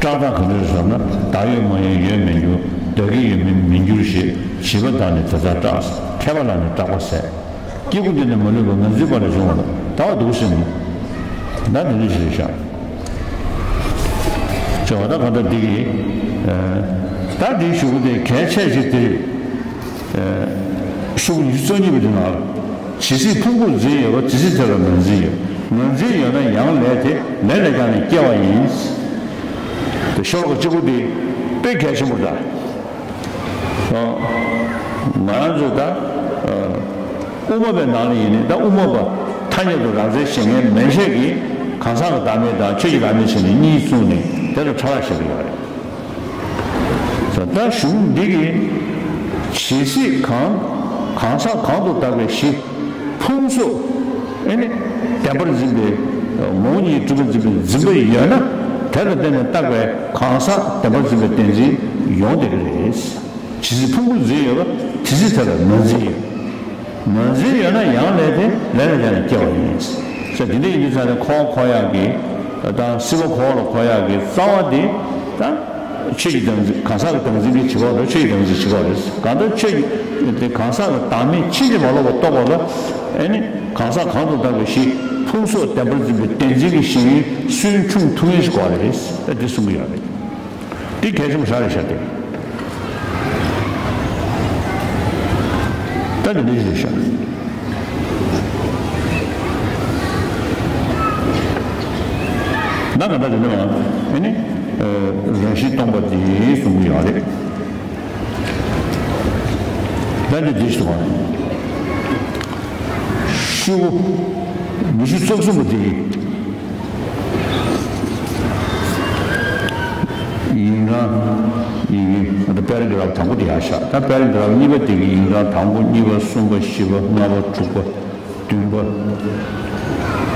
སྐྲག་སྟངས་ག་འདྲ་རེད་ཟེར་ན། བདག་ཡོད་མ་ཡིན་ཡོད་མི་འགྱུར། བདག་གི་ཡོད་མིན་མི་འགྱུར་ཞེས། བྱིས་པ་དག་ནི་དེ་ལྟར་སྐྲག། མཁས་པ་ལ་ནི་སྐྲག་པ་ཟད། སྐྱེ་དགུ་འདི་ནི་མ་ལུས་པ། ངར་འཛིན་པ་ལས་བྱུང་བ་ལ། ད་བ་འདུག་ཟེར་ནས། ད་འདི་འདྲ་ཞིག་བཞག་བྱས་པ་ད་གང་ལྟར་འདི་གི། ད་འདིའི་གཞུག་གུ་དེ་གལ་ཆེ་ཞིག་དེ། གཞུག་གུ་ཉི་ཤུ་རྩ་གཉིས་པ་དེ་ནང་ལ། ཇི་སྲིད་ཕུང་པོར་འཛིན་ཡོད་པ། དེ་སྲིད་དེ་ལ་ངར་འཛིན་ཡོད། ངར་འཛིན་ཡོད་ན་ཡང་ལས་དེ། ལས་ལས་ཀྱང་ནི་སྐྱེ་བ་ཡིན། དེ་ཤོ་ལོ་ཀ་གཅིག་པོ་དེ་དཔེ་གལ་ཆེན་པོ་རེད་ད། ང་རང་ཚོ་ད། དབུ་མ་པའི་ནང་ལ་ཡིན་ནའི་ད་དབུ་མ་པ་ཐ་སྙད་དུ་རང་རྩལ་བྱེད་མཁན་མན་ཆད་ཀྱིས་གང་ཟག་གི་བདག་མེད་དང་ཆོས་ཀྱི་བདག་མེད་བྱས་ནས་གཉིས་བཙུགས་ནས་དེ་ལ་ཕྲ་རགས་བཤད་ཀྱི་ཡོད་རེད། ད་གཞུང་འདི་གིས་ཇི་སྲིད་གང་གང་ཟག་གང་དུ་བཏགས་པའི་གཞི་ཕུང་སོགས་ཨེ་ནི་བདེན་པར་འཛིན་པའི་ངོ་བོ་ཉིད་གྲུབ་པར་འཛིན་པའི་འཛིན་པ་ཡོད་ན་དེ་ལ་བརྟེན་ནས་བཏགས་པའི་གང་ཟག་བདེན་པར་འཛིན་པའི་བདེན་འཛིན་ཡོང་བསྡད་ཀྱི་རེད། ཇི་སྲིད་ཕུང་པོར་འཛིན་ཡོད་པ། དེ་སྲིད་དེ་ལ་ངར་འཛིན་ཡོད། ངར་འཛིན་ཡོད་ན་ཡང་ལས་དེ་ལས་ལ་ཡང་ནས་སྐྱེ་བ་ཡིན། ས་དེ་འདྲ་ཡིན་དུས་ཙང་ནས་འཁོར་བ་འཁོར་ཡག་གི་དང་སྲིད་པ་འཁོར་བ་ལ་འཁོར་ཡག་གི་རྩ་བ་དེ་ད་ཆོས་ཀྱི་བདག་འཛིན་གང་ཟག་གི་བདག་འཛིན་གྱི་བྱེད་པ་རེད། ཆོས་ཀྱི་བདག་འཛིན་བྱེད་པ་རེད། གང་ལྟར་ཆོས་ཀྱི་དེ་གང་ཟག་གི་བདག་མེད་ཕྱིན་ཅི་མ་ལོག་པར་རྟོགས་པ་ལ་ཨེ་ནི་གང་ཟག་གང་དུ་བཏགས་པའི་གཞི་ཕུང་སོགས་བདེན་པར་འཛིན་པའི་བདེན་འཛིན་གྱི་ཞེན་ཡུལ་སུན་ཕྱུང་ཐུབ་མཁན་ཞིག་དགོས་རེད། ད་དེ་གསུང་གི་ཡོད་རེད། འདི་གལ་ཆེན་པོ་ཞིག་རེད་ཤག་སྟེ། ད་འདི་འདྲ་ཞིག་རེད་ཤག་ད་ག་ད་འདི་འདྲ་མ་ཨེ་ནི། རང་བཞིན་སྟོང་པ་འདི་གསུང་གི་ཡོད་རེད། ད་འདི་འདི་ཞིག་ཏུ་བ། ཤོག་གུ་ཉི་ཤུ་རྩ་གསུམ་པ་འདི། ཡིག་རང་ཡིག་ད་པེ་ར་གྷ་རབ་དང་པོ་དེ་ཡར་བཞག་ད་པེ་ར་གྷ་རབ་གཉིས་པ་དེ་གི་ཡིག་རང་དང་པོ། གཉིས་པ། གསུམ་པ། བཞི་པ། ལྔ་པ། དྲུག་པ། བདུན་པ།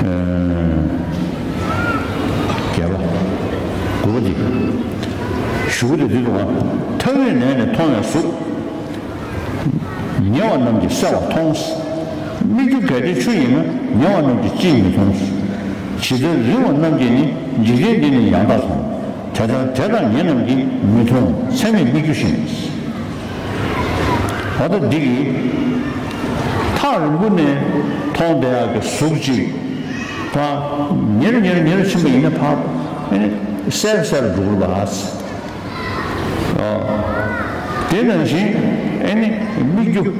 ཨེ། བརྒྱད་པ། དགུ་པ་དེ། གཞུག་གུ་དེ་དུས་དུ་ང་ཐག་རིང་ནས་ནི་མཐོང་བའི་གཟུགས། ཉེ་བ་རྣམས་ཀྱིས་གསལ་བར་མཐོང་། སྨིག་རྒྱུ་གལ་ཏེ་ཆུ་ཡིན་ན། ཉེ་བ་རྣམས་ཀྱིས་ཅིས་མི་མཐོང་། ཇི་ལྟར་རིང་བ་རྣམས་ཀྱིས་ནི། འཇིག་རྟེན་འདི་ནི་ཡང་དག་མཐོང་། དེ་ལྟར་དེ་དག་ཉེ་རྣམས་ཀྱིས་མི་མཐོང་། ཚད་མེད་སྨིག་རྒྱུ་བཞིན། འོ་ད་འདི་གིས་ཐག་རིང་པོ་ནས་མཐོང་བསྡད་ཡག་གི་གཟུགས་ཅིག་ཕར་ཉེ་རུ་ཉེ་རུ་ཉེ་རུ་ཕྱིན་པ་ཡིན་ན་ཕར་ཨེ་ནི་གསལ་གསལ་འགྲོ་གི་རེད་པ། དེ་ནང་བཞིན་ཨེ་ནི་སྨིག་རྒྱུ་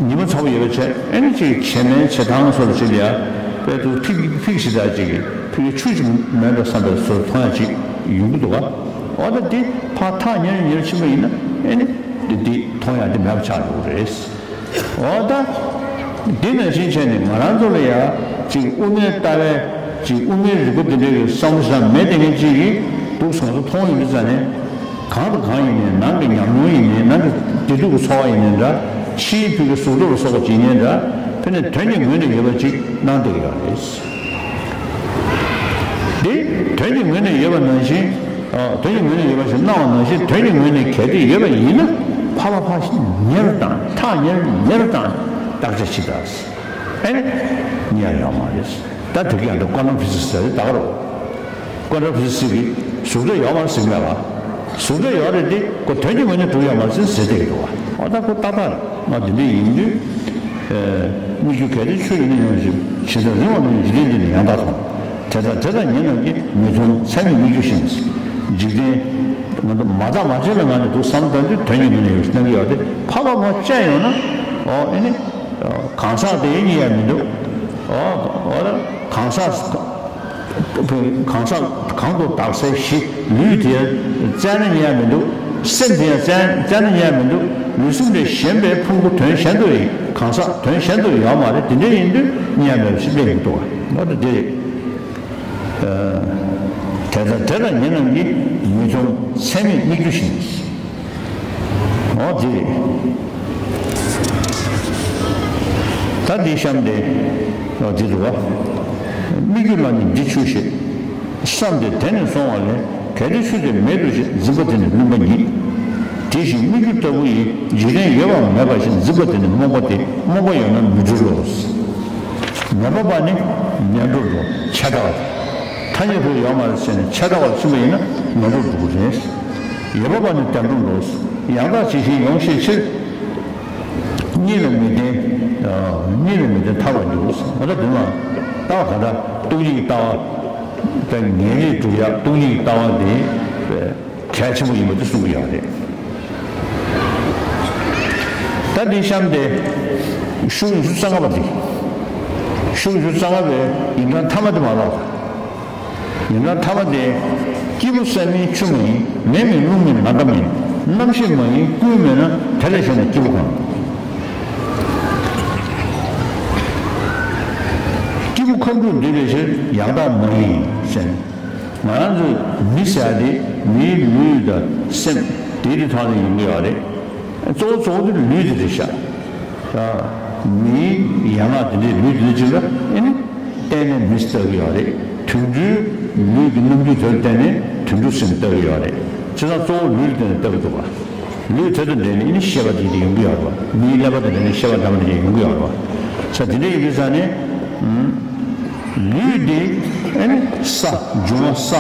ཉི་མ་ཚ་པོ་ཡོད་པ་བྱས་ཨེ་ནི་ཅིག་བྱེ་མའི་བྱེ་ཐང་སོགས་ཅིག་ལ་ཡ་དཔེ་དུ་ཕིག་ཕིག་ཞིག་དང་ཅིག་ ཆུ་ཞིག་མེད་པའི་བསམ་པའི་བཟོ་མཐོང་ཡ་ཅིག་ཡོང་གི་འདུག་ག་འོ་ད་འདི་ཕར་ཐག་ཉེ་རུ་ཉེ་རུ་ཕྱིན་པ་ཡིན་ན་ཨེ་ནི་འདི་འདི་མཐོང་ཡ་འདི་མེད་པ་ཆགས་འགྲོ་གི་རེད། འོ་ད། འདི་ནང་བཞིན་བྱས་ནས་ང་རང་ཚོ་ལ་ཡ་ཅིག་དབུ་མའི་ལྟ་བའི་ཅིག་དབུ་མའི་རིག་པ་འདི་འདྲའི་བསམ་བློ་ཞིག་མེད་བསྡད་མཁན་ཅིག་གིས་འདུག་ང་ཚོ་མཐོང་ཡོང་དུས་ཙ་ནས་གང་དང་གང་ཡིན་ནའི་ནང་གི་ཉམས་མྱོང་ཡིན་ནའི་ནང་གི་བདེ་སྡུག་གི་ཚོར་བ་ཡིན་ནའི་འདྲ། ཕྱིའི་ཕུགས་ཀྱི་གཟུགས་སྟོབས་ལ་སོགས་པ་ཅིག་ཡིན་ནའི་འདྲ། ཕན་ནས་དོན་གྱི་ངོས་ནས་ཡོད་པ་ཅིག་སྣང་བསྡད་ཀྱི་ཡོད་རེད། འདི་དོན་གྱི་ངོས་ནས་ཡོད་པ་ནང་བཞིན། ཨ། དོན་གྱི་ངོས་ནས་ཡོད་པ་ཞིག་སྣང་བ་ནང་བཞིན་དོན་གྱི་ངོས་ནས་གལ་ཏེ་ཡོད་པ་ཡིན་ན་ཕར་ཕར་ཕར་ཉེ་རུ་བཏང་། ཐག་ཉེ་རུ་ཉེ་རུ་བཏང་བརྟག་དཔྱད་བྱེད་ད། ཨེ་ནི་རྙེད་ཡ་ཡོད་མ་རེད། ད་དེ་ག་ཡང་འདུག་ཀོན་ཊམ་ཕི་ཟིག་སི་ཟེར་ད་ག་རོ། ཀོན་ཊམ་ཕི་ཟིག་སི་གི་གཟུགས་འདྲེས་ཡོད་མ་རེད་ཟེར་གི་མེད་པ། གཟུགས་འདྲེས་ཡོད་རེད་དེ་ཁོ་དོན་གྱི་ངོས་ནས་གྲུབ་ཡོད་མ་རེད་ཟེར་བསྡད་ཀྱི་འདུག་བ། འོ་ད་ཁོ་ཏག་ཏག་རེད། ང་འདི་འདྲ་ཡིན་དུས། ཨེ། སྨིག་རྒྱུ་གལ་ཏེ་ཆུ་ཡིན་ན་ཡང་ཞིག་ཇི་ལྟར་རིང་བ་ནི་འཇིག་རྟེན་འདི་ནི་ཡང་དག་མཐོང་། དེ་ལྟར་དེ་དག་ཉིད་རྣམས་ཀྱིས་མི་མཐོང་ཚད་མས་སྨིག་རྒྱུ་བཞིན། འཇིག་རྟེན་ང་ཚོ་མ་བརྟགས་མ་དཔྱད་པའི་ངང་ནས་འདུག་བསམ་བློ་བཏང་དུས་དོན་གྱི་ངོས་ནས་ཡོད་སྣང་གི་ཡོད་དེ་ཕ་བ་མ་དཔྱད་ཡོང་ན། ཨོ་ཨེ་ནི། གང་ཟག་དེ་རྙེད་ཡ་མི་འདུག་ཨོ་ཨོ་གང་ཟག་གང་ཟག་གང་དུ་བདག་སའི་གཞི་ལུས་དེ་བཙལ་ན་རྙེད་ཡ་མི་འདུག་སེམས་དེ་ཡང་བཙལ་བཙལ་ན་རྙེད་ཡ་མི་འདུག་ལུས་སེམས་དེ་ཞེན་པའི་ཕུང་པོ་དོན་གཞན་དུ་ཡིན། གང་ཟག་དོན་གཞན་དུ་ཡོད་མ་རེད། དེ་འདྲ་ཡིན་དུས་རྙེད་ཡ་མེད་པ་ཞིག་སླེབས་ཀྱི་འདུག་བ། འོ་ད་དེ་རེད། དེ་ལྟར་དེ་ལ་ཉེ་རྣམས་ཀྱིས་མི་མཐོང་ཚད་མས་སྨིག་རྒྱུ་བཞིན། འོ་དེ་རེད། ད་འདི་གཤམ་དེ། འོ་དེ་རེད་བ། སྨིག་རྒྱུ་ལ་ནི་འདི་ཆུ་ཞེས། བསམས་ཏེ་དེ་ནི་སོང་བ་ལས། གལ་ཏེ་ཆུ་དེ་མེད་དུ་ཞེས་འཛིན་པ་དེ་ནི་བླུན་པ་ཉིད། དེ་བཞིན་སྨིག་རྒྱུ་ལྟ་བུ་ཡིས་འཇིག་རྟེན་ཡོད་པ་མེད་པ་ཞེས་འཛིན་པ་དེ་ནི་རྨོངས་པ་སྟེ་རྨོངས་པ་ཡོད་ན་མི་འགྲུལ་ལོ། མེད་པ་པ་ནི་མེད་འགྲོ་རུ་ཆད་པ། ཐ་སྙད་དུ་ཡོད་མ་རེད་ཟེར་ནས་ཆད་པ་ལ་ཕྱིན་པ་ཡིན་ན་མེད་འགྲོ་འགྲོ་གི་རེད། ཡོད་པ་པ་ནི་བདེན་འགྲོ་འགྲོ། ཡང་དག་ཇི་བཞིན་ཡོངས་ཤེས་ཕྱིར། གཉིས་ལ་མི་ལྡན། གཉིས་ལ་མི་ལྡན་ཐར་བར་འགྱུར། ང་ད་དོན་ལ་ལྟ་བ་ག་འདྲ་སྟོང་ཉིད་ཀྱི་ལྟ་བ། ད་ངེས་ལེགས་སྒྲུབ་ཡག་སྟོང་ཉིད་ཀྱི་ལྟ་བ་འདི་གལ་ཆེན་པོ་ཡིན་པ་དེ་གསུང་གི་ཡོད་རེད། ད་འདི་གཤམ་དེ་ཤུགས་ཉི་ཤུ་རྩ་ལྔ་པ་དེ། ཤུགས་ཉི་ཤུ་རྩ་ལྔ་པའི་ཡིན་གྲངས་མཐའ་མ་དེ་མ་ལོག་ད། ཡིན་ན་ཐ་མ་དེ། སྐྱེས་བུ་སྲན་མིན་ཆུ་མ་ཡིན། མེ་མིན་རླུང་མིན་ནམ་མཁའ་མིན། རྣམ་ཤེས་མ་ཡིན་ཀུན་མེད་ན། དེ་ལས་གཞན་ན་སྐྱེས་བུ་གང་། སྐྱེས་བུ་ཁམས་དྲུག་འདུས་པའི་ཕྱིར་ཡང་དག་མ་ཡིན་ཟེར། ང་རང་ཚོའི་མི་ཟེར་ཡ་དེ་མིའི་ལུས་དང་སེམས་དེའི་རིགས་ཐོག་ནས་ཡོང་གི་ཡོད་རེད། གཙོ་བོ་གཙོ་བོ་དེ་ལུས་དེ་རེད་ཤག་ད་མིའི་ཡན་ལག་དེ་འདྲའི་ལུས་དེ་འདྲ་ཅིག་ལ་ཨེ་ནི་བརྟེན་ནས་མི་ལྟ་གི་ཡོད་རེད། དུད་འགྲོའི་ལུས་ཀྱི་རྣམ་འགྱུར་དེ་ལ་བརྟེན་ནས་དུད་འགྲོ་ཟེར་ནས་ལྟ་གི་ཡོད་རེད། བྱས་ཙང་གཙོ་བོ་ལུས་ལ་བརྟེན་ནས་ལྟ་གི་འདུག་ག་ལུས་དེ་དང་འབྲེལ་ནས་ཨེ་ནི་ཤེས་པ་དེ་འདྲ་ཡོང་གི་ཡོད་རེད་བ། མིའི་ཀླད་པ་དང་འབྲེལ་ནས་ཤེས་པ་འདྲ་མི་འདྲ་ཡོང་གི་ཡོད་རེད་བ། ས་དེ་འདྲ་ཡིན་དུས་ཙང་ནས། ལུས་འདི་ཨེ་ནི་ས་འབྱུང་བ་ས་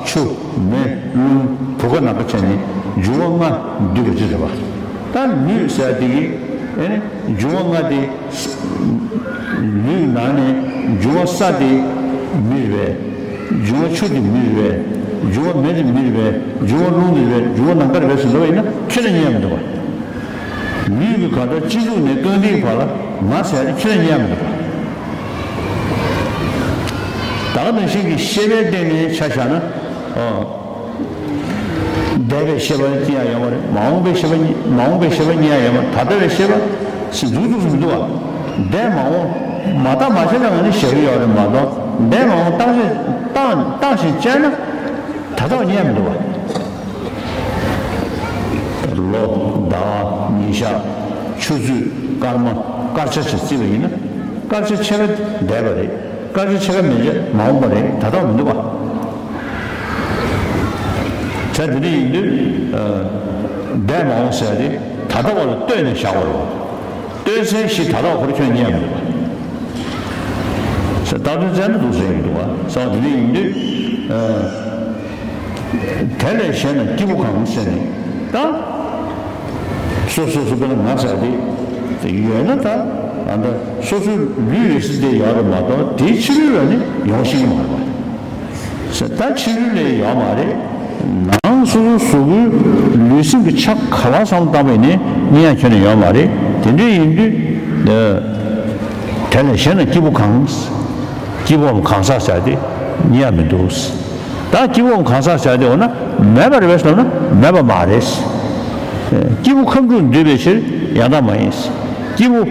ཆུ་མེ་རླུང་བུ་ག་ནམ་མཁའ་བྱས་ནས་འབྱུང་བ་ལྔ་འདུས་པ་ཅིག་རེད་བ། ད་ལུས་ཟེར་དེ་གི་ཨེ་ནི་འབྱུང་བ་ལྔ་དེ་ལུས་ནང་ནས་འབྱུང་བ་ས་དེ་མི་རེད་པས། འབྱུང་བ་ཆུ་དེ་མི་རེད་པས། འབྱུང་བ་མེ་དེ་མི་རེད་པས། འབྱུང་བ་རླུང་དེ་རེད་པས། འབྱུང་བ་ནམ་མཁའ་རེད་པས་ཟེར་ལབ་པ་ཡིན་ན་ཁྱོན་ནས་རྙེད་མི་འདུག་བ། ལུས་ཀྱི་གང་ལྟར་སྤྱི་གཙུག་ནས་རྐང་མཐིལ་བར་ལ་ང་ཟེར་ཡ་དེ་ཁྱོན་ནས་རྙེད་མི་འདུག་བ། ད་ག་ནང་བཞིན་གྱི་ཤེས་པའི་སྟེང་ནས་ཆ་བཞག་ན། ཨོ། འདས་པའི་ཤེས་པ་རྙེད་ཡ་ཡོད་མ་རེད། མ་འོངས་པའི་ཤེས་པ་རྙེད། མ་འོངས་པའི་ཤེས་པ་རྙེད་ཡ་ཡོད་མ་རེད། ད་ལྟ་བའི་ཤེས་པ་ཞིག་འཛུགས་ཐུབ་ཀྱི་མི་འདུག་བ། འདས་མ་འོངས་མ་བརྟགས་མ་དཔྱད་པའི་ངང་ནས་བཞག་གི་ཡོད་རེད་མ་གཏོགས་འདས་མ་འོངས་བརྟག་དཔྱད་བཏང་བཏང་ཞིང་དཔྱད་ན་ད་ལྟ་བ་རྙེད་མི་འདུག་བ། ལོ། ཟླ་བ། ཉིན་ཞག་ཆུ་ཚོད། སྐར་མ། སྐར་ཆ་བཅས་བརྩིས་པ་ཡིན་ན། སྐར་ཆ་ཕྱེད་ཀ་འདས་པ་རེད། སྐར་ཆ་ཕྱེད་ཀ་མན་ཆད་མ་འོངས་པ་རེད། ད་ལྟ་བ་མི་འདུག་བ། ད་དེ་འདྲ་ཡིན་དུས། འདས་མ་འོངས་ཟེར་ཡ་དེ་ད་ལྟ་བ་ལ་ལྟོས་ནས་བཞག་པ་རེད་བ། ལྟོས་ཚན་བཞི་ད་ལྟ་བ་ཁོ་རང་ཁྱོན་ནས་རྙེད་མི་འདུག་བ། ཟེར་བཏགས་དོན་བཙལ་ན་འདུག་ཟེར་ཡོང་གི་འདུག་བ། ཟེར་བ་དེ་འདྲ་ཡིན་དུས། དེ་ལས་གཞན་ན་སྐྱེས་བུ་གང་ཟེར་ནས་ད། སོ་སོ་སོ་དཔེར་ན་ང་ཟེར་དེ་ཡོད་ན་ད་ཨ་ད་སོ་སོའི་ལུས་ཡོད་ས་དེ་ཡོད་རེད་མ་གཏོགས་དེའི་ཕྱི་རོལ་ལ་ནི་ཡོང་ཤེས་ཀྱི་མ་རེད་བ། ཟེར་ད་ཕྱི་རོལ་ལ་ཡོད་མ་རེད། ནང་སོ་སོ་གཟུགས་པོའི་ལུས་སེམས་ཀྱི་ཆ་ག་པར་བསམ་བློ་བཏང་བས་ནི་རྙེད་ཡ་ཁྱོན་ནས་ཡོད་མ་རེད། དེ་འདྲ་ཡིན་དུས། དེ་ལས་གཞན་ན་སྐྱེས་བུ་གང་། སྐྱེས་བུའམ་གང་ཟག་ཟེར་ཏེ། རྙེད་ཡ་མི་འདུག། ད་སྐྱེས་བུའམ་གང་ཟག་ཟེར་དེ་འོ་ན་མེད་པ་རེད་པས་ཟེར་ན་མེད་པ་མ་རེད། སྐྱེས་བུ་ཁམས་དྲུག་འདུས་པའི་ཕྱིར་ཡང་དག་མ་ཡིན། སྐྱེས་བུ་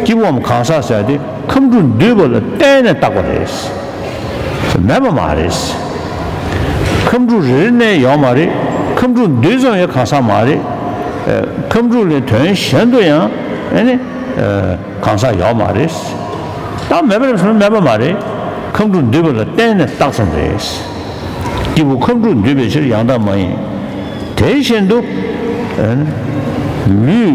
སྐྱེས་བུའམ་གང་ཟག་ཟེར་དེ་ཁམས་དྲུག་འདུས་པ་ལ་བརྟེན་ནས་བཏགས་པ་རེད། མེད་པ་མ་རེད། ཁམས་དྲུག་རེ་རེ་ནས་ཡོད་མ་རེད། ཁམས་དྲུག་འདུས་ཙམ་ཡང་གང་ཟག་མ་རེད། ཁམས་དྲུག་ལས་དོན་གཞན་དུ་ཡང་ཨ་ནི་གང་ཟག་ཡོད་མ་རེད། ད་མེད་པ་རེད་ཟེར་ན་མེད་པ་མ་རེད། ཁམས་དྲུག་འདུས་པ་ལ་བརྟེན་ནས་བཏགས་ཙམ་རེད། སྐྱེས་བུ་ཁམས་དྲུག་འདུས་པའི་ཕྱིར་ཡང་དག་མ་ཡིན། དེ་བཞིན་དུ་ཨ་ནི་ལུས་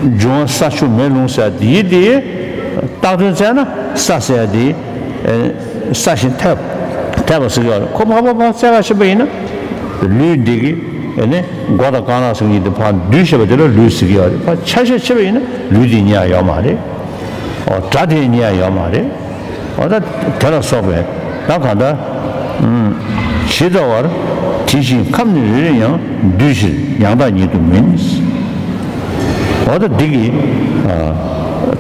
འབྱུང་བ་ས་ཆུ་མེ་རླུང་ཟེར་དེ་ཡི་དེ་བཏགས་དོན་བཙལ་ན་ས་ཟེར་དེ་ས་ཞིང་འཐད་འཐད་པ་ཟེར་གྱི་ཡོད་རེད། ཁོ་ཕར་ཕར་ཕར་བཙལ་ག་ཕྱིན་པ་ཡིན་ན་ལུས་འདི་གི་ཨ་ནི་མགོ་དང་རྐང་ལག་ཟེར་གྱི་དེ་ཕར་འདུས་བྱས་པ་དེ་ལ་ལུས་ཟེར་གྱི་ཡོད་རེད། ཕར་ཆ་ཤས་ཕྱེ་བ་ཡིན་ན་ལུས་དེ་རྙེད་ཡ་ཡོད་མ་རེད། ཨོ་སྒྲ་དེ་རྙེད་ཡ་ཡོད་མ་རེད། ཨོ་ད་དེ་ལ་སོགས་པའི་ད་གང་ལྟར་ཇི་ལྟ་བར་དེ་བཞིན་ཁམས་ནི་རེ་རེ་ཡང་འདུས་ཕྱིར་ཡང་དག་ཉིད་དུ་མིན། ཨོ་ད་འདི་གི་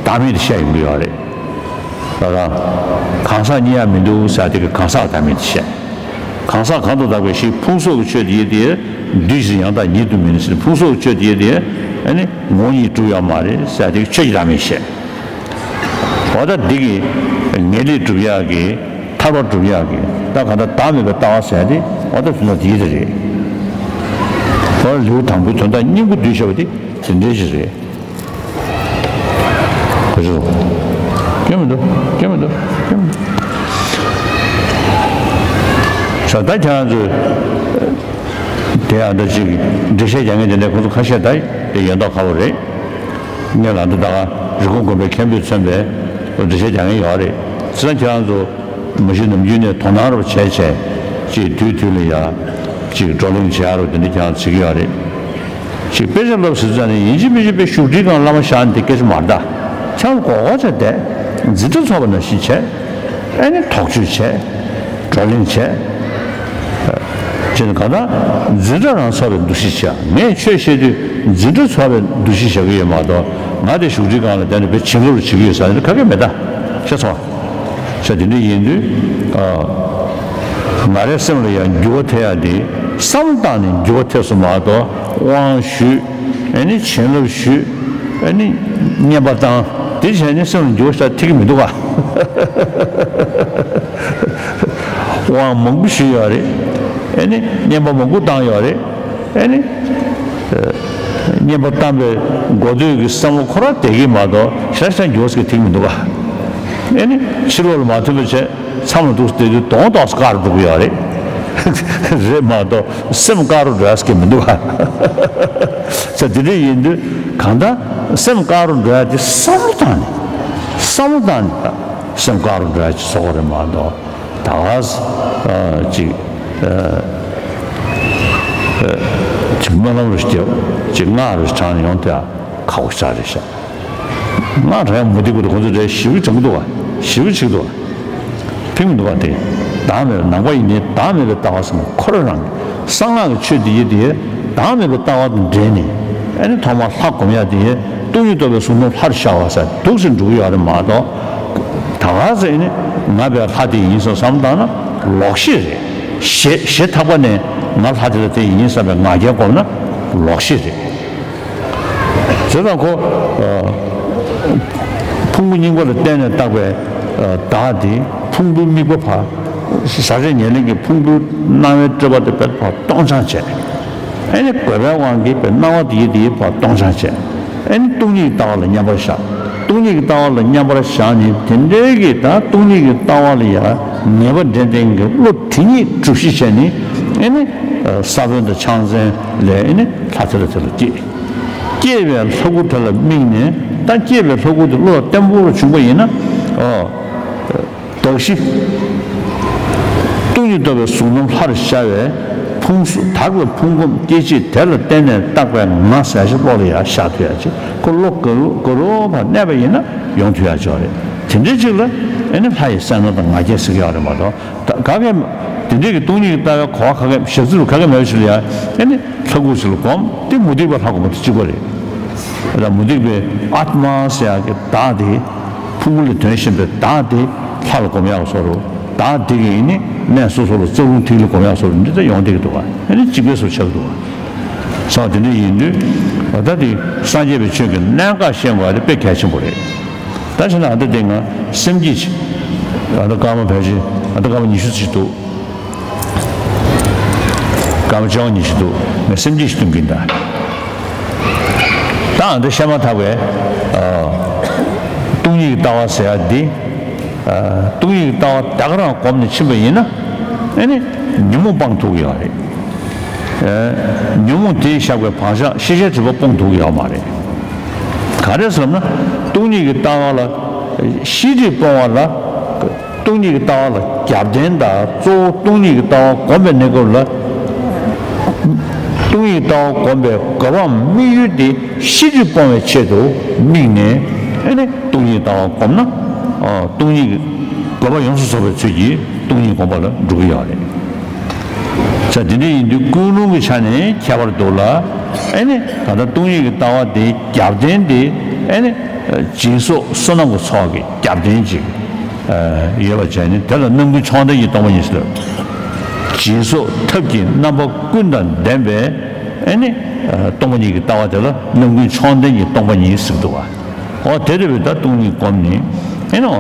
བདག་མེད་དེ་བཤད་ཡོང་གི་ཡོད་རེད། ད་གང་ཟག་རྙེད་ཡ་མི་འདུག་ཟེར་དེ་གི་གང་ཟག་བདག་མེད་དེ་བཤད། གང་ཟག་གང་དུ་བདག་པའི་གཞི་ཕུང་སོགས་ཀྱི་ཆོས་དེ་ཡི་དེ་འདུས་ཕྱིར་ཡང་དག་ཉིད་དུ་མིན་ཟེར། ཕུང་སོགས་ཀྱི་ཆོས་དེ་ཡི་དེ་ཨ་ནི་ངོ་བོ་ཉིད་གྲུབ་ཡོད་མ་རེད་ཟེར་དེ་གི་ཆོས་ཀྱི་བདག་མེད་བཤད། འོ་ད་འདི་གི་ངེས་ལེགས་སྒྲུབ་ཡག་གི་ཐར་པ་སྒྲུབ་ཡག་གི་ད་གང་ལྟར་བདག་མེད་པའི་ལྟ་བ་ཟེར་དེ་འོ་ད་དོན་དག་དེ་རེད། འོ་ལེའུ་དང་པོའི་དོན་དག་སྙིང་པོ་བསྡུས་བྱ་བ་དེ་དེ་འདྲའི་ཞིག་རེད། ག་ཚོད། སྐྱོན་མི་འདུག་སྐྱོན་མི་འདུག་སྐྱོན་མི་འདུག་ས་ད་ཁྱེད་རང་ཚོས་དེ་ཡང་འདྲ་ཅིག་འགྲེལ་བཤད་རྒྱག་མཁན་དེ་འདྲ་ཁོང་ཚོ་ཁ་ཤས་ད་དེ་ཡོད་མདོག་ཁ་པོ་རེད། ངས་ལ་འདི་ད་ག་རི་ཀོན་དགོན་པའི་མཁན་པོས་མཚོན་པའི་འགྲེལ་བཤད་རྒྱག་མཁན་ཡོད་རེད། ཚེ་རིང་ཁྱེད་རང་ཚོ་མ་གཞི་ནམ་རྒྱུན་ནས་དོ་སྣང་རོགས་བྱས་བྱས་ཅིག་དུས་དུས་ལ་ཡ་ཅིག་བགྲོ་གླེང་བྱེད་ཡ་རོགས་དེ་འདྲ་ཁྱེད་རང་བྱེད་ཀྱི་ཡོད་རེད། ཅིག་དཔེ་ཆ་བསླབ་ཟེར་ཙང་ནས་ཡིན་གཅིག་མིན་གཅིག་དཔེ་བཞུགས་ཁྲིའི་སྒང་བླ་མ་བཞག་ནས་དེ་སྐད་ཆ་མ་རེད་ད། ཁྱེད་རང་གོ་གོ་བྱས་བསྡད། འཛིན་གྲྭ་ཚོགས་པ་ནང་བཞིན་བྱས། ཨ་ནི་དོགས་གཅོད་བྱས། བགྲོ་གླེང་བྱས། ཅེས་ནི་གང་ལྟར་འཛིན་གྲྭ་རང་ཚོགས་པའི་འདུ་ཤེས་བྱ། ངས་ཆོས་བཤད་དུས་འཛིན་གྲྭ་ཚོགས་པའི་འདུ་ཤེས་བྱ་གི་ཡོད་མ་གཏོགས་ང་དེ་བཞུགས་ཁྲིའི་སྒང་ལ་བསྡད་ནས་བྱིན་རླབས་བྱེད་ཀྱི་ཡོད་ཟེར་ནས་ག་གེ་མེད་ད། ཤེས་སོང་། ཤ་དེ་འདྲ་ཡིན་དུས། ང་རའི་སེམས་ལ་ཡང་འགྱུར་བ་ཐེབས་ཡ་དེ་བསམ་བློ་བཏང་ནས་འགྱུར་བ་ཐེབས་སོང་མ་གཏོགས་དབང་ཞུས། ཨ་ནི་བྱིན་རླབས་ཞུས། ཨ་ནི་བསྙེན་པ་བཏང་། དེ་བྱས་ནས་སེམས་ལ་འགྱུར་བ་ཞིག་ཐེབས་ཀྱི་མི་འདུག་ག་དབང་མང་པོ་ཞུས་ཡོད་རེད། ཨ་ནི་བསྙེན་པ་མང་པོ་བཏང་ཡོད་རེད། ཨ་ནི། བསྙེན་པ་བཏང་པའི་འགོ་སྟོད་ཀྱི་བསམ་བློ་ཁོ་རང་བསྡད་ཀྱི་མ་གཏོགས་ཤ་ཤ་འགྱུར་བ་ཞིག་ཐེབས་ཀྱི་མི་འདུག་ག་ཨ་ནི་ཕྱི་ལོགས་ལ་མ་ཐོན་པ་བྱས། མཚམས་ལ་འདུག་སྟེ་དུས་གདོང་ཏོག་ཙམ་དཀར་རུ་འགྲོ་གི་ཡོད་རེད། རེད་མ་གཏོགས་སེམས་དཀར་རུ་འགྲོ་ཡ་ཟེར་གྱི་མི་འདུག་ག་ས་དེ་འདྲ་ཡིན་དུས་གང་ལྟར་སེམས་དཀར་རུ་འགྲོ་ཡ་དེ་བསམ་བློ་བཏང་ནས་བསམ་བློ་བཏང་ནས་སེམས་དཀར་རུ་འགྲོ་ཡ་ཅིག་བཟོ་དགོས་རེད་མ་གཏོགས་ད་ག་ས་ཅིག་ཅིག་སྨོན་ལམ་རུ་ཞིག་བརྒྱབ། ཅིག་སྔགས་རུ་ཞིག་བགྲངས་ནས་ཡོང་དུས་ཨ་ཁག་པོ་ཞེ་དྲག་རེད་ཤག་སྔགས་བགྲང་ཡ་མུ་སྟེགས་པ་དེ་ཁོ་ཚོ་རེད། ཞེ་པོ་བགྲང་གི་འདུག་ག་ཞེ་པོ་བྱེད་ཀྱི་འདུག་ག་ཕན་མི་འདུག་ག་དེ་བདག་མེད་པའི་ནང་པ་ཡིན་ནའི་བདག་མེད་པའི་ལྟ་བ་ཟེར་ན་ཁོ་རང་རང་གི་གསང་སྔགས་ཀྱི་ཆོས་དེ་ཡིན་དེ་བདག་མེད་པའི་ལྟ་བ་དང་འབྲེལ་ནས་ཨ་ནི་ཐོག་མར་ལྷ་སྒོམ་ཡ་དེ་སྟོང་ཉིད་རྟོགས་པའི་གཟུང་རྣམ་ལྷར་ཤར་བ་ཟེར་འདུག་སེ་འགྲོ་གི་ཡོད་རེད་མ་གཏོགས་ད་ག་ཟེ་ནི་ང་བས་ལྷ་དེ་ཡིན་བསམ་བསམ་བཏང་ན་ལོག་ཤེས་རེད། ཞེ་ཞེ་ཐག་པ་ནས་ང་ལྷ་དེ་ལ་དེ་ཡིན་བསམ་པའི་ང་རྒྱལ་སྒོམ་ན་ལོག་ཤེས་རེད། དེ་དང་ཁོ། ཕུང་པོ་རྙིང་པ་ལ་བརྟེན་ནས་བཏགས་པའི་བདག་དེ་ཕུང་པོའི་དམིགས་པ་ཕར། ཟག་བཅས་ཉེར་ལེན་གྱི་ཕུང་པོའི་སྣང་བའི་སྤྲོས་པ་དེ་བས་ཕར་སྟོང་འཆང་བྱས། ཨ་ནི་རྒོད་པའི་དབང་གིས་པའི་སྣང་བ་དེ་ཡི་དེ་ཡི་ཕར་སྟོང་འཆང་བྱས། ཨ་ནི་སྟོང་ཉིད་ཀྱི་ལྟ་བ་ལ་མཉམ་པར་བཞག་སྟོང་ཉིད་ཀྱི་ལྟ་བ་ལ་མཉམ་པར་བཞག་ནས་དེ་འདྲའི་གི་ད་སྟོང་ཉིད་ཀྱི་ལྟ་བ་ལ་ཡང་ངེས་པ་འདྲེན་ལྡན་གྱི་བློ་དེ་ཉིད་སྒྲུབ་གཞི་བྱས་ནས་ཨ་ནི་ས་བོན་དང་ཕྱག་མཚན་ལས་ཨ་ནི་ལྷ་དེ་ལ་དེ་ལ་སྐྱེས། སྐྱེས་པའི་ལྷ་སྐུ་དེ་ལ་དམིགས་ནས་ད་སྐྱེས་པའི་ལྷ་སྐུ་དེ་བློ་ལ་བརྟན་པོ་བྱུང་པ་ཡིན་ན་ཨོ། གདགས་གཞི། སྟོང་ཉིད་རྟོགས་པའི་གཟུང་རྣམ་ལྷར་ཤར་བའི་ཕུང་སུ་དག་པའི་ཕུང་ཁམས་སྐྱེ་མཆེད་དེ་ལ་བརྟེན་ནས་བཏགས་པའི་ང་ཟེར་ཞིག་བློ་ལ་ཡང་ཤར་ཐུབ་ཡ་ཅིག་ཁོ་བློ་ག་རུ་ག་རུ་བར་གནས་པ་ཡིན་ན་ཡོང་ཐུབ་ཡ་ཅིག་རེད། དེ་འདྲའི་ཅིག་ལ་ཨ་ནི་ལྷ་ཡི་གསལ་སྣང་དང་ང་རྒྱལ་ཟེར་གྱི་ཡོད་རེད་མ་གཏོགས་ད་ག་གེ་དེ་འདྲའི་གི་སྟོང་ཉིད་ཀྱི་ལྟ་བའི་གོ་བ་ག་གེ་ཞག་ཚུལ་ག་གེ་མེད་པ་ཞིག་ལ་ཡང་ཨ་ནི་ལྷ་སྐུ་ཞིག་ལ་སྒོམ་དེ་མུ་སྟེགས་པ་ལྷ་སྒོམ་པ་དེ་གཅིག་པ་རེད། ད་མུ་སྟེགས་པའི་ཨཱཏྨ་ཟེར་ཡག་གི་བདག་དེ། ཕུང་པོ་ལས་དོན་གཞན་པའི་བདག་དེ་ལྷ་ལ་སྒོམ་ཡག་བཟོ་རུ། བདག་དེ་གིས་ནི་གནས་སོ་སོ་ལ་རྩ་རླུང་ཐིག་ལེ་སྒོམ་ཡག་སོགས་འདི་ལྟར་ཡོང་བསྡད་ཀྱི་འདུག་ག་ཨ་ནི་གཅིག་པའི་བཟོ་ཆགས་འདུག་ག་ས་དེ་འདྲ་ཡིན་དུས་ད་ལྟ་དེ་སངས་རྒྱས་པའི་ཆོས་ཀྱི་གནད་འགག་ཤེས་དགོས་པ་དེ་དཔེ་གལ་ཆེན་པོ་རེད། ད་བྱས་ན་ཨ་ད་དེ་ང་སེམས་བསྐྱེད་ཅིག་ཨ་ད་སྐར་མ་ཕལ་ཆེར་ཨ་ད་སྐར་མ་ཉི་ཤུ་ཙམ་ཞིག་འདུག་སྐར་མ་བཅོ་ལྔ་ཉི་ཤུ་འདུག་ངས་སེམས་བསྐྱེད་ཅིག་གཏོང་གིན་གདའ། ད་ཨ་ད་བཤད་མ་ཐག་པའི་ཨ་སྟོང་ཉིད་ཀྱི་ལྟ་བ་ཟེར་ཡ་འདི། ཨ་སྟོང་ཉིད་ཀྱི་ལྟ་བ་ད་ག་རང་སྒོམ་ནས་ཕྱིན་པ་ཡིན་ན་ཨ་ནི་ཉོན་མོངས་སྤང་ཐུབ་ཀྱི་ཡོད་རེད། ཨ་ཉོན་མོངས་དེས་བཞག་པའི་བག་ཆགས་ཤེས་བྱའི་སྒྲིབ་པ་སྤོང་ཐུབ་ཀྱི་ཡོད་མ་རེད། ག་རེ་ཟེར་ན་སྟོང་ཉིད་ཀྱི་ལྟ་བ་ལ་ཤེས་སྒྲིབ་སྤོང་བ་ལ་སྟོང་ཉིད་ཀྱི་ལྟ་བ་ལ་རྒྱབ་རྟེན་དང་གཙོ་བོ་སྟོང་ཉིད་ཀྱི་ལྟ་བ་སྒོམ་པའི་གནས་སྐབས་ལ་སྟོང་ཉིད་ཀྱི་ལྟ་བ་སྒོམ་པའི་གོ་འཕང་དམིགས་ཡུལ་དེ་ཤེས་སྒྲིབ་སྤོང་བའི་ཆེད་དུ་དམིགས་ནས་ཨ་ནི་སྟོང་ཉིད་ཀྱི་ལྟ་བ་སྒོམ་ན་ཨ་སྟོང་ཉིད་ཀྱི་དགོས་པ་ཡོངས་སུ་རྫོགས་པའི་ཚུལ་གྱིས་སྟོང་ཉིད་སྒོམ་པ་ལ་འགྲོ་གི་ཡོད་རེད། ས་དེ་འདྲ་ཡིན་དུས་ཀུན་སློང་གི་ཆ་ནས་ཁྱད་པར་འདུག་ལ། ཨེ་ནི་ད་ལྟ་སྟོང་ཉིད་ཀྱི་ལྟ་བ་དེའི་རྒྱབ་རྟེན་དེ་ཨེ་ནི་སྦྱིན་སོགས་བསོད་ནམས་ཀྱི་ཚོགས་ཀྱི་རྒྱབ་རྟེན་ཅིག་ཡོད་པ་བྱས་ནས་དེ་ལ་རྣམ་ཀུན་མཆོག་ལྡན་གྱི་སྟོང་པ་ཉིད་ཟེར། སྦྱིན་སོགས་ཐབས་ཀྱི་རྣམ་པ་ཀུན་དང་ལྡན་པའི་ཨེ་ནི་སྟོང་པ་ཉིད་ཀྱི་ལྟ་བ་དེ་ལ་རྣམ་ཀུན་མཆོག་ལྡན་གྱི་སྟོང་པ་ཉིད་ཟེར་འདུག་བ། འོ་དེ་འདྲ་བའི་ད་སྟོང་ཉིད་སྒོམ་ནི་ཨེ་ནོ།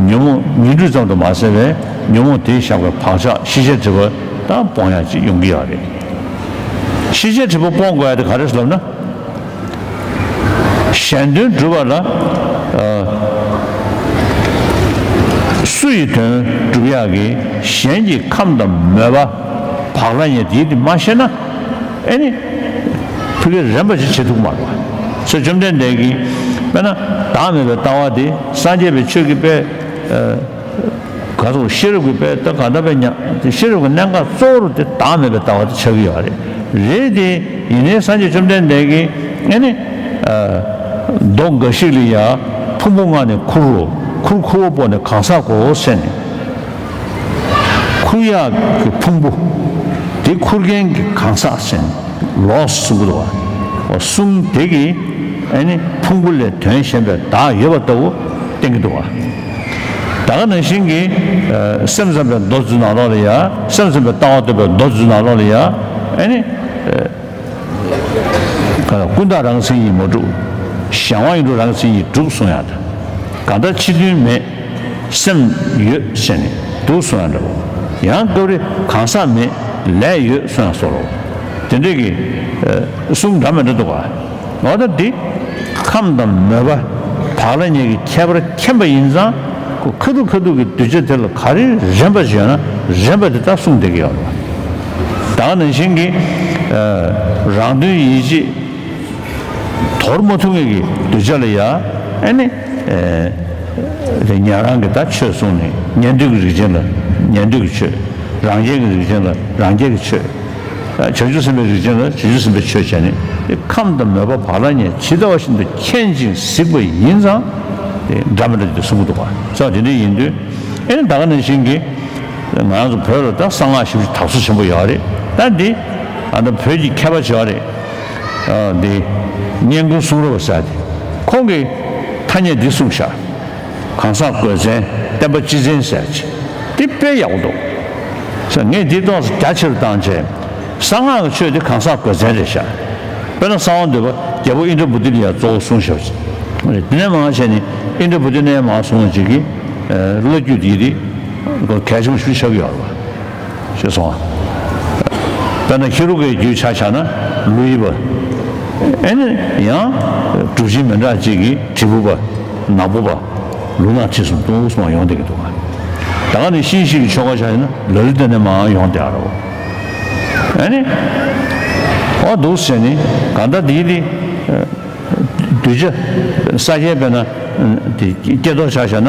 ཉོན་མོངས་ཉོན་སྒྲིབ་ཙམ་དུ་མ་ཟད་པའི་ཉོན་མོངས་དེས་བཞག་པའི་བག་ཆགས་ཤེས་བྱའི་སྒྲིབ་པ་ད་སྤོང་ཡག་ཅིག་ཡོང་གི་ཡོད་རེད། ཤེས་བྱའི་སྒྲིབ་པ་སྤོང་དགོས་ཡག་དེ་ག་རེ་ཟེར་ལབ་ན། གཞན་དོན་སྒྲུབ་པ་ལ་ཨ་སུ་ཡི་དོན་སྒྲུབ་ཡག་གི་གཞན་གྱི་ཁམས་དང་མོས་པ་བག་ལ་ཉལ་དེ་དེ་མ་ཤེས་ན། ཨེ་ནི། ཕ་གིར་རན་པ་ཞིག་བྱེད་ཐུབ་མ་རེད་པ། སོ་བཅོམ་ལྡན་འདས་ཀྱིས་དཔེར་ན་བདག་མེད་པའི་ལྟ་བ་དེ་སངས་རྒྱས་པའི་ཆོས་ཀྱི་དཔེ་ག་ཚོད་ཤེས་རབ་ཀྱི་དཔེ་ད་ག་འདྲ་དཔེ་ཉག་ཤེས་རབ་ཀྱི་གནད་འགག་གཙོ་བོ་དེ་བདག་མེད་པའི་ལྟ་བ་དེ་ཆགས་ཀྱི་ཡོད་རེད། རེད་དེ་ཡིན་ནའི་སངས་རྒྱས་བཅོམ་ལྡན་འདས་ཀྱིས་ཨེ་ནི། མདོ་འགའ་ཞིག་ལ་ཡང་ཕུང་པོ་ལྔ་ནི་ཁུར་རོ། ཁུར་ཁུར་བ་པོ་ནི་གང་ཟག་གོ་ཟེར་ནས། ཁུར་ཡག་གི་ཕུང་པོ། དེ་ཁུར་མཁན་གྱི་གང་ཟག་ཟེར་ནས་ལོགས་སུ་གསུང་གི་འདུག་བ། གསུང་དེ་གིས་ཨ་ནི་ཕུང་པོ་ལས་དོན་གཞན་པའི་བདག་ཡོད་པ་ལྟ་བུ་བསྟན་གྱི་འདུག་བ། ད་ག་ནང་བཞིན་གྱི་སེམས་ཙམ་པའི་མདོ་ཚོའི་ནང་ལོགས་ལ་ཡང་སེམས་ཙམ་པའི་ལྟ་བ་བསྟན་པའི་མདོ་ཚོའི་ནང་ལོགས་ལ་ཡང་ཨ་ནི། ཀུན་བརྟགས་རང་མཚན་ཉིད་མ་གྲུབ། གཞན་དབང་ཡིན་གྲུབ་རང་མཚན་ཉིད་གྲུབ་གསུང་ཡག་དང་། གང་ལྟར་ཕྱི་དོན་མེད། སེམས་ཡོད་ཟེར་ནས་འདུག་གསུང་ཡག་འདྲ་བོ། ཡང་སྐབས་རེ་གང་ཟག་མེད། ལས་ཡོད་གསུང་ཡག་སོགས་ལོ། དེ་འདྲས་ཀྱི་གསུང་འདྲ་མི་འདྲ་འདུག་ག་འོ་ད་འདི་ཁམས་དང་མོས་པ་བག་ལ་ཉལ་གྱི་ཁྱད་པར་མཁྱེན་པ་ཡིན་ཙང་ཁོ་ཁ་ཐུག་ཁ་ཐུག་གི་གདུལ་བྱ་དེ་ལ་ག་རེ་རན་པ་ཞིག་ཡོད་ན་རན་པ་དེ་དག་གསུངས་བསྡད་ཀྱི་ཡོད་རེད། ད་ག་ནང་བཞིན་གྱི་རང་དོན་ཡིད་བྱེད་དོར་མ་ཐུབ་མཁན་གྱི་གདུལ་བྱ་ལ་ཡང་ཨ་ནི་དེ་ཉན་རང་གི་ད་ཆོས་གསུངས་ནས་ཉན་ཐོས་ཀྱི་རིགས་ཅན་ལ་ཉན་ཐོས་ཀྱི་ཆོས། རང་རྒྱལ་གྱི་རིགས་ཅན་ལ་རང་རྒྱལ་གྱི་ཆོས། བྱང་ཆུབ་སེམས་དཔའི་རིགས་ཅན་ལ་བྱང་ཆུབ་སེམས་དཔའི་ཆོས་བྱས་ནས་དེ་ཁམས་དང་མོས་པ་བག་ལ་ཉལ་ཇི་ལྟ་བ་བཞིན་དུ་མཁྱེན་ཅིང་གཟིགས་པ་ཡིན་ཙང་དེ་འདྲ་མི་འདྲ་དེ་གསུང་གི་འདུག་ག་ས་དེ་འདྲ་ཡིན་དུས་ཨེ་ནི་ད་ག་ནང་བཞིན་གྱི་ང་རང་ཚོ་བོད་ལ་ད་གསང་སྔགས་ཞེ་པོ་ཅིག་དར་སྲོལ་ཆེན་པོ་ཡོད་རེད། ད་འདི་ཨ་ད་བོད་ཀྱི་མཁས་པ་ཅིག་ཡོད་རེད། ཨ་འདི་སྙན་ཀུན་གསུང་རབ་ཟེར་དེ་ཁོང་གིས་ཐ་སྙད་འདི་གསུངས་ཤག་གང་ཟག་དགོས་མཚན་བསྟན་པ་སྤྱི་མཚན་ཟེར་ཅིག་འདི་དཔེ་ཡག་པོ་འདུག་ས་ངས་འདི་ཏོག་ཙམ་རྒྱ་ཆེ་རུ་བཏང་བྱས། གསང་སྔགས་ཀྱི་ཆོས་འདི་གང་ཟག་དགོས་མཚན་རེད་ཤག་དཔེར་ན་གསང་བ་འདུས་པ་རྒྱལ་པོ་ཨིནྡྲ་བྷུ་ཏི་ལ་ཡང་གཙོ་བོ་གསུངས་ཤག་དེ་ནས་མར་བྱས་ནས་ཨིནྡྲ་བྷུ་ཏི་ནས་མར་གསུངས་པ་ཅིག་གིས་བླ་བརྒྱུད་འདི་རིགས་གལ་ཆེན་པོ་ཞིག་ཆགས་ཀྱི་ཡོད་རེད་པ། ཞེས་གསུངས། དཔེར་ན་ཧེ་རུ་ཀའི་རྒྱུད་ཆ་བཞག་ན་ཀླུ་ཡི་པ། ཨེ་ནི་ཡང་གྲུབ་ཆེན་མི་འདྲ་ཅིག་གིས་དྲིལ་བུ་པ། ནག་པོ་པ། ལུག་ནག་ཁྲི་གསུམ་དུ་གསུངས་པ་ཡོང་བསྡད་ཀྱི་འདུག་ག་ད་ག་ནི་ཤེས་བཞིན་གྱི་ཆོ་ག་བྱ་ཡིན་ན་ལ་ལུ་ཏི་ནས་མར་ཡོང་བསྡད་ཡ་རེད། ཨེ་ནི། འོ་འདུག་ཟེར་ནི་གང་ལྟར་འདི་ནི། གདུལ་བྱ། ས་སྐྱའི་དཔེར་ན། དེ་སྐྱེ་ཐོག་ཆ་བཞག་ན་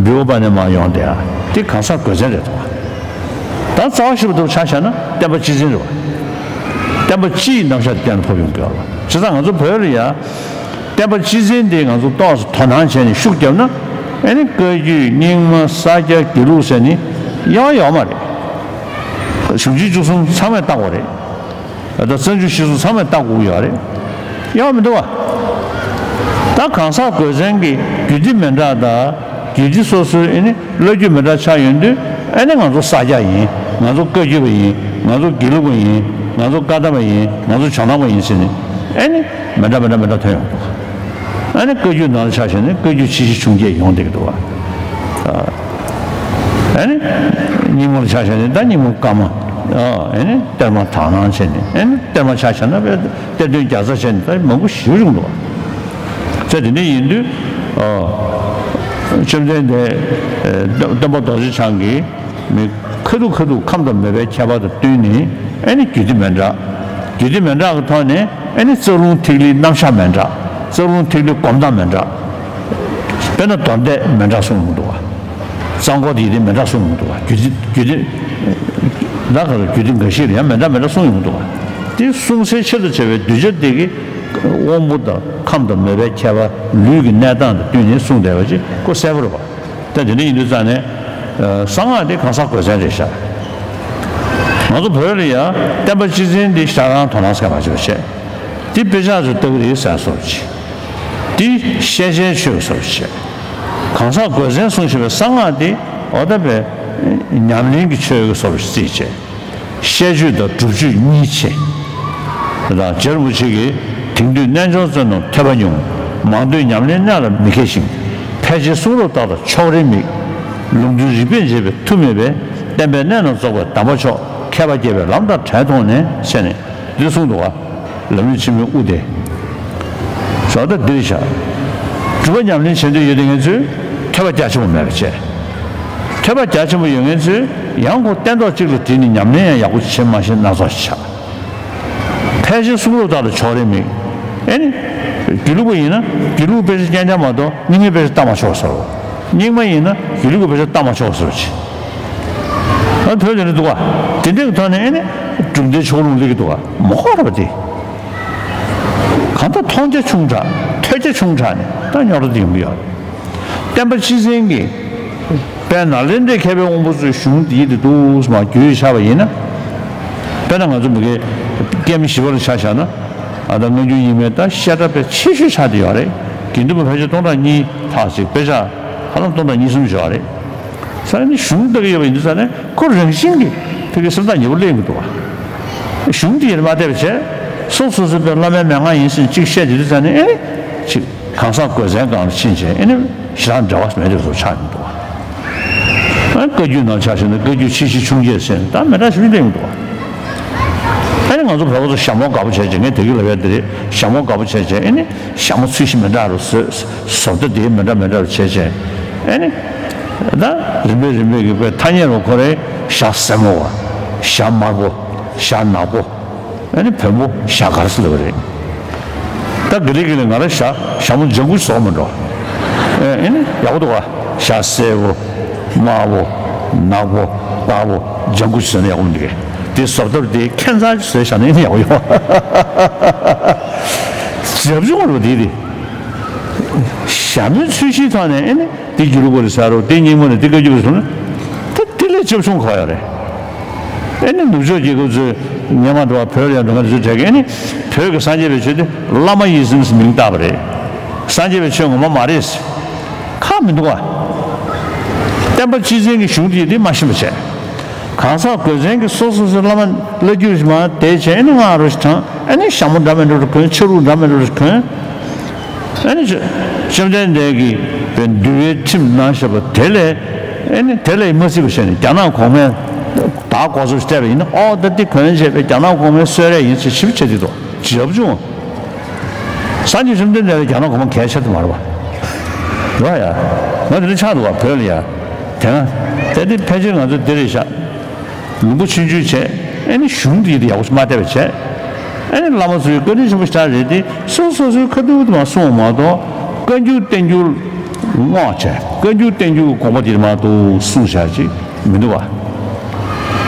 འབུལ་བ་པ་ནས་མར་ཡོང་བསྡད་ཡ། དེ་གང་ཟག་དགོས་མཚན་རེད་དོ། ད་རྩ་བ་ཞིབ་ཏུ་ཆ་བཞག་ན་བསྟན་པ་སྤྱི་མཚན་རེད་པ། བསྟན་པ་སྤྱི་ཡི་རྣམ་གཞག་དེ་བསྟན་ཕབ་ཡོང་དགོས་པ། བྱས་ཙང་ང་ཚོ་བོད་ལ་ཡ། བསྟན་པ་སྤྱི་མཚན་དེ་ང་ཚོ་ཏོག་ཙམ་དོ་སྣང་བྱས་ནས་ཤུགས་བརྒྱབ་ན། ཨེ་ནི་བཀའ་བརྒྱུད་རྙིང་མ་ས་སྐྱ་དགེ་ལུགས་ཟེར་ནི་ཡག་ཡོད་མ་རེད། གཞུང་ཆེན་བཅུ་གསུམ་ཚང་མས་བཏགས་པ་རེད། ད་ལྟ་བཙན་བྱོལ་སྤྱི་ཚོགས་ཚང་མས་བལྟ་དགོས་ཀྱི་ཡོད་རེད། ཡོད་མི་འདུག་བ། ད་གང་ཟག་དགོས་མཚན་གྱི་རྒྱུད་སྡེ་མི་འདྲ་དང་རྒྱུད་སྡེ་སོ་སོའི་ཨེ་ནི་བླ་རྒྱུད་མི་འདྲ་ཆགས་ཡོང་དུས་ ཨ་ནི་ང་ཚོ་ས་སྐྱ་ཡིན། ང་ཚོ་བཀའ་བརྒྱུད་པ་ཡིན། ང་ཚོ་དགེ་ལུགས་པ་ཡིན། ང་ཚོ་བཀའ་གདམས་པ་ཡིན། ང་ཚོ་བྱང་ཐང་པ་ཡིན་ཟེར་ནས། ཨ་ནི་མི་འདྲ་མི་འདྲ་མི་འདྲ་ཐོན་ཡོང་འདུག་ཨ་ནི་བཀའ་བརྒྱུད་ནང་ལ་ཆ་བཞག་ནས་བཀའ་བརྒྱུད་ཆེ་བཞི་ཆུང་བརྒྱད་ཡོང་བསྡད་ཀྱི་འདུག་བ། ཨ་ནི་རྙིང་མ་ལ་ཆ་བཞག་ནས་ད་རྙིང་མ་བཀའ་མ། ཨ་ནི་གཏེར་མ་དག་སྣང་བྱས་ནས། ཨ་ནི་གཏེར་མ་ཆ་བཞག་ན་དཔེ་གཏེར་སྟོན་བརྒྱ་རྩ་བྱས་ནས་ད་མང་པོ་ཞེ་པོ་བྱུང་འདུག་བ། ཚེ་དེ་འདྲ་ཡིན་དུས། ཨ། བཅོམ་ལྡན་འདས། ཨ། སྟོན་པ་རྡོ་རྗེ་འཆང་གིས། མི་ཁ་ཐུག་ཁ་ཐུག་ཁམས་དང་མོས་པའི་ཁྱད་པར་དང་བསྟུན་ནས། ཨ་ནི་རྒྱུད་སྡེ་མི་འདྲ། རྒྱུད་སྡེ་མི་འདྲ་གི་ཐོག་ནས། ཨ་ནི་རྩ་རླུང་ཐིག་ལེའི་རྣམ་གཞག་མི་འདྲ། རྩ་རླུང་ཐིག་ལེའི་སྒོམ་སྟངས་མི་འདྲ། དཔེར་ན་མདོར་བསྡུས་མི་འདྲ་གསུངས་ཡོང་གི་འདུག་བ། རྩ་འཁོར་དེ་ཡི་དེ་མི་འདྲ་གསུངས་ཡོང་གི་འདུག་བ། རྒྱུད་སྡེ་རྒྱུད་སྡེ། ད་ག་རེ། རྒྱུད་སྡེ་འགའ་ཞིག་ལ་ཡང་མི་འདྲ་མི་འདྲ་གསུངས་ཡོང་གི་འདུག་བ། དེ་གསུང་སའི་ཆེད་དུ་བྱ་བའི་གདུལ་བྱ་དེ་གི་དབང་པོ་དང་ཁམས་དང་མོས་པའི་ཁྱད་པར། ལུས་ཀྱི་གནས་སྟངས་དང་བསྟུན་ནས་གསུངས་བསྡད་པ་ཅིག་ཁོ་གསལ་པོ་རེད་བ། ད་དེ་འདྲ་ཡིན་དུས་ཙང་ནས། ཨ། གསང་སྔགས་དེ་གང་ཟག་གོས་ཆེན་རེད་ཤག་ང་ཚོ་བོད་ལ་ཡང་བསྟན་པ་སྤྱི་བཙན་དེ་ཞེ་དྲག་དོ་སྣང་ཟེར་མ་བྱེད་པ་བྱས། དེ་དཔེ་ཆ་ཚོ་ལྟ་གི་རེད་ཟེར་བཟོ་འདྲ་ཅིག་དེ་ཤེས་བྱའི་ཆོས་ཀྱི་བཟོ་འདྲ་བྱས། གང་ཟག་གོས་ཆེན་གསུངས་བཞིན་པའི་གསང་སྔགས་དེ། འོ་ད་དཔེ་ཉམས་ལེན་གྱི་ཆོས་ཀྱི་བཟོ་འདྲ་ཅིག་བརྩིས་བྱས། བཤད་རྒྱུད་དང་སྒྲུབ་རྒྱུད་གཉིས་ཕྱེ། དང་། རྗེ་རིན་པོ་ཆེ་གིས། དེང་དུས་རྣལ་འབྱོར་བརྩོན་ནོར་ཐོས་པ་ཉུང་། མང་ཐོས་ཉམས་ལེན་གནད་ལ་མི་མཁས་ཤིང་། ཕལ་ཆེར་གསུང་རབ་ལྟར་དང་ཕྱོགས་རིས་མེད། ལུང་དོན་རིགས་པས་འབྱེད་པའི་མཐུ་མེད་པས། བསྟན་པའི་གནད་རྣམས་རྫོགས་པའི་གདམས་པ་མཆོག་མཁས་པ་དགྱེས་པའི་ལམ་དང་བྲལ་མཐོང་ནས་ཟེར་ནས་འདི་གསུངས་འདུག་བ། ལམ་རིམ་ཆེན་མོའི་དབུ་དེ། ཟོ་ད་འདིར་བཞག་སྒྲུབ་པ་ཉམས་ལེན་བྱེད་འདོད་ཡོད་དེ་ངེད་ཚོས་ཐོས་པ་རྒྱ་ཆེན་པོ་མེད་པ་བྱས། ཐོས་པ་རྒྱ་ཆེན་པོ་ཡོད་མཁན་ཚོས་ཡང་ཁོ་སྟན་ཐོག་གཅིག་ལ་བསྒྲིལ་ནས་ཉམས་ལེན་ཡང་ཡག་པོ་བྱེད་མ་ཤེས་སྣ་ཚོགས་ཤིག་ཆགས། ཕལ་ཆེར་གསུང་རབ་ལྟར་དུ་ཕྱོགས་རིས་མེད། ཨེ་ནི། དགེ་ལུགས་པ་ཡིན་ན་དགེ་ལུགས་དཔེ་ཆ་རྐྱང་རྐྱང་མ་གཏོགས་རྙིང་མའི་དཔེ་ཆ་ལྟ་མ་ཆོག་ཟེར་རོ། རྙིང་མ་ཡིན་ན་དགེ་ལུགས་ཀྱི་དཔེ་ཆ་ལྟ་མ་ཆོག་ཟེར་རོ་ཅི། ཨ། བོད་དེ་འདྲ་འདུག་ག་དེ་འདྲའི་ཐོག་ནས་ཨེ་ནི། གྲུབ་མཐའི་ཕྱོགས་ལྷུང་སླེབས་ཀྱི་འདུག་ག་མ་གོ་ར་བ་དེ། གང་ལྟར་མཐོང་རྒྱ་ཆུང་དྲགས། ཐོས་རྒྱ་ཆུང་དྲགས་ནས་ད་རྙོག་དྲ་དེ་ཡོང་གི་ཡོད་རེད། བསྟན་པ་སྤྱི་བཙན་གྱི། དཔལ་ནཱ་ལེནྡྲའི་མཁས་པའི་དབང་པོ་ཚོའི་གཞུང་འདི་ཡིད་དུ་འདུག་སེ་མར་བརྒྱུད་བཞག་པ་ཡིན་ན། དཔེར་ན་ང་ཚོ་མི་དགེ་སྐྱེམས་བཞི་པ་ལ་ཆ་བཞག་ན། ཨ། ད་སྔ་འགྱུར་རྙིང་མའི་ད་བཤད་གྲྭ་དཔེ་ཆེ་ཤོས་ཆགས་བསྡད་ཡོད་རེད། དགེ་འདུན་པ་ཕལ་ཆེར་སྟོང་ཕྲག་གཉིས་ལྷག་ཅིག་དཔེ་ཆ་ཧ་ལམ་སྟོང་ཕྲག་གཉིས་གསུམ་ཡོད་རེད། ས་ནི་གཞུང་ལྟ་གི་ཡོད་པ་ཡིན་དུས་ཙང་ནས་ཁོ་རང་བཞིན་གྱིས་ཕ་གི་སེམས་ཐག་ཉེ་པོ་སླེབས་ཀྱི་འདུག་བ། གཞུང་འདི་ཡིན་མ་བལྟས་པ་བྱས། སོ་སོ་སོ་པའི་བླ་མའི་མན་ངག་ཡིན་ཟེར་གཅིག་བཤད་བྱེད་དུས་ཙང་ནས་ཨེ་ནི་གཅིག་གང་ཟག་གོས་ཆེན་སྒང་ལ་ཕྱིན་བྱས་ཨེ་ནི་ཞེ་དྲག་འབྲེལ་བ་མེད་པའི་བཟོ་ཆགས་ཀྱི་འདུག་བ། ཨ། བཀའ་བརྒྱུད་ནང་ཆ་བཞག་ན་བཀའ་བརྒྱུད་ཆེ་བཞི་ཆུང་བརྒྱད་ཟེར་ནས་ད་མི་འདྲ་ཞིག་སླེབས་ཀྱི་འདུག་བ། ཨེ་ནི་ང་ཚོ་བོད་པ་ཚོ་ཞྭ་མོ་དགའ་པོ་བྱས་བྱས། ངས་དེ་གི་ལབ་ཡ་དེ་རེད། ཞྭ་མོ་དགའ་པོ་བྱས་བྱས་ཨེ་ནི། ཞྭ་མོ་ཚུལ་བཞིན་མི་འདྲ་རུ་བཟོས། བཟོ་ལྟ་དེ་མི་འདྲ་མི་འདྲ་རུ་བྱས་བྱས། ཨེ་ནི། ད་རིམ་པས་རིམ་པས་ཀྱི་དཔེ་ཐ་སྙད་རུ་ཁོ་རེ་ཞྭ་སེར་མོ་བ། ཞྭ་དམར་པོ། ཞྭ་ནག་པོ། ཨེ་ནི་བོན་པོ་ཞྭ་དཀར་ཟེར་ལབ་རེད། ད་དགེ་ལེགས་དགེ་ལེགས་ང་རང་ཞྭ་ཞྭ་མོ་ལྗང་གུ་བཟོ་མི་འགྲོ། ཨེ་ནི་ཡག་པོ་འདུག་བ། ཞྭ་སེར་པོ། དམར་པོ། ནག་པོ། དཀར་པོ། ལྗང་གུ་བཟོས་ན་ཡག་པོ་མི་འདུག་གས། དེ་བཟོ་ལྟ་དེ་ཁྱད་མཚར་ཅིག་བཟོས་བཞག་ན་ཨེ་ནི་ཡག་པོ་ཡོང་། རབ་བྱུང་བ་རེད་པ་དེ་དེ། ཞྭ་མོའི་ཚུལ་བཞིན་ཐོག་ནས་ཨེ་ནི་དེ་དགེ་ལུགས་པ་རེད་ཟེར་རོ། དེ་རྙིང་མ་རེད། དེ་བཀའ་བརྒྱུད་པ་རེད་ཟེར་ན། ད་དེ་ལས་སྐྱབས་བྱུང་ག་པར་ཡོད་རེད། ཨེ་ནི་ནུབ་ཕྱོགས་རྒྱལ་ཁབ་ཚོས་སྔོན་མ་འགྲོ་བ་བོད་ལ་ཡང་འགྲོ་མཁན་དེ་ཚོས་དྲན་གི། ཨེ་ནི་བོད་ཀྱི་སངས་རྒྱས་པའི་ཆོས་དེ་བླ་མ་ཡི་ཟིམ་ཟེར་མིང་བཏགས་པ་རེད། སངས་རྒྱས་པའི་ཆོས་ངོ་མ་མ་རེད་ཟེར། ཁག་མི་འདུག་ག་བསྟན་པ་སྤྱི་བཙན་གྱི་གཞུང་དེ་དེ་མ་ཤེས་པ་བྱས། གང་ཟག་གོས་ཆེན་གྱིས་སོ་སོ་སོའི་བླ་མ་བླ་བརྒྱུད་མར་དེད་བྱས་ཨེ་ནི་སྔགས་རོ་ཞིག་དྲངས། ཨེ་ནི་ཞྭ་མོ་འདྲ་མི་འདྲ་རུ་གོན། ཕྱི་རུ་འདྲ་མི་འདྲ་རུ་གོན། ཨེ་ནི་བཅོམ་ལྡན་འདས་ཀྱིས་པའི་འདུལ་བའི་ཁྲིམས་གནང་བཞག་པ་དེ་ལས། ཨེ་ནི་དེ་ལས་མ་སྲིད་པ་བྱས་ནས་རྒྱ་ནག་གོང་མས་བདག་གོ་ཚོད་སྤྲད་པ་ཡིན་ན། ཨོ་ད་འདི་གོན་བྱས་པའི་རྒྱ་ནག་གོང་མའི་གསོལ་རས་ཡིན་ཟེར་ཞིབ་བྱེད་དེ་དོ་ཇབ་བྱུང་། སངས་རྒྱས་བཅོམ་ལྡན་འདས་ལ་རྒྱ་ནག་གོང་མ་གལ་ཆེ་དུ་མ་རེད་པ། རེད་ཡ། ང་དེ་འདྲ་ཆགས་འདུག་བ་བོད་ལ་ཡ། དེ་ན། དེ་འདི་ཕལ་ཆེར་ང་ཚོ་འདི་རེད་ཤག་ལུང་པ་ཆུང་ཆུང་བྱས། ཨེ་ནི་གཞུང་འདི་ཡིད་ཡག་པོ་ཞིག་མ་བལྟས་པ་བྱས། ཨེ་ནི་བླ་མ་ཚོའི་བཀའ་དྲིན་ཆེན་པོ་ཞེ་དྲག་རེད་དེ། སོ་སོ་སོའི་ཁ་ཐུག་དུ་མ་གསུངས་མ་གཏོགས། བཀའ་འགྱུར་བསྟན་འགྱུར་བསྔོགས་བྱས། བཀའ་འགྱུར་བསྟན་འགྱུར་གྱི་དགོངས་པ་འདི་མ་གཏོགས་གསུངས་བཞག་ཅིག་མི་འདུག་བ།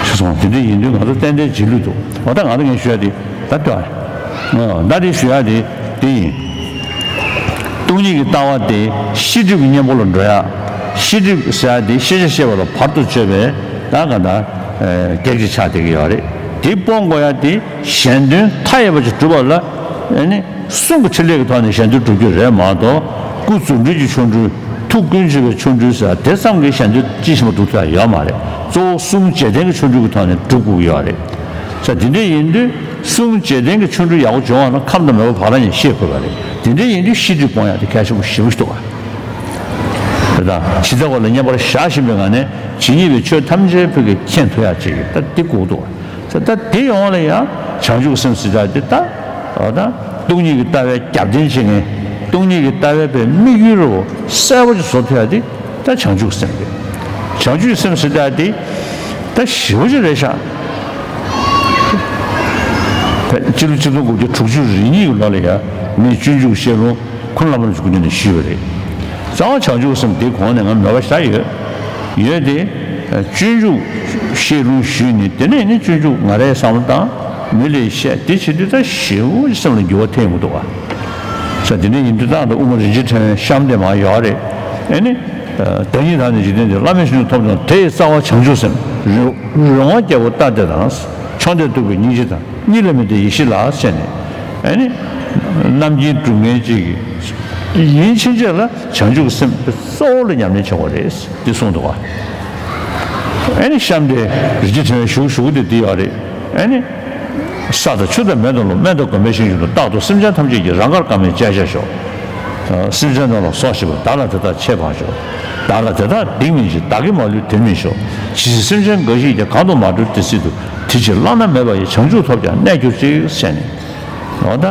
ཞེས་གསུངས། དེ་འདྲ་ཡིན་དུས་ང་ཚོ་ཏན་ཏན་རྗེས་ལུས་འདུག་འོ་ད་ང་ཚོ་ངས་ཞུ་ཡ་དེ་ད་ལྟོས། ཨ། ད་དེ་ཞུ་ཡ་དེ་དེ་ཡིན། སྟོང་ཉིད་ཀྱི་ལྟ་བ་དེ་ཤེས་སྒྲིབ་ཀྱི་གཉེན་པོ་ལ་འགྲོ་ཡ། ཤེས་སྒྲིབ་ཟེར་ཡ་དེ་ཤེས་བྱ་ཤེས་པ་ལ་བར་དུ་གཅོད་པའི་ད་ག་ད་གེགས་ཅིག་ཆགས་བསྡད་ཀྱི་ཡོད་རེད། དེ་སྤོང་དགོས་ཡ་དེ་གཞན་དོན་མཐའ་ཡས་པ་ཅིག་སྒྲུབ་པ་ལ། ཨ་ནི་གསུང་གི་ཕྲིན་ལས་ཀྱི་ཐོག་ནས་གཞན་དོན་སྒྲུབ་རྒྱུ་རེད་མ་གཏོགས། སྐུ་རྫུ་འཕྲུལ་གྱི་ཆོ་འཕྲུལ། ཀུན་སྤྱོད་པའི་ཆོ་འཕྲུལ་ཟེར་དེ་ཙམ་གྱིས་གཞན་དོན་ཅི་ཞིག་མ་སྒྲུབ་ཐུབ་ཡ་ཡོད་མ་རེད། གཙོ་བོ་གསུམ་རྗེས་དྲན་གྱི་ཆོ་འཕྲུལ་གྱི་ཐོག་ནས་སྒྲུབ་དགོས་ཀྱི་ཡོད་རེད། ས་དེ་འདྲ་ཡིན་དུས་གསུམ་རྗེས་དྲན་གྱི་ཆོ་འཕྲུལ་ཡག་པོ་བྱུང་བ་ན་ཁམས་དང་མོས་པ་བག་ར་ཉིད་ཤེས་དགོས་པ་རེད། དེ་འདྲ་ཡིན་དུས་ཤེས་སྒྲིབ་སྤོང་ཡ་དེ་གལ་ཆེན་པོ་ཞེ་པོ་ཞིག་འདུག་ག། དེ་དང་ཇི་ལྟ་བ་ལ་མཉམ་པར་བཞག་བཞིན་པའི་ངང་ནས་ཇི་སྙེད་པའི་ཆོས་ཐམས་ཅད་བོད་ཀྱིས་མཁྱེན་ཐུབ་ཡ་ཅིག་ད་དེ་དགོས་འདུག་ག། ད་དེ་ཡོང་བ་ལ་ཡང་བྱང་ཆུབ་སེམས་ཟེར་ཡ་དེ་ད་ད་སྟོང་ཉིད་ཀྱི་ལྟ་བའི་རྒྱབ་རྟེན་བྱེད་མཁན། སྟོང་ཉིད་ཀྱི་ལྟ་བའི་པའི་དམིགས་ཡུལ་རུ་གསལ་པོ་ཅིག་བཟོ་ཐུབ་ཡ་དེ་ད་བྱང་ཆུབ་སེམས་རེད། བྱང་ཆུབ་སེམས་ཟེར་ཡ་དེ་ད་ཞེ་པོ་ཅིག་རེད་ཤག། སྤྱི་ལོ་ཆིག་སྟོང་དགུ་བརྒྱ་དྲུག་ཅུ་རེ་གཉིས་ཀྱི་ལོ་ལ་ཡང་ངས་སྤྱོད་འཇུག་བཤད་ལུང་ཁུངས་བླ་མ་རིན་པོ་ཆེ་སྐུ་མདུན་ནས་ཞུས་པ་རེད། རྩ་བ་བྱང་ཆུབ་སེམས་དེ་གོང་ནས་ང་མོས་པ་ཞེ་དྲག་ཡོད། ཡོད་དེ། སྤྱོད་འཇུག་བཤད་ལུང་ཞུས་ནས་དེ་ནས་ནི་སྤྱོད་འཇུག་ང་རའི་བསམ་བློ་བཏང་། མི་ལ་བཤད་དེ་བྱེད་དུས་ད་ཞེ་པོ་ཅིག་སེམས་ལ་འགྱུར་བ་ཐེབས་ཡོང་གི་འདུག་ག། ས་དེ་འདྲ་ཡིན་དུས་ད་ད་དབུ་མ་རིན་ཆེན་ཕྲེང་བའི་གཤམ་དེ་མར་ཡོད་རེད། ཨེ་ནི། བདག་ཉིད་དག་ནི་འཇིག་རྟེན་འདིར། བླ་མེད་ཆོས་འབྱུང་ཐོབ་ཀྱང་དེ་ཡི་རྩ་བ་བྱང་ཆུབ་སེམས། རོ་རོང་བ་རྒྱལ་པོ་ལྟ་སྟེ་དང་། མཆོག་ལྡན་གདུག་པའི་སྙིང་རྗེ་དང་། གཉིས་ལ་མི་ལྡན་ཡེ་ཤེས་ལ་ཟེར་ནས། ཨེ་ནི། རྣམ་མཁྱེན་སྒྲུབ་མཁན་གཅིག་གིས་ཡིན་ཕྱིན་ཆད་ལ་བྱང་ཆུབ་ཀྱི་སེམས་དེ་གཙོ་བོ་ལ་ཉམས་ལེན་བྱེད་དགོས་རེད་འདི་གསུངས་འདུག་ག། ཨེ་ནི་གཤམ་དེ་རིན་ཆེན་ཕྲེང་བའི་གཞུང་གཞུག་གུ་དེ་འདི་ཡོད་རེད། ཨེ་ནི། ས་དང་ཆུ་དང་མེ་དང་རླུང་། སྨན་དང་གོས་མེད་ཤིང་གི་རླུང་། རྟག་ཏུ་སེམས་ཅན་ཐམས་ཅད་ཀྱི། རང་དགར་བཀའ་མའི་སྤྱད་བྱར་ཤོག། སེམས་ཅན་རྣམས་ལ་སོགས་བྱེད་པ། བདག་ལ་དེ་དག་ཆད་པར་ཤོག། བདག་ལ་དེ་དག་སྡིག་མི་བགྱིད། བདག་གིས་མ་ལུས་དེར་མི་ཤོག། ཇི་སྲིད་སེམས་ཅན་འགའ་ཞིག་ཀྱང་། གང་དུ་མ་གྲོལ་དེ་སྲིད་དུ། དེ་ཕྱིར་བླ་ན་མེད་པ་ཡི། བྱང་ཆུབ་ཐོབ་ཀྱང་གནས་གྱུར་ཅིག་ཟེར་ནས། འོ་ད།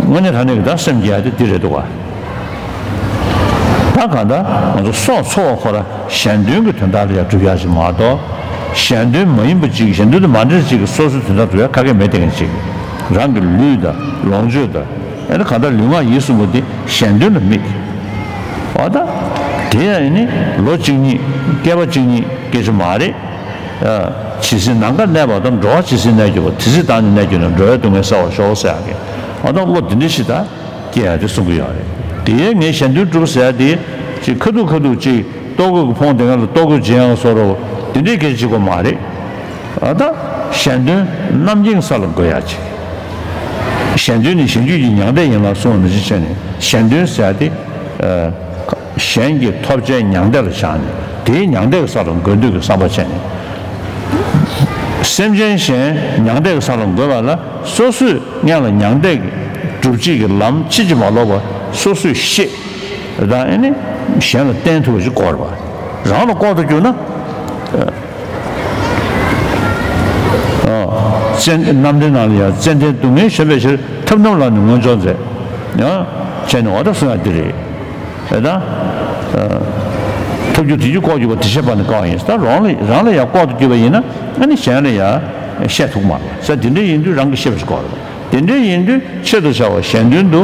དངོས་གནས་དྲང་གནས་ཀྱི་ད་སེམས་བསྐྱེད་ཡ་དེ་འདི་རེད་འདུག་ག། ད་གང་ལྟར་ང་ཚོ་སྲོག་འཚོ་བ་ཁོ་ར་གཞན་དོན་གྱི་དོན་དག་ལ་ཡང་སྒྲུབ་ཡ་ཞིག་མ་གཏོགས། གཞན་དོན་མ་ཡིན་པ་ཅིག་གཞན་དོན་དང་མ་འབྲེལ་ཅིག་གི་སོ་སོའི་དོན་དག་སྒྲུབ་ཡ་ཁ་སྐད་མེད་བསྡད་མཁན་ཅིག། རང་གི་ལུས་དང་ལོངས་སྤྱོད་དང་། ཨེ་ནི་གང་ལྟར་ལུས་ངག་ཡིད་གསུམ་པོ་འདི་གཞན་དོན་ལ་དམིགས། འོ་ད། དེ་ཡང་ཨེ་ནི་ལོ་གཅིག་གཉིས་བསྐལ་པ་གཅིག་གཉིས་སྐད་ཆ་མ་རེད། ཇི་སྲིད་ནམ་མཁའ་གནས་པ་དང་། འགྲོ་བ་ཇི་སྲིད་གནས་གྱུར་པ། དེ་སྲིད་བདག་ནི་གནས་གྱུར་ནས། འགྲོ་བའི་སྡུག་བསྔལ་བསལ་བར་ཤོག་ཟེར་ཡག་གི། འོ་ད་བློ་འདི་འདྲ་ཞིག་ད་སྐྱེ་ཡ་དེ་གསུང་གི་ཡོད་རེད། དེ་ཡང་ངས་གཞན་དོན་སྒྲུབ་ཟེར་ཡ་དེ་ཅིག་ཁ་ཐུག་ཁ་ཐུག་ཅིག་ལྟོ་གོས་ཀྱི་ཕོང་དེ་སྒང་ལ་ལྟོ་གོས་སྦྱིན་ཡག་བཟོ་འདྲ་བོ་དེ་འདྲའི་སྐད་ཆ་གཅིག་པོ་མ་རེད། འོ་ད་གཞན་དོན་རྣམ་མཁྱེན་ས་ལ་འགོད་ཡ་ཅིག། གཞན་དོན་ནི་གཞན་རྒྱུད་ཀྱི་མྱང་འདས་ཡིན་ལ་གསུངས་པ་ནང་བཞིན་བྱས་ནས་གཞན་དོན་ཟེར་ཡ་དེ། གཞན་གྱི་ཐོབ་བྱའི་མྱང་འདས་ལ་བཞག་ནས་དེའི་མྱང་འདས་ཀྱི་ས་ལ་འགོད་འདོད་ཀྱི་བསམ་པ་བྱས་ནས། སེམས་ཅན་གཞན་མྱང་འདས་ཀྱི་ས་ལ་འགོད་པ་ལ་སོ་སོས་སྔོན་ལ་མྱང་འདས་ཀྱི་སྒྲུབ་བྱེད་ཀྱི་ལམ་ཕྱིན་ཅི་མ་ལོག་པ་སོ་སོས་ཤེས་དང་། ཨེ་ནི་གཞན་ལ་བསྟན་ཐུབ་པ་ཞིག་དགོས་རེད་པ། རང་ལ་ལྐོག་ཏུ་གྱུར་ན། ཙན། རྣམ་འདྲེན་ནང་ལ་ཡང་ཙན་དན་སྡུག་བསྔལ་གཞོམ་པའི་ཕྱིར། ཐབས་རྣམས་ལ་ནི་མངོན་སྦྱོར་མཛད། ཡང་བྱས་ནས་འོ་ད་གསུང་ཡ་འདི་རེད། ཨེ་ད། ཐབས་རྒྱུ་དེ་རྒྱུ་ལྐོག་གྱུར་པ་དེ་ཤེས་པ་ནི་དཀའ་བ་ཡིན། ད་རང་ལ་རང་ལ་ཡང་ལྐོག་ཏུ་གྱུར་པ་ཡིན་ན་ཨ་ནི་གཞན་ལ་ཡང་བཤད་ཐུབ་མ་རེད། ས་དེ་འདྲ་ཡིན་དུས་རང་གིས་ཤེས་པ་ཞིག་དགོས་རེད། དེ་འདྲ་ཡིན་དུས་ཆེད་དུ་བྱ་བ་གཞན་དོན་དུ།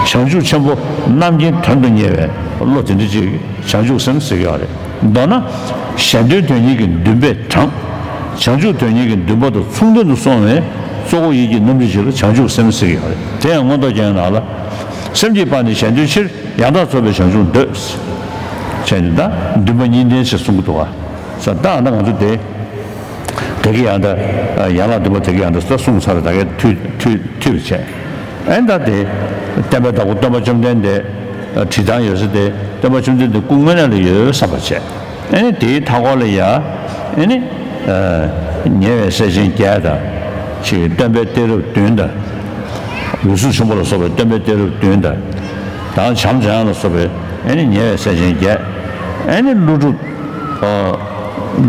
བྱང་ཆུབ་ཆེན་པོ་རྣམ་མཁྱེན་དོན་དུ་གཉེར་བའི་བློ་དེ་འདྲ་ཅིག་བྱང་ཆུབ་སེམས་ཟེར་གྱི་ཡོད་རེད། མདོར་ན། གཞན་དོན་དོན་གཉེར་གྱི་འདུན་པས་དྲངས། བྱང་ཆུབ་དོན་གཉེར་གྱི་འདུན་པ་དང་མཚུངས་ལྡན་དུ་སོང་བའི་གཙོ་བོ་ཡིད་ཀྱི་རྣམ་འགྱུར་ཅིག་ལ་བྱང་ཆུབ་སེམས་ཟེར་གྱི་ཡོད་རེད། དེ་ཡང་མངོན་རྟོགས་རྒྱན་ནང་ལ། སེམས་ཀྱི་དཔལ་ནི་གཞན་དོན་ཕྱིར། ཡང་དག་རྫོགས་པའི་བྱང་ཆུབ་འདོད། བྱས་ནས་ད་འདུན་པ་གཉིས་ལྡན་ཞེས་གསུང་གི་འདུག་ག། ས་ད་ཨ་ན་ང་ཚོ་དེ། དེ་གི་ཡང་ད། ཡན་ལག་བདུན་པ་དེ་གི་ཡང་ད་ས་གསུངས་ཚར། ད་གའི་མཐུད་མཐུད་མཐུད་པ་བྱས། ཨེ་ད་དེ། བསྟན་པའི་བདག་པོ་སྟོན་པ་བཅོམ་ལྡན་འདས། བྲིས་ཐང་ཡོད་ས་དེ་སྟོན་པ་བཅོམ་ལྡན་འདས་སྐུ་དངོས་གནས་ལ་ཡོད་བསམ་པ་བྱས། ཨེ་ནི་དེའི་མཐའ་འཁོར་ལ་ཡ། ཨེ་ནི། ཉེ་བའི་སྲས་ཆེན་བརྒྱད་དང་། ཅིག་སྟོན་པའི་གཏད་རབས་བདུན་དང་། འོད་སྲུང་ཆེན་པོ་ལ་སོགས་པའི་སྟོན་པའི་གཏད་རབས་བདུན་དང་། དང་བྱམས་སྒྲོལ་དབྱངས་ལ་སོགས་པའི་ཨེ་ནི་ཉེ་བའི་སྲས་ཆེན་བརྒྱད། ཨེ་ནི་ཀླུ་སྒྲུབ།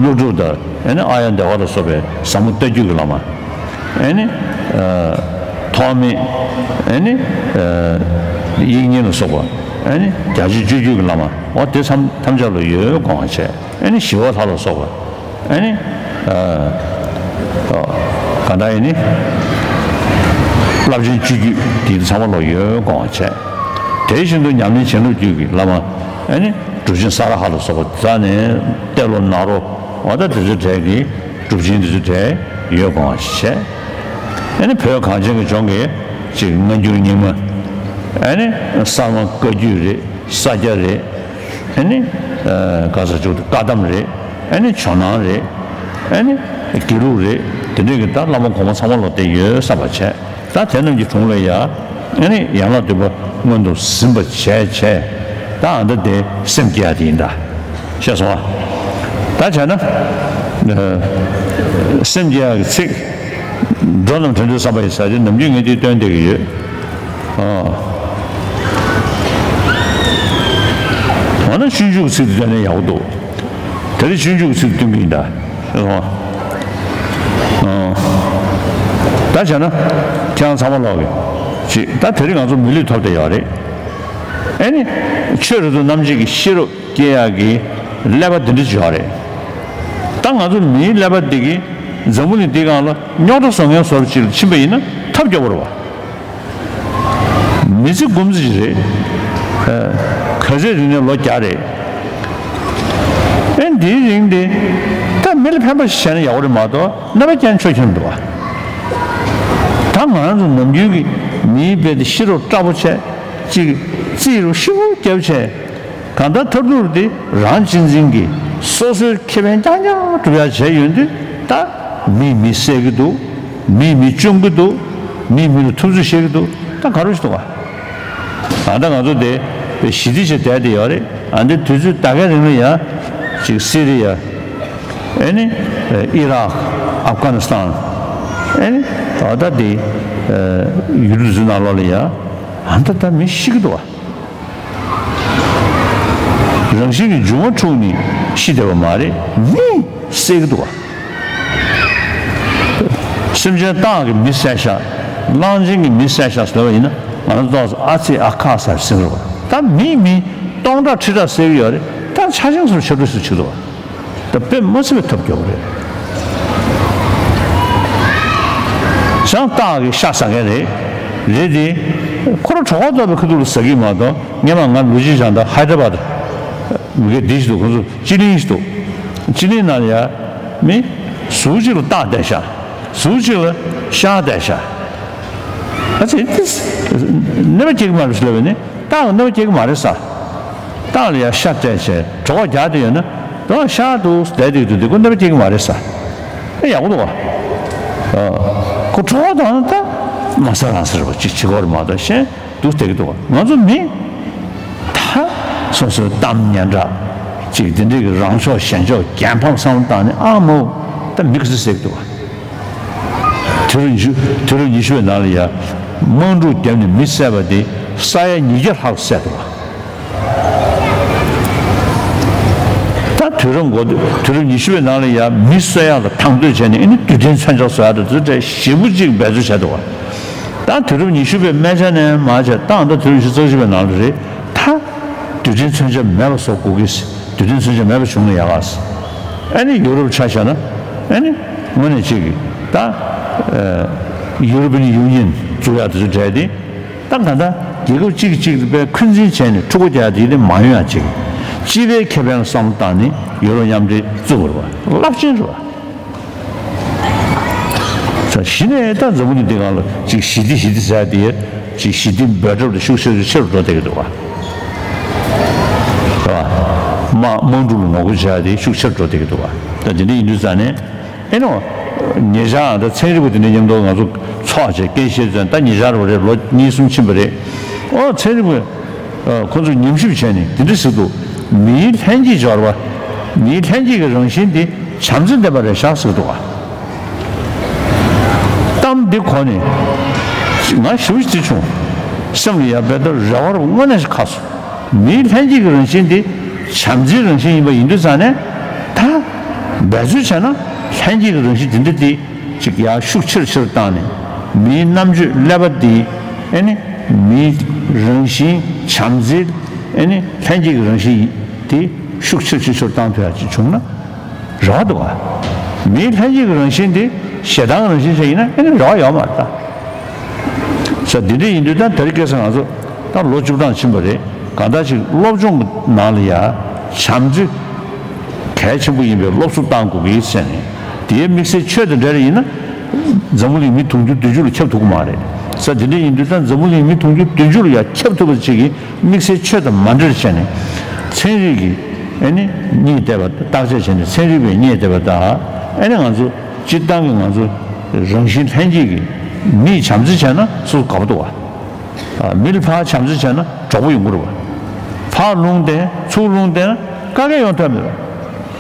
ཀླུ་སྒྲུབ་དང་ཨེ་ནི་ཨཱརྱ་དེ་བ་ལ་སོགས་པའི་ཟབ་མོ་ལྟ་བརྒྱུད་ཀྱི་བླ་མ། ཨེ་ནི། ཐོགས་མེད། ཨེ་ནི། དབྱིག་གཉེན་ལ་སོགས་པ། ཨེ་ནི་རྒྱ་ཆེན་སྤྱོད་བརྒྱུད་ཀྱི་བླ་མ། འོ་དེ་ཚང་ཐམས་ཅད་ལ་འོད་དགོངས་པ་བྱས། ཨེ་ནི་ཞི་བ་ལྷ་ལ་སོགས་པ། ཨེ་ནི། གང་ལྟར་ཨེ་ནི། རླབས་ཆེན་སྤྱོད་བརྒྱུད་དེ་ཚང་མ་ལ་འོད་དགོངས་པ་བྱས། དེ་བཞིན་དུ་ཉམས་ལེན་བྱིན་རླབས་བརྒྱུད་ཀྱི་བླ་མ། ཨེ་ནི། གྲུབ་ཆེན་ས་ར་ཧ་ལ་སོགས་པ་ད་ནི་ཏེ་ལོ་ནཱ་རོ། འོ་ད་དེ་ཚོའི་གྲས་ཀྱི་གྲུབ་ཆེན་དེ་ཚོའི་གྲས་འོད་དགོངས་པ་བྱས། ཨེ་ནི་བོད་གངས་ཅན་གྱི་ལྗོངས་ཀྱི་ཅིག་སྔ་འགྱུར་རྙིང་མ། ཨེ་ནི་གསར་མ་བཀའ་བརྒྱུད་རེད། ས་སྐྱ་རེད། ཨེ་ནི། ག་ས་ཅིག་བཀའ་གདམས་རེད། ཨེ་ནི་ཇོ་ནང་རེད། ཨེ་ནི་དགེ་ལུགས་རེད། དེ་འདྲའི་གི་ད་བླ་མ་གོང་མ་ཚང་མ་ལོག་བསྡད་ཡོད་བསམ་པ་བྱས། ད་དེ་རྣམས་ཀྱི་དྲུང་ལ་ཡ། ཨེ་ནི་ཡན་ལག་བདུན་པ་སྔོན་དུ་ཟིན་པ་བྱས་བྱས། ད་ ཨ་ད་དེ་སེམས་བསྐྱེད་ཡ་དེ་ཡིན་ད། ཤེས་སོང་ཨ། ད་བྱས་ན། ཨ། སེམས་བསྐྱེད་ཡ་གི་ཚིག་འགྲོ་རྣམས་བྲན་དུ་བསམ་པ་ཡི་ས་ཆ་ནམ་རྒྱུན་ངས་འདི་སྟོན་བསྡད་ཀྱི་ཡོད། ཨ། འོ་ན་སྤྱོད་འཇུག་གི་ཚིག་དེ་སྟོན་ན་ཡག་པོ་འདུག་དེ་རིང་སྤྱོད་འཇུག་གི་ཚིག་སྟོན་གྱི་ཡིན་ད། ཨ། ད་བྱས་ན། ཁྱེད་རང་ཚང་མ་ལོག་གི་ཅིག་ད་དེ་རིང་ང་ཚོ་མི་ལུས་ཐོབ་བསྡད་ཡོད་རེད། ཨེ་ནི། ཆོས་རབ་ཏུ་རྣམ་འབྱེད་ཀྱི་ཤེས་རབ་སྐྱེ་ཡག་གི་ཀླད་པ་འདི་འདྲ་ཅིག་ཡོད་རེད། ད་ང་ཚོ་མིའི་ཀླད་པ་འདི་གིས་འཛམ་བུ་གླིང་འདི་སྒང་ལ་རྙོག་དྲ་བཟོ་མཁན་བཟོ་འདྲ་ཅིག་ལ་ཕྱིན་པ་ཡིན་ན་ཐབས་སྐྱོ་པོ་རེད་བ། མི་ཚེ་འགོར་ཙམ་ཅིག་རེད། ཨ། ག་ཚོད་རིང་ནས་ལོ་བརྒྱ་རེད། ཨེ་འདིའི་རིང་འདི། ད་མི་ལ་ཕན་པ་ཞིག་བྱས་ན་ཡག་པོ་རེད་མ་གཏོགས་གནོད་པ་བསྐྱལ་ན་ཆོ་ཁྱོན་མི་འདུག་བ། ད་ང་རང་ཚོ་ནམ་རྒྱུན་གྱི་མིའི་དཔེ་དེ་ཤེས་རབ་དྲག་པོ་བྱས། ཅིག་རྩིས་རུ་ཤུགས་རྒྱབ་བྱས། གང་ལྟར་མཐར་ཐུག་དེ་རང་གཅེས་འཛིན་གྱིས་སོ་སོའི་ཁེ་ཕན་རྐྱང་རྐྱང་སྒྲུབ་ཡག་བྱས་ཡོང་དུས། ད་མིས་མི་བསད་ཀྱི་འདུག་མིས་མི་བཅོམ་གྱི་འདུག་མིས་མི་ལ་ཐུབ་ཚོད་བྱེད་ཀྱི་འདུག་ད་ག་རེ་ཞིག་འདུག་བ། ད་ལྟ་ང་ཚོ་དེ་ཞི་བདེ་ཞིག་བསྡད་དེ་ཡོད་རེད། ཨ་འདི་དུས་ཚོད་ད་གའི་རིང་ལ་ཡ། ཅིག་སི་རི་ཡ། ཨེ་ནི། ཨི་རག་ཨབ་གྷ་ནི་སི་ཐན། ཨེ་ནི། ད་ལྟ་དེ་ཡུལ་གྲུ་ཚོའི་ནང་ལོགས་ལ་ཡ། ཨ་ད་ད་མི་ཤི་གི་འདུག་བ། རང་བཞིན་གྱི་འབྱུང་བ་འཁྲུགས་ནས་ཤི་བསྡད་པ་མ་རེད། མི་བསད་ཀྱི་འདུག་བ། སེམས་ཅན་སྟག་གིས་མི་བསད་ཤག་གླང་ཆེན་གྱིས་མི་བསད་ཤག་ཟེར་བ་ཡིན་ན། ང་ཚོ་ཏོག་ཙམ་ཨ་ཙི་ཨ་ཁ་ཟེར་སེམས་རེད་བ། ད་མིས་མི་སྟོང་ཕྲག་ཁྲི་ཕྲག་བསད་ཀྱི་ཡོད་རེད། ད་ཆ་ཤས་སུ་ཆ་འགྲོ་སུ་བྱེད་འདུག་བ། ད་དཔེ་མ་སྲིད་པའི་ཐབས་སྐྱོ་པོ་རེད། བྱང་སྟག་གི་ཤ་ཟ་མཁན་རེད། རེད་དེ། ཁོ་རང་གྲོད་ཁོག་ལྟོགས་པའི་ཁ་ཐུག་ལ་ཟ་གི་མ་གཏོགས། སྔོན་མ་ང་ལུ་གཅིག་བྱང་ད་ཧའི་ཏྲ་བྷ་དི། མི་གེ་འདི་ཞིག་འདུག་ཁོང་ཚོ་སྤྱི་གླིང་ཞིག་འདུག་སྤྱི་གླིང་ནང་ལ་ཡ། མི། ཟུར་གཅིག་ལ་སྟག་བསྡད་ཤག་ཟུར་གཅིག་ལ་ཤ་བསྡད་ཤག་ཨ་ཙི་ཏིས། གནོད་པ་སྐྱེལ་གི་མ་རེད་ཟེར་ལབ་པས་ནི། སྟག་ལ་གནོད་པ་སྐྱེལ་གི་མ་རེད་ས། སྟག་ལ་ཡ་ཤ་སྤྲད་བྱས་གྲོད་ཁོག་རྒྱགས་བསྡད་ཡོད་ན། དོ་ཤ་འདུག་བསྡད་བསྡད་འདུག་དེ་ཁོ་གནོད་པ་སྐྱེལ་གི་མ་རེད་ས། ཨེ་ཡག་པོ་འདུག་བ། ཨ། ཁོ་གྲོད་ཁོག་ལྟོགས་ན་ད་མ་ཟ་རང་ཟ་རེད་བ། ཅིག་བྱེད་དགོས་རེད་མ་གཏོགས་གཞན་འདུག་བསྡད་ཀྱི་འདུག་བ། ང་ཚོ་མི་ད་སོ་སོའི་གཏམ་སྙན་གྲགས་ཅིག་དེ་འདྲའི་གི་རང་ཕྱོགས་གཞན་ཕྱོགས་རྒྱལ་ཕམ་བསམ་བློ་བཏང་ནས་ཨ་མོ་ད་མི་ག་ཚོད་བསད་ཀྱི་འདུག་བ། དུས་རབས་ཉི་ཤུ། དུས་རབས་ཉི་ཤུ་པའི་ནང་ལ་ཡ་དམག་འཁྲུག་བརྒྱབ་ནས་མི་བསད་པ་དེ་ས་ཡ་ཉིས་བརྒྱ་ལྷག་བསད་འདུག་བ། ད་དུས་རབས་འགོ། དུས་རབས་ཉི་ཤུ་པའི་ནང་ལ་ཡ་མི་གསོད་ཡག་ལ་དང་དོད་བྱས་ནས་ཨེ་ནི་རྡུལ་ཕྲན་མཚོན་ཆ་བཟོ་ཡག་དང་དེ་ཚོ་གྲས་ཞེ་པོ་ཅིག་འབད་རྩོལ་བྱས་འདུག་བ། ད་དུས་རབས་ཉི་ཤུ་པའི་སྨད་ཆ་ནས་མར་བྱས་ད་ད་དུས་རབས་ཉི་ཤུ་རྩ་གཅིག་པའི་ནང་ལ་རེད་ད། རྡུལ་ཕྲན་མཚོན་ཆ་མེད་པ་བཟོ་དགོས་ཀྱི། རྡུལ་ཕྲན་མཚོན་ཆ་མེད་པ་བྱུང་ན་ཡག་ག་ཨེ་ནི་ཡུ་རོབ་ཆ་བཞག་ན། ཨེ་ནི་དངོས་གནས་ཅིག་གི་ད། ཨ། ཡུ་རོ་པི་ཡན་ཡུ་ནི་ཡན་བཙུགས་ཡག་དེ་ཚོ་གྲས་དེ། ད་ག་ད་རྒྱལ་ཁབ་གཅིག་གིས་གཅིག་ལ་དཔེ་འཁོན་འཛིན་བྱས་ནས་འཁྲུག་པ་རྒྱག་ཡག་དེ་དེ་མ་ཡོང་ཡག་ཅིག་སྤྱི་པའི་ཁེ་ཕན་ལ་བསམ་བློ་བཏང་ནས་ཡུ་རོ་མཉམ་འབྲེལ་བཙུགས་པ་རེད་བ། རླབས་ཆེན་རེད་བ། ད་གཞི་ནས་ད་འཛམ་བུ་གླིང་འདི་སྒང་ལ་ཅིག་ཞི་བདེ་ཞི་བདེ་ཟེར་ཡག་དེ་ཅིག་ཞི་བདེ་འབད་འཐབ་དེ་ཤུགས་ཆེ་རུ་ཆེ་རུ་འགྲོ་བསྡད་ཀྱི་འདུག་བ། རེད་བ། དམག་དམག་འཁྲུག་ལ་ངོ་རྒོལ་བྱེད་ཡག་དེ་ཤུགས་ཆེ་རུ་འགྲོ་བསྡད་ཀྱི་འདུག་བ། ད་དེ་འདྲ་ཡིན་དུས་ཙང་ནས། ཨེ་ནོ། ཉེ་ཆར་ད་ཚན་རིག་པ་དེ་འདྲ་མཉམ་དུ་ང་ཚོ་ཚོགས་བྱས་སྐད་བཤད་ཚོས་ད་ཉེ་ཆར་བ་རེད། ལོ་གཉིས་གསུམ་ཕྱིན་པ་རེད། ཨོ་ཚན་རིག་པ། ཨ། ཁོ་ཚོས་ཉམས་ཞིབ་བྱས་ནས་དེ་འདྲ་ཟེར་འདུག་མིའི་ལྷན་སྐྱེས་སྦྱོར་བ། མིའི་ལྷན་སྐྱེས་ཀྱི་རང་བཞིན་དེ་བྱམས་བརྩེ་ལྡན་པ་རེད་ཤག་ཟེར་འདུག་ག་གཏམ་འདི་གོ་ནས་ང་ཞེ་པོ་ཅིག་བྱུང་། སེམས་ལ་ཡ་དཔེ་ད་རེ་བ་རུ་དངོས་གནས་ཤིག་ཁ་སོང་། མིའི་ལྷན་སྐྱེས་ཀྱི་རང་བཞིན་དེ་བྱམས་བརྩེའི་རང་བཞིན་ཡིན་པ་ཡིན་དུས་ཙང་ནས། ད་འབད་རྩོལ་བྱས་ན་ལྷན་སྐྱེས་ཀྱི་རང་བཞིན་དེ་འདྲ་དེ་ཅིག་ཡར་ཤུགས་ཆེ་རུ་ཆེ་རུ་བཏང་ནས། མིའི་རྣམ་དཔྱོད་ཀླད་པ་དེ། ཨེ་ནི་མིའི་རང་བཞིན་བྱམས་བརྩེ། ཨེ་ནི་ལྷན་སྐྱེས་ཀྱི་རང་བཞིན་དེ་ཤུགས་ཆེ་རུ་ཆེ་རུ་བཏང་ཐུབ་ཡག་ཅིག་བྱུང་ན། རེ་བ་འདུག་ག་མིའི་ལྷན་སྐྱེས་ཀྱི་རང་བཞིན་དེ་ཞེ་སྡང་གི་རང་བཞིན་ཞིག་ཡིན་ན་ཨེ་ནི་རེ་བ་ཡོད་མ་རེད་ད། ས་འདི་འདྲ་ཡིན་དུས་ད་དེ་རིང་ཁ་སང་ང་ཚོ་ད་ལོ་བཅུ་གྲངས་ཕྱིན་པ་རེད། གང་ལྟར་ཅིག་སློབ་སྦྱོང་གི་ནང་ལ་ཡ་བྱམས་བརྩེ་གལ་ཆེན་པོ་ཡིན་པའི་སློབ་གསོ་གཏང་དགོས་ཀྱི་ཟེར་ནས། དེའི་དམིགས་བསལ་ཆོས་དང་འབྲེལ་ཡིན་ན། འཛམ་བུ་གླིང་མི་དུང་ཕྱུར་བདུན་ཅུ་ལ་ཁྱབ་ཐུབ་ཀྱི་མ་རེད། ས་འདི་འདྲ་ཡིན་དུས་ད་འཛམ་བུ་གླིང་མི་དུང་ཕྱུར་བདུན་ཅུ་ལ་ཡ་ཁྱབ་ཐུབ་པ་ཅིག་གི་དམིགས་བསལ་ཆོས་དང་མ་འབྲེལ་བྱས་ནས། ཚན་རིག་གི་ཨེ་ནི་རྙེད་བསྡད་པ་བརྟག་དཔྱད་བྱས་ནས་ཚན་རིག་པས་རྙེད་བསྡད་པ་དང་། ཨེ་ནི་ང་ཚོ་སྤྱིར་བཏང་གི་ང་ཚོ་རང་བཞིན་ལྷན་སྐྱེས་ཀྱི་མིས་བྱམས་བརྩེ་བྱས་ན་སུ་དགའ་པོ་འདུག་བ། མི་ལ་ཕར་བྱམས་བརྩེ་བྱས་ན་གྲོགས་པོ་ཡོང་གི་རེད་བ། ཕར་ལྷུང་སྟེ་ཚུར་ལྷུང་སྟེ་ཀ་ཀ་ཡོང་ཐབས་མེད་པ།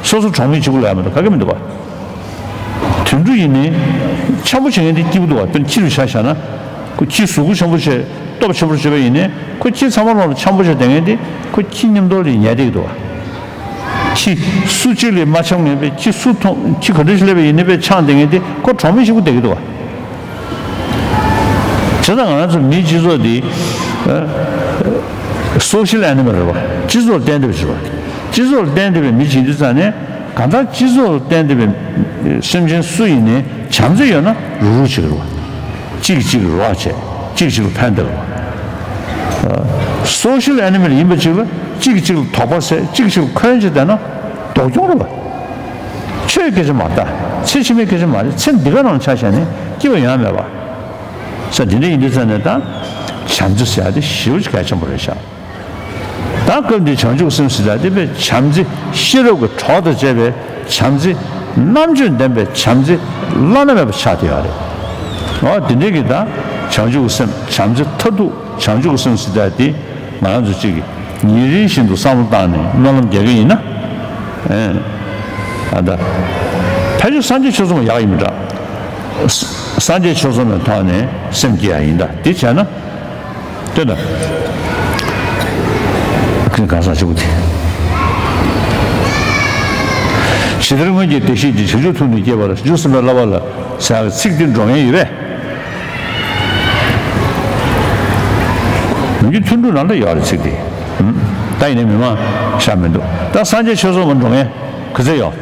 སོ་སོ་གྲོགས་མེད་གཅིག་པུ་ལ་ཡང་མི་འདུག་ཀ་ཀ་མི་འདུག་པ། དུད་འགྲོ་ཡིན་ནའི་འཆམ་པོ་བྱེད་མཁན་དེ་སྐྱིད་པོ་འདུག་པ། དཔེར་ན་ཁྱི་རུ་ཆ་བཞག་ན། ཁོ་ཁྱི་གཟུགས་པོ་ཆེན་པོ་བྱས་སྟོབས་ཆེན་པོ་བྱས་པ་ཡིན་ནའི་ཁོ་ཁྱི་ཚང་མ་ལོག་ལ་འཆམ་པོ་བྱས་བསྡད་མཁན་དེ་ཁོ་ཁྱི་མཉམ་དུ་ལ་ཉལ་བསྡད་ཀྱི་འདུག་པ། ཁྱི་སུ་གཅིག་ལ་མ་འཆམ་མཁན་པའི་ཁྱི་སུ་མཐོང་ཁྱི་ག་འདྲ་ཞིག་སླེབས་པ་ཡིན་ནའི་དཔེ་འཆམ་བསྡད་མཁན་དེ་ཁོ་གྲོགས་མེད་གཅིག་པུ་བསྡད་ཀྱི་འདུག་པ། བྱས་ཙང་ང་རང་ཚོ་མིའི་སྤྱི་ཚོགས་འདི་social animal རེད་པ། སྤྱི་ཚོགས་ལ་བརྟེན་ཏེ་བྱས་པ། སྤྱི་ཚོགས་ལ་བརྟེན་ཏེ་བའི་མི་བྱེད་དུས་ཙང་ནས་གང་ལྟར་སྤྱི་ཚོགས་ལ་བརྟེན་ཏེ་བའི་སེམས་ཅན་སུ་ཡིན་ནའི་བྱམས་བརྩེ་ཡོད་ན་རུག་རུག་བྱེད་ཀྱི་རེད་པ། གཅིག་གིས་གཅིག་ལ་རོགས་བྱེད། གཅིག་གཅིག་ལ་ཕན་བཏགས་པ། social animal ཡིན་པ་གཅིག་ལ་གཅིག་གིས་གཅིག་ལ་དོགས་པ་ཟ། གཅིག་གཅིག་ལ་འཁོན་བྱས་བསྡད་ན་སྡུག་གྱོང་རེད་པ། ཆོས་སྐད་ཆ་མ་རེད་ད། ཚེ་ཕྱི་མའི་སྐད་ཆ་མ་རེད། ཚེ་འདི་ག་རང་ཆ་བཞག་ནས་སྐྱིད་པ་ཡོང་ཡ་མེད་པ། ས་འདི་འདྲ་ཡིན་དུས་ཙང་ནས་ད་བྱམས་བརྩེ་ཟེར་ཡ་དེ་ཞེ་པོ་ཅིག་གལ་ཆེན་པོ་རེད་ཤག་ད་སྐབས་འདིའི་བྱང་ཆུབ་སེམས་ཟེར་ཡ་དེ་དཔེ་བྱམས་བརྩེ་ཤེས་རབ་ཀྱི་གྲོགས་དང་བཅས་པའི་བྱམས་བརྩེ་རྣམ་དཔྱོད་ལྡན་པའི་བྱམས་བརྩེ་བླ་ན་མེད་པ་ཆགས་བསྡད་ཡོད་རེད། འོ་དེ་འདྲའི་གི་ད་བྱང་ཆུབ་ཀྱི་སེམས་བྱམས་བརྩེ་མཐར་ཐུག་བྱང་ཆུབ་ཀྱི་སེམས་ཟེར་ཡ་དེ་ང་རང་ཚོ་གཅིག་གིས་ཉིན་རེ་བཞིན་དུ་བསམ་བློ་བཏང་ནས་སྨོན་ལམ་རྒྱག་གི་ཡིན་ན། ཨེ། ཨ་ད། ཕལ་ཆེར་སངས་རྒྱས་ཆོས་ཚོགས་མ་ཡག་ཡིན་མི་འདྲ། ས་སངས་རྒྱས་ཆོས་ཚོགས་མའི་ཐོག་ནས་སེམས་བསྐྱེད་ཡ་ཡིན་ད། དེ་བྱས་ན། ལྟོས་དང་། ཁྱོད་གང་ཟག་གཅིག་པུ་དེ། ཇི་ལྟར་སྔོན་གྱི་བདེ་གཤེགས་ཀྱིས། བྱང་ཆུབ་ཐུགས་ནི་བསྐྱེད་པར། བྱང་ཆུབ་སེམས་དཔའི་བསླབ་པ་ལ། ཟེར་ཡག་གི་ཚིག་འདི་འགྲོ་མཁན་ཡོད་པས། མི་རྒྱུ་ཐུན་དྲུག་ནང་ལ་ཡོད་རེད་ཚིག་འདི། ད་ཡིན་ནའི་མི་མང་ཤ་མི་འདུག་ད་སངས་རྒྱས་ཆོས་ཚོགས་མ་འགྲོ་མཁན་ག་ཚད་ཡོད།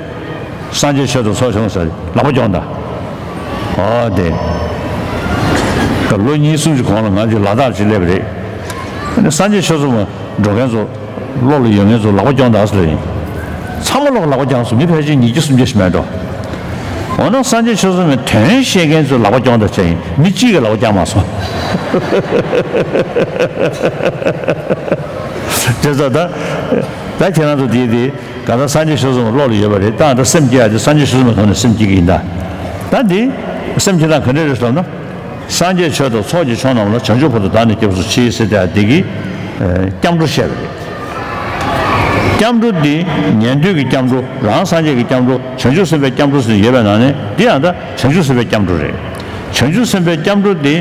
སངས་རྒྱས་ཆོས་དང་ཚོགས་ཆུང་ཟེར་ལག་པ་རྒྱོང་དང་། ཨོ་དེ། ད་ལོ་གཉིས་གསུམ་གྱི་གོང་ལ་ང་ཚོའི་ལ་དྭགས་ཅིག་སླེབས་པ་རེད། སངས་རྒྱས་ཆོས་ཚོགས་མ་འགྲོ་མཁན་ཚོ། བློ་ལ་ཡོད་མཁན་ཚོ་ལག་པ་རྒྱོང་དང་ཟེར་ཡིན། ཚང་མ་ལོག་ལག་པ་རྒྱོང་སོང་། མི་ཕལ་ཆེར་ཉིས་བརྒྱ་སུམ་བརྒྱ་ཞིག་མེད་འགྲོ། འོ་ན་སངས་རྒྱས་ཆོས་ཚོགས་མའི་དོན་ཤེས་མཁན་ཚོས་ལག་པ་རྒྱོང་དང་བྱས་ཡིན། མི་གཅིག་གིས་ལག་པ་རྒྱོང་མ་སོང་། དེ་ཚོ་ད་ད་ཁྱེད་རང་ཚོ་དེ་དེ་ག་ད་སངས་རྒྱས་ཆོས་ཚོགས་མ་བློ་ལ་ཡོད་པ་རེད། ད་ད་སེམས་བསྐྱེད་ཡ་དེ་སངས་རྒྱས་ཆོས་ཚོགས་མའི་ཐོག་ནས་སེམས་བསྐྱེད་ཀྱི་ཡིན་ད། ད་འདི་སེམས་བསྐྱེད་སྟངས་ག་འདྲ་རེད་ཟེར་ན། སངས་རྒྱས་ཆོས་དང་ཚོགས་ཀྱི་མཆོག་རྣམས་ལ། བྱང་ཆུབ་བར་དུ་བདག་ནི་སྐྱབས་སུ་མཆི་ཟེར་ཏེ་འདི་གི་སྐྱབས་འགྲོ་བཤད་པ་རེད། སྐྱབས་འགྲོ་འདི་ཉན་ཐོས་ཀྱི་སྐྱབས་འགྲོ། རང་སངས་རྒྱས་ཀྱི་སྐྱབས་འགྲོ། བྱང་ཆུབ་སེམས་དཔའི་སྐྱབས་འགྲོ་ཟེར་ཡོད་པའི་ནང་ནས་འདི་ཡང་ད་བྱང་ཆུབ་སེམས་དཔའི་སྐྱབས་འགྲོ་རེད། བྱང་ཆུབ་སེམས་དཔའི་སྐྱབས་འགྲོ་འདི་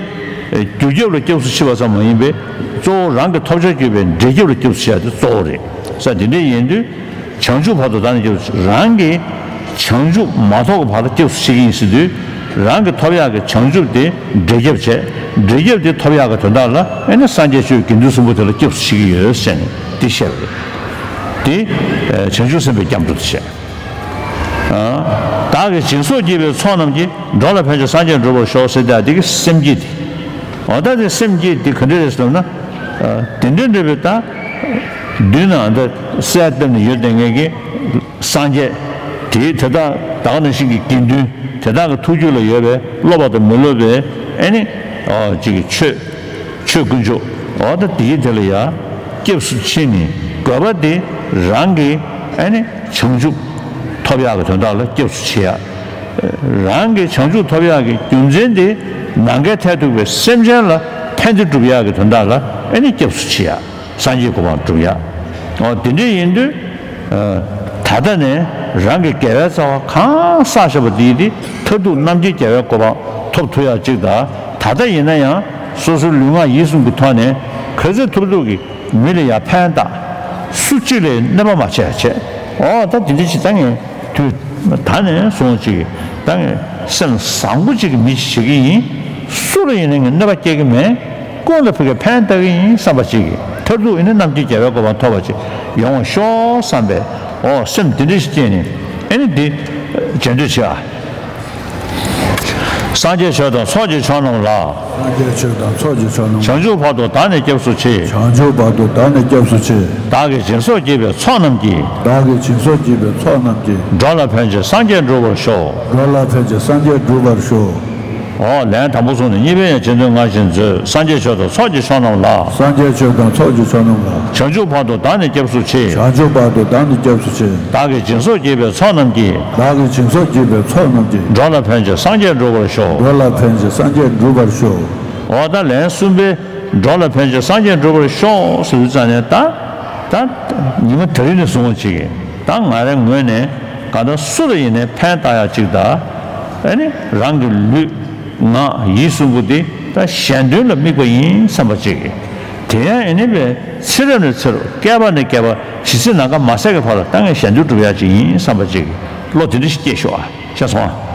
རྒྱུ་རྒྱབ་ལ་སྐྱབས་སུ་མཆི་བ་ཙམ་མ་ཡིན་པའི་གཙོ་བོ་རང་གི་ཐོབ་བྱར་གྱུར་པའི་འབྲས་རྒྱབ་ལ་སྐྱབས་སུ་མཆི་ཡ་དེ་གཙོ་བོ་རེད། ས་འདི་འདྲ་ཡིན་དུས། བྱང་ཆུབ་བར་དུ་བདག་ནི་སྐྱབས་སུ་མཆི། རང་གི་བྱང་ཆུབ་མ་ཐོབ་ཀྱི་བར་དུ་སྐྱབས་སུ་མཆི་གི་ཡིན་ཟེར་དུས། རང་གི་ཐོབ་ཡག་གི་བྱང་ཆུབ་དེ་འབྲས་རྒྱབ་བྱས། འབྲས་རྒྱབ་དེ་ཐོབ་ཡག་གི་དོན་དག་ལ་ཨེ་ནི་སངས་རྒྱས་ཆོས་དགེ་འདུན་གསུམ་པོ་དེ་ལ་སྐྱབས་སུ་མཆི་གི་ཡོད་ཟེར་ནས་འདི་བཤད་པ་རེད། དེ་བྱང་ཆུབ་སེམས་དཔའི་སྐྱབས་འགྲོ་དེ་བཤད། བདག་གིས་སྦྱིན་སོགས་བགྱིས་པའི་ཚོགས་རྣམས་ཀྱིས། འགྲོ་ལ་ཕན་ཕྱིར་སངས་རྒྱས་འགྲུབ་པར་ཤོག་ཟེར་ཏེ་དེ་གི་སེམས་བསྐྱེད་དེ། འོ་ད་དེ་སེམས་བསྐྱེད་དེ་ག་འདྲ་རེད་ཟེར་ན། དེ་འདྲ་འདྲ་བའི་ད། མདུན་ན་ད་གསལ་བཏབ་ནས་ཡོད་བསྡད་མཁན་གྱི་སངས་རྒྱས་དེ་དེ་དག་བདག་ནང་བཞིན་གྱི་དགེ་འདུན་དེ་དག་གི་ཐུགས་རྒྱུད་ལ་ཡོད་པའི་སློབ་པ་དང་མི་སློབ་པའི་ཨེ་ནི། ཅིག་གི་ཆོས། ཆོས་དཀོན་མཆོག་འོ་ད་དེའི་དེ་ལ་ཡ་སྐྱབས་སུ་མཆི་ནས་དགོས་པ་དེ་རང་གི་ཨ་ནི་བྱང་ཆུབ་ཐོབ་ཡག་གི་དོན་དག་ལ་སྐྱབས་སུ་མཆི་ཡ། རང་གི་བྱང་ཆུབ་ཐོབ་ཡག་གི་རྒྱུ་མཚན་དེ་ནམ་མཁའི་མཐས་གཏུགས་པའི་སེམས་ཅན་ལ་ཕན་བདེ་སྒྲུབ་ཡག་གི་དོན་དག་ལ་ཨ་ནི་སྐྱབས་སུ་མཆི་ཡ། སངས་རྒྱས་གོ་འཕང་སྒྲུབ་ཡ། འོ་དེ་འདྲ་ཡིན་དུས། ད་ལྟ་ནས་རང་གི་དགེ་བའི་རྩ་བ་གང་བསགས་བཞག་པ་དེ་དེ་མཐར་ཐུག་རྣམ་མཁྱེན་རྒྱལ་བའི་གོ་འཕང་ཐོབ་ཐུབ་ཡག་ཅིག་དང་། ད་ལྟ་ཡིན་ན་ཡང་སོ་སོའི་ལུས་ངག་ཡིད་གསུམ་གྱི་ཐོག་ནས་ག་ཚོད་ཐུབ་ཐུབ་ཀྱིས་མི་ལ་ཡང་ཕན་བཏགས། སུ་གཅིག་ལ་གནོད་པ་མ་བྱས་བྱས། འོ་ད་དེ་འདྲ་ཅིག་ད་ངས་དུས་ད་ནས་བཟུང་ཅིག་ད་ངས་སེམས་བཟང་པོ་ཅིག་གི་མི་ཞིག་བྱེད་ཀྱི་ཡིན། སུ་ལ་ཡིན་ན་ངས་གནོད་པ་སྐྱེལ་གྱི་མེད། ཀུན་ལ་ཕ་གིར་ཕན་བཏགས་ཀྱི་ཡིན་བསམ་པ་ཅིག་གིས་མཐར་ཐུག་ཡིན་ན་རྣམ་མཁྱེན་རྒྱལ་བའི་གོ་འཕང་ཐོབ་པ་ཅིག་ཡོང་བར་ཤོག་བསམ་པའི་འོ་སེམས་དེ་འདྲ་ཞིག་སྐྱེས་ནས་ཨེ་ནི་འདི་བྱེད་འདོད་བྱེད་ཨ། སངས་རྒྱས་ཆོས་དང་ཚོགས་ཀྱི་མཆོག་རྣམས་ལ། སངས་རྒྱས་ཆོས་དང་ཚོགས་ཀྱི་མཆོག་རྣམས་ལ། བྱང་ཆུབ་བར་དུ་བདག་ནི་སྐྱབས་སུ་མཆི། བྱང་ཆུབ་བར་དུ་བདག་ནི་སྐྱབས་སུ་མཆི། བདག་གིས་སྦྱིན་སོགས་བགྱིས་པའི་ཚོགས་རྣམས་ཀྱིས། བདག་གིས་སྦྱིན་སོགས་བགྱིས་པའི་ཚོགས་རྣམས་ཀྱིས། འགྲོ་ལ་ཕན་ཕྱིར་སངས་རྒྱས་འགྲུབ་པར་ཤོག། འགྲོ་ལ་ཕན་ཕྱིར་སངས་རྒྱས་འགྲུབ་པར་ཤོག། འོ་ལན་དང་པོ་སོང་ནས་གཉིས་པའི་ཡང་རྗེ་བཙུན་སྔར་བཞིན་མཛོད། སངས་རྒྱས་ཆོས་དང་ཚོགས་ཀྱི་མཆོག་རྣམས་ལ། སངས་རྒྱས་ཆོས་དང་ཚོགས་ཀྱི་མཆོག་རྣམས་ལ། བྱང་ཆུབ་བར་དུ་བདག་ནི་སྐྱབས་སུ་མཆི། བྱང་ཆུབ་བར་དུ་བདག་ནི་སྐྱབས་སུ་མཆི། བདག་གིས་སྦྱིན་སོགས་བགྱིས་པའི་ཚོགས་རྣམས་ཀྱིས། བདག་གིས་སྦྱིན་སོགས་བགྱིས་པའི་ཚོགས་རྣམས་ཀྱིས། འགྲོ་ལ་ཕན་ཕྱིར་སངས་རྒྱས་འགྲུབ་པར་ཤོག། འགྲོ་ལ་ཕན་ཕྱིར་སངས་རྒྱས་འགྲུབ་པར་ཤོག། འོ་ད་ལན་གསུམ་པའི་འགྲོ་ལ་ཕན་ཕྱིར་སངས་རྒྱས་འགྲུབ་པར་ཤོག་ཟེར་དུས་ཙང་ནས་ད། ད་ཉི་མ་དེ་རིང་ནས་བཟུང་བ་ཅིག་གིས་ད་ང་རའི་ངོས་ནས་གང་ལྟར་སུ་ལ་ཡིན་ནའི་ཕན་བཏགས་ཡག་ཅིག་དང་། ཨ་ནི་རང་གི་ལུས་ངག་ཡིད་གསུམ་པོ་འདི་ད་གཞན་དོན་ལ་དམིགས་པ་ཡིན་བསམ་པ་ཅིག་གིས། དེ་ཡང་ཨ་ནི་བས་ཚེ་རབས་ནས་ཚེ་རབས་བསྐལ་པ་ནས་བསྐལ་པ་ཇི་སྲིད་ནམ་མཁའ་མ་ཟད་ཀྱི་བར་ལ་ད་ངས་གཞན་དོན་སྒྲུབ་ཡག་ཅིག་ཡིན་བསམ་པ་ཅིག་གིས་བློ་དེ་འདྲ་ཞིག་སྐྱེས་ཤོག་ཨ། ཤེས་སོང་ཨ།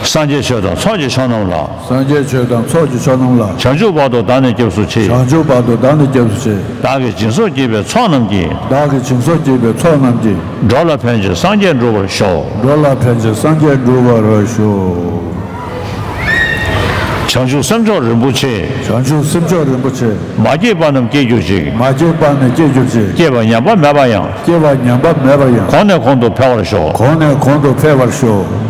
སངས་རྒྱས་ཆོས་དང་ཚོགས་ཀྱི་མཆོག་རྣམས་ལ། སངས་རྒྱས་ཆོས་དང་ཚོགས་ཀྱི་མཆོག་རྣམས་ལ། བྱང་ཆུབ་བར་དུ་བདག་ནི་སྐྱབས་སུ་མཆི། བྱང་ཆུབ་བར་དུ་བདག་ནི་སྐྱབས་སུ་མཆི། བདག་གིས་སྦྱིན་སོགས་བགྱིས་པའི་ཚོགས་རྣམས་ཀྱིས། བདག་གིས་སྦྱིན་སོགས་བགྱིས་པའི་ཚོགས་རྣམས་ཀྱིས། འགྲོ་ལ་ཕན་ཕྱིར་སངས་རྒྱས་འགྲུབ་པར་ཤོག། འགྲོ་ལ་ཕན་ཕྱིར་སངས་རྒྱས་འགྲུབ་པར་ཤོག། བྱང་ཆུབ་སེམས་མཆོག་རིན་པོ་ཆེ། བྱང་ཆུབ་སེམས་མཆོག་རིན་པོ་ཆེ། མ་སྐྱེས་པ་རྣམས་སྐྱེ་གྱུར་ཅིག། མ་སྐྱེས་པ་རྣམས་སྐྱེ་གྱུར་ཅིག། སྐྱེས་པ་ཉམས་པ་མེད་པ་ཡང་། སྐྱེས་པ་ཉམས་པ་མེད་པ་ཡང་། གོང་ནས་གོང་དུ་འཕེལ་བར་ཤོག། གོང་ནས་གོང་དུ་འཕེལ་བར་ཤོག།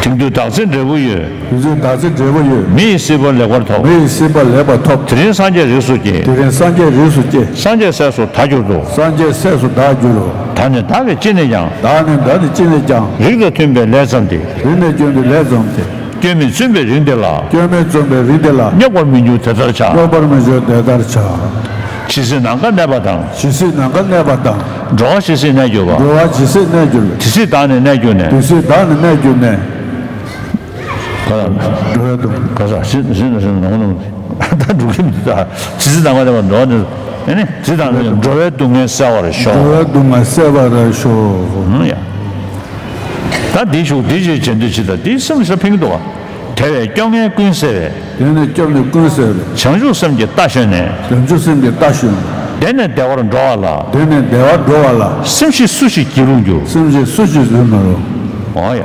དེང་དུས་བདག་ཚེ་འབྲས་བུ་ཡོད། དེང་དུས་བདག་ཚེ་འབྲས་བུ་ཡོད། མི་ཡི་སྲིད་པ་ལེགས་པར་ཐོབ། མི་ཡི་སྲིད་པ་ལེགས་པར་ཐོབ། དེ་རིང་སངས་རྒྱས་རིགས་སུ་སྐྱེས། དེ་རིང་སངས་རྒྱས་རིགས་སུ་སྐྱེས། སངས་རྒྱས་སྲས་སུ་བདག་གྱུར་ཏོ། སངས་རྒྱས་སྲས་སུ་བདག་གྱུར་ཏོ། ད་ནི་བདག་གིས་ཅི་ནས་ཀྱང་། བདག་ནི་བདག་གིས་ཅི་ནས་ཀྱང་། རིགས་དང་མཐུན་པའི་ལས་བརྩམས་ཏེ། རིགས་དང་མཐུན་པའི་ལས་བརྩམས་ཏེ། སྐྱོན་མེད་བཙུན་པའི་རིགས་འདི་ལ། སྐྱོན་མེད་བཙུན་པའི་རིགས་འདི་ལ། སྙོགས་པར་མི་འགྱུར་དེ་ལྟར་བྱ། སྙོགས་པར་མི་འགྱུར་དེ་ལྟར་བྱ། ཇི་སྲིད་ནམ་མཁའ་གནས་པ་དང་། ཇི་སྲིད་ནམ་མཁའ་གནས་པ་དང་། འགྲོ་བ་ཇི་སྲིད་གནས་གྱུར་པ། འགྲོ་བ་ཇི་སྲིད་གནས་གྱུར་པ། དེ་སྲིད་བདག་ནི་གནས་གྱུར་ནས། དེ་སྲིད་བདག་ནི་གནས་གྱུར་ནས། ག་ལ། འགྲོ་བའི་དུ། ག་ས་ཟིན་ཟིན་ཟིན་ནོ་ནོ། ད་འགྲོ་གི་མི་འདུག་ད་ཇི་སྲིད་ནམ་མཁའ་གནས་པ་འགྲོ་བ་ནི། ཨེ་ནི་ཇི་ལྟར་ན་འགྲོ་བའི་སྡུག་བསྔལ་སེལ་བར་ཤོག། འགྲོ་བའི་སྡུག་བསྔལ་སེལ་བར་ཤོག། ཧུམ་ཡ། ད་འདི་ཞུགས་འདི་ཞིག་བྱེད་འདོད་ཅི་ད་འདི་སེམས་ཤ་ཕིང་འདུག་བ། དེ་བས་སྐྱོ་ངལ་ཀུན་སེལ་བའི། དེ་ནས་སྐྱོ་ངལ་ཀུན་སེལ་བའི། བྱང་ཆུབ་སེམས་ཀྱི་རྟ་ཞོན་ནས། བྱང་ཆུབ་སེམས་ཀྱི་རྟ་ཞོན། དེ་ནས་བདེ་བར་འགྲོ་བ་ལ། དེ་ནས་བདེ་བར་འགྲོ་བ་ལ། སེམས་ཤིག་སུ་ཞིག་བགྱིད་རུང་འགྱུར། སེམས་ཤིག་སུ་ཞིག་བགྱིད་མི་རུང་། འོ་ཡ།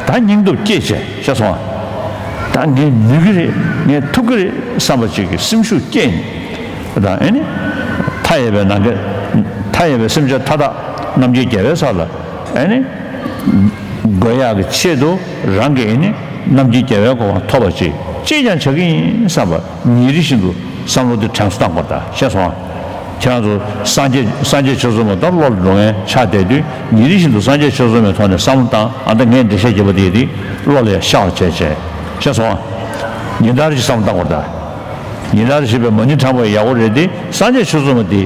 ད་སྙིང་སྟོབས་སྐྱེས་བྱས་ཤེས་སོང་ཨ། ད་ངས་ནུས་ཀྱི་རེད་ངས་ཐུབ་ཀྱི་རེད་བསམ་པ་ཅིག་གི་སེམས་ཤུགས་སྐྱེས་ནས། ད་ཨེ་ནི། མཐའ་ཡས་པའི་ནམ་མཁའ། མཐའ་ཡས་པའི་སེམས་ཅན་མཐའ་དག་རྣམ་མཁྱེན་རྒྱལ་བའི་ས་ལ། ཨེ་ནི། འགོད་ཡག་གི་ཆེད་དུ་རང་གི་ཨེ་ནི། རྣམ་མཁྱེན་རྒྱལ་བའི་གོ་འཕང་ཐོབ་པ་ཅིག་ཅིས་ཀྱང་བྱ་གི་ཡིན་བསམ་པ་ཉིན་རེ་བཞིན་དུ་བསམ་བློ་དེ་དྲན་གསོ་བཏང་དགོས་ད་ཤེས་སོང་ཨ། ཁྱེད་རང་ཚོ་སངས་རྒྱས་སངས་རྒྱས་ཆོས་ཚོགས་མ་གཏོགས་བློ་ལ་འགྲོ་མཁན་ཆགས་བསྡད་དུས་ཉིན་རེ་བཞིན་དུ་སངས་རྒྱས་ཆོས་ཚོགས་མའི་ཐོག་ནས་བསམ་བློ་བཏང་ཨ་ད་ངས་འགྲེལ་བཤད་བརྒྱབ་པ་དེ་དེ་བློ་ལ་ཡང་ཤར་བ་བྱས་བྱས་ཤེས་སོང་ཨ། ཉིན་ལྟར་གྱི་བསམ་བློ་བཏང་དགོས་ད། ཉིན་ལྟར་བྱེད་པའི་མ་ཎི་བགྲང་བ་ཡག་པོ་རེད་དེ་སངས་རྒྱས་ཆོས་ཚོགས་མ་དེ་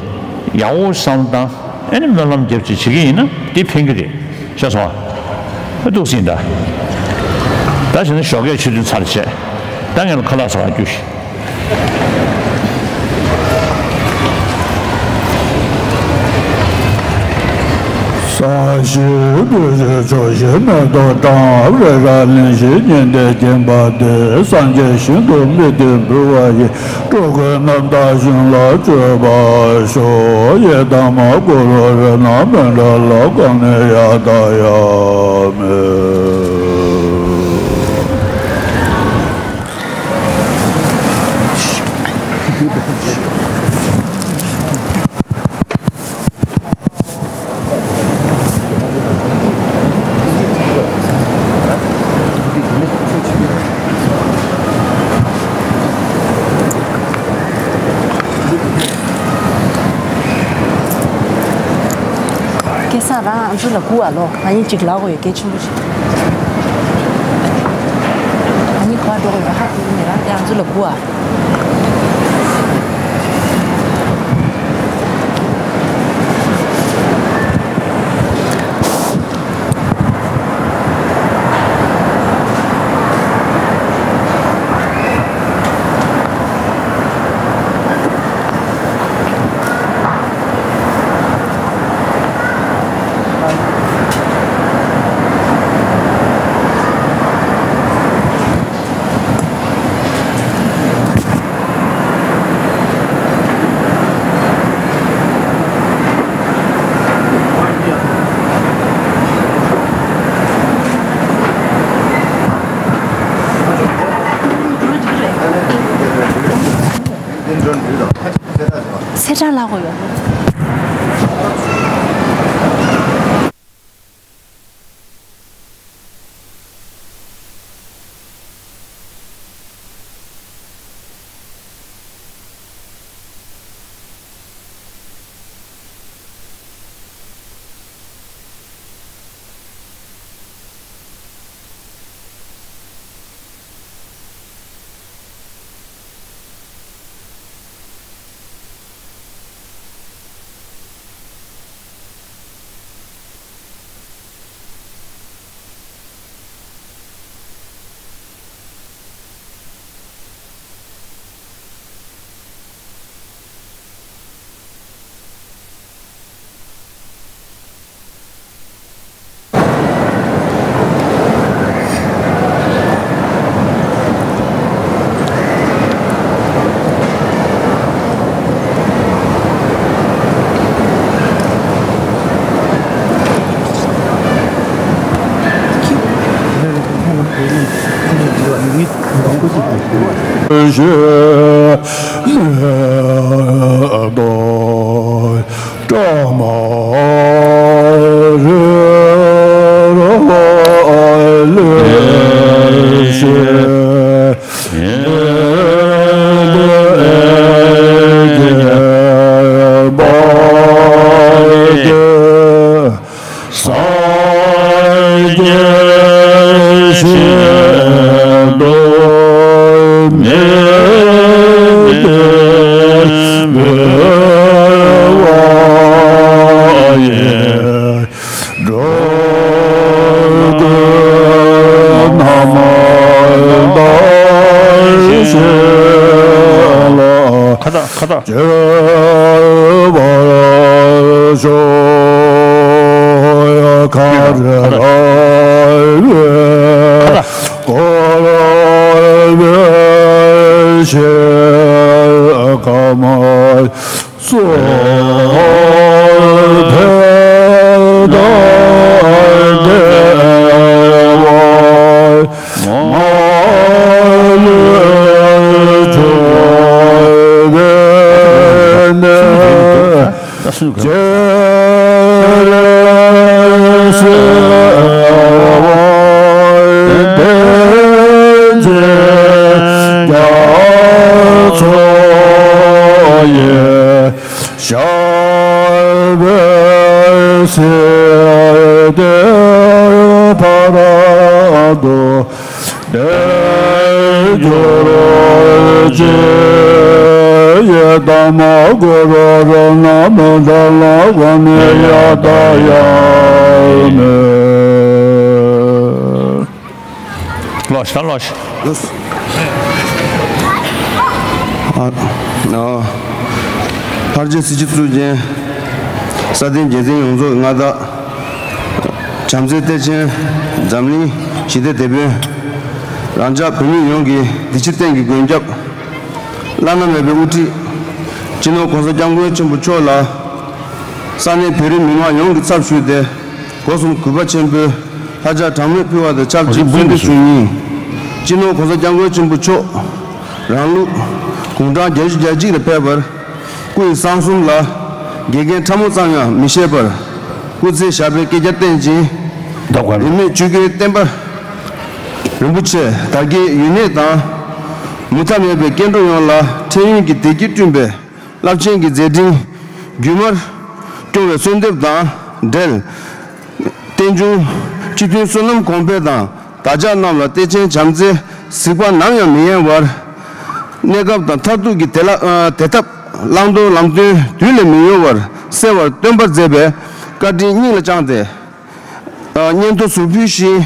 ཡག་པོ་བསམ་བློ་བཏང་ཨ་ནི་སྨོན་ལམ་རྒྱབ་ཅིག་བྱེད་ཀྱི་ཡིན་ན་དེ་ཕན་གྱི་རེད། ཤེས་སོང་ཨ། ཨ་འདུག་སེ་ཡིན་ད། ད་བྱས་ན་ཞོགས་ཀས་ཆུ་ཐུན་ཚར་བྱས། ད་ངས་ལ་ཁ་ལག་ཟ་བར་རྒྱུགས་ཤིག། ས་གཞི་སྤོས་ཆུ་ཕྱོགས་བཞིར་མེ་ཏོག་བཀྲམ། རེ་ར་གླིང་བཞི་ཉི་ཟླས་བརྒྱན་པ་སྟེ། སངས་རྒྱས་ཞིང་དུ་མིག་ཏུ་འབུལ་བ་ཡི། འགྲོ་ཀུན་རྣམ་དག་ཞིང་ལ་སྤྱོད་པར་ཤོག། ཡི་དམ་གུ་རུ་རཏྣ་མཎྜལ་གང་ནས་ཡང་དག་ཡང་མེད། སྐལ་བཟང་རང་ཨ་མཆོག་ལ་སྒུག་ཨ་ལོ། ང་གཉིས་གཅིག་ལབ་དགོས་ཡོད་གལ་ཆེན་པོ་ཞིག་ང་གཉིས་ག་པར་འགྲོ་དགོས་ཡོད་ཧ་གོ་གི་མེད་ར། དེ་ཨ་མཆོག་ལ་སྒུག་ཨ། ཚེས་གྲངས་ལ་གོ་ཡོད། སངས་རྒྱས་ཆོས་ཐོབ་ནས་འོད་དཔག་ཡེ་འགྲོ་ཀུན་ཐ་མལ་ལྟ་ཞིང་ལ། ཁ་བཏགས། ཁ་བཏགས། སྐྱེ་བར་ཤོག། ཡ་ག་རེ་ལ་བའི་འཁོར་བའི་ཤེལ་དཀར་མ་སོགས་ཕན་དང་བདེ་བ། མ་ལུས་སྤྱོད་པའི་གནས། སྤྱན་རས་གཟིགས་དབང་ལྡན་རྒྱ་མཚོ་ཡི། ཞབས་པད་སྲིད་མཐའི་བར་དུ་བརྟན་གྱུར་ཅིག། ཡི་དམ་གུ་རུ་རཏྣ་མུ་དྷ་ལ་ཝ་ནི་ཡ་ཏ་ཡ་མི། ལོ་ཤ་ལོ་ཤ། ཨ་ཨ། ཕར་རྗེས་སྲིད་སྤྱི་གཙུག་རྒྱན། ས་སྟེང་རྒྱལ་བསྟན་ཡོངས་རྫོགས་མངའ་བདག། བྱམས་བརྩེའི་གཏེར་ཆེན་འཛམ་གླིང་ཞི་བདེའི་དེད་དཔོན། རང་ཅག་བོད་མི་ཡོངས་ཀྱི་བདེ་སྐྱིད་སྟེང་གི་མགོན་སྐྱབས། བླ་ན་མེད་པའི་དབུ་ཁྲིད། སྤྱི་ནོར་༸གོང་ས་༸སྐྱབས་མགོན་ཆེན་པོ་མཆོག་ལ། ས་གནས་བོད་རིགས་མི་མང་ཡོངས་ཀྱི་ཚབ་ཞུས་ཏེ། སྒོ་གསུམ་གུས་པ་ཆེན་པོས་ལྷ་ལྕགས་གྲངས་མེད་ཕུལ་བ་དང་ཆབས་ཅིག་གསོལ་འདེབས་ཞུ་ཡིན། སྤྱི་ནོར་༸གོང་ས་༸སྐྱབས་མགོན་ཆེན་པོ་མཆོག་རང་ལུགས་དགུང་གྲངས་བརྒྱད་ཅུ་གྱ་གཅིག་ལ་ཕེབས་པར། སྐུ་ཡི་གསང་གསུམ་ལ་འགལ་རྐྱེན་ཕྲ་མོ་ཙམ་ཡང་མི་བཞེས་པར། སྐུ་ཚེ་ཞབས་པད་བསྐལ་བརྒྱར་བརྟན་ཅིང་། བདག་ག་རིས་མེད་ཆོས་ཀྱི་བསྟན་པ་རིན་པོ་ཆེ་དར་རྒྱས་ཡུན་གནས་དང་། མུ་མཐའ་མེད་པའི་སྐྱེ་འགྲོ་ཡོངས་ལ་འཕྲལ་ཡུན་གྱི་བདེ་སྐྱིད་བསྐྲུན་པའི་རླབས་ཆེན་གྱི་མཛད་འཕྲིན་རྒྱུན་མར་སྐྱོང་བའི་གསོལ་འདེབས་དང་འབྲེལ། རྟེན་འབྱུང་སྤྱི་མཐུན་བསོད་ནམས་གོང་འཕེལ་དང་། བདག་ཅག་རྣམས་ལ་གཏེར་ཆེན་བྱམས་བརྩེའི་གཟིགས་པ་ནམ་ཡང་མི་ཡལ་བར། གནས་སྐབས་དང་མཐར་ཐུག་གི་བདེ་ལ་ཨ་བདེ་ཐབས་བླང་དོར་ལམ་སྟོན་དུས་ལས་མི་ཡོལ་བར་གསལ་བར་སྟོན་པར་མཛད་པའི་བཀའ་དྲིན་སྙིང་ལ་བཅངས་ཏེ། ཨ་སྙན་ཐོ་ཟུར་ཕུལ་ཞིང་།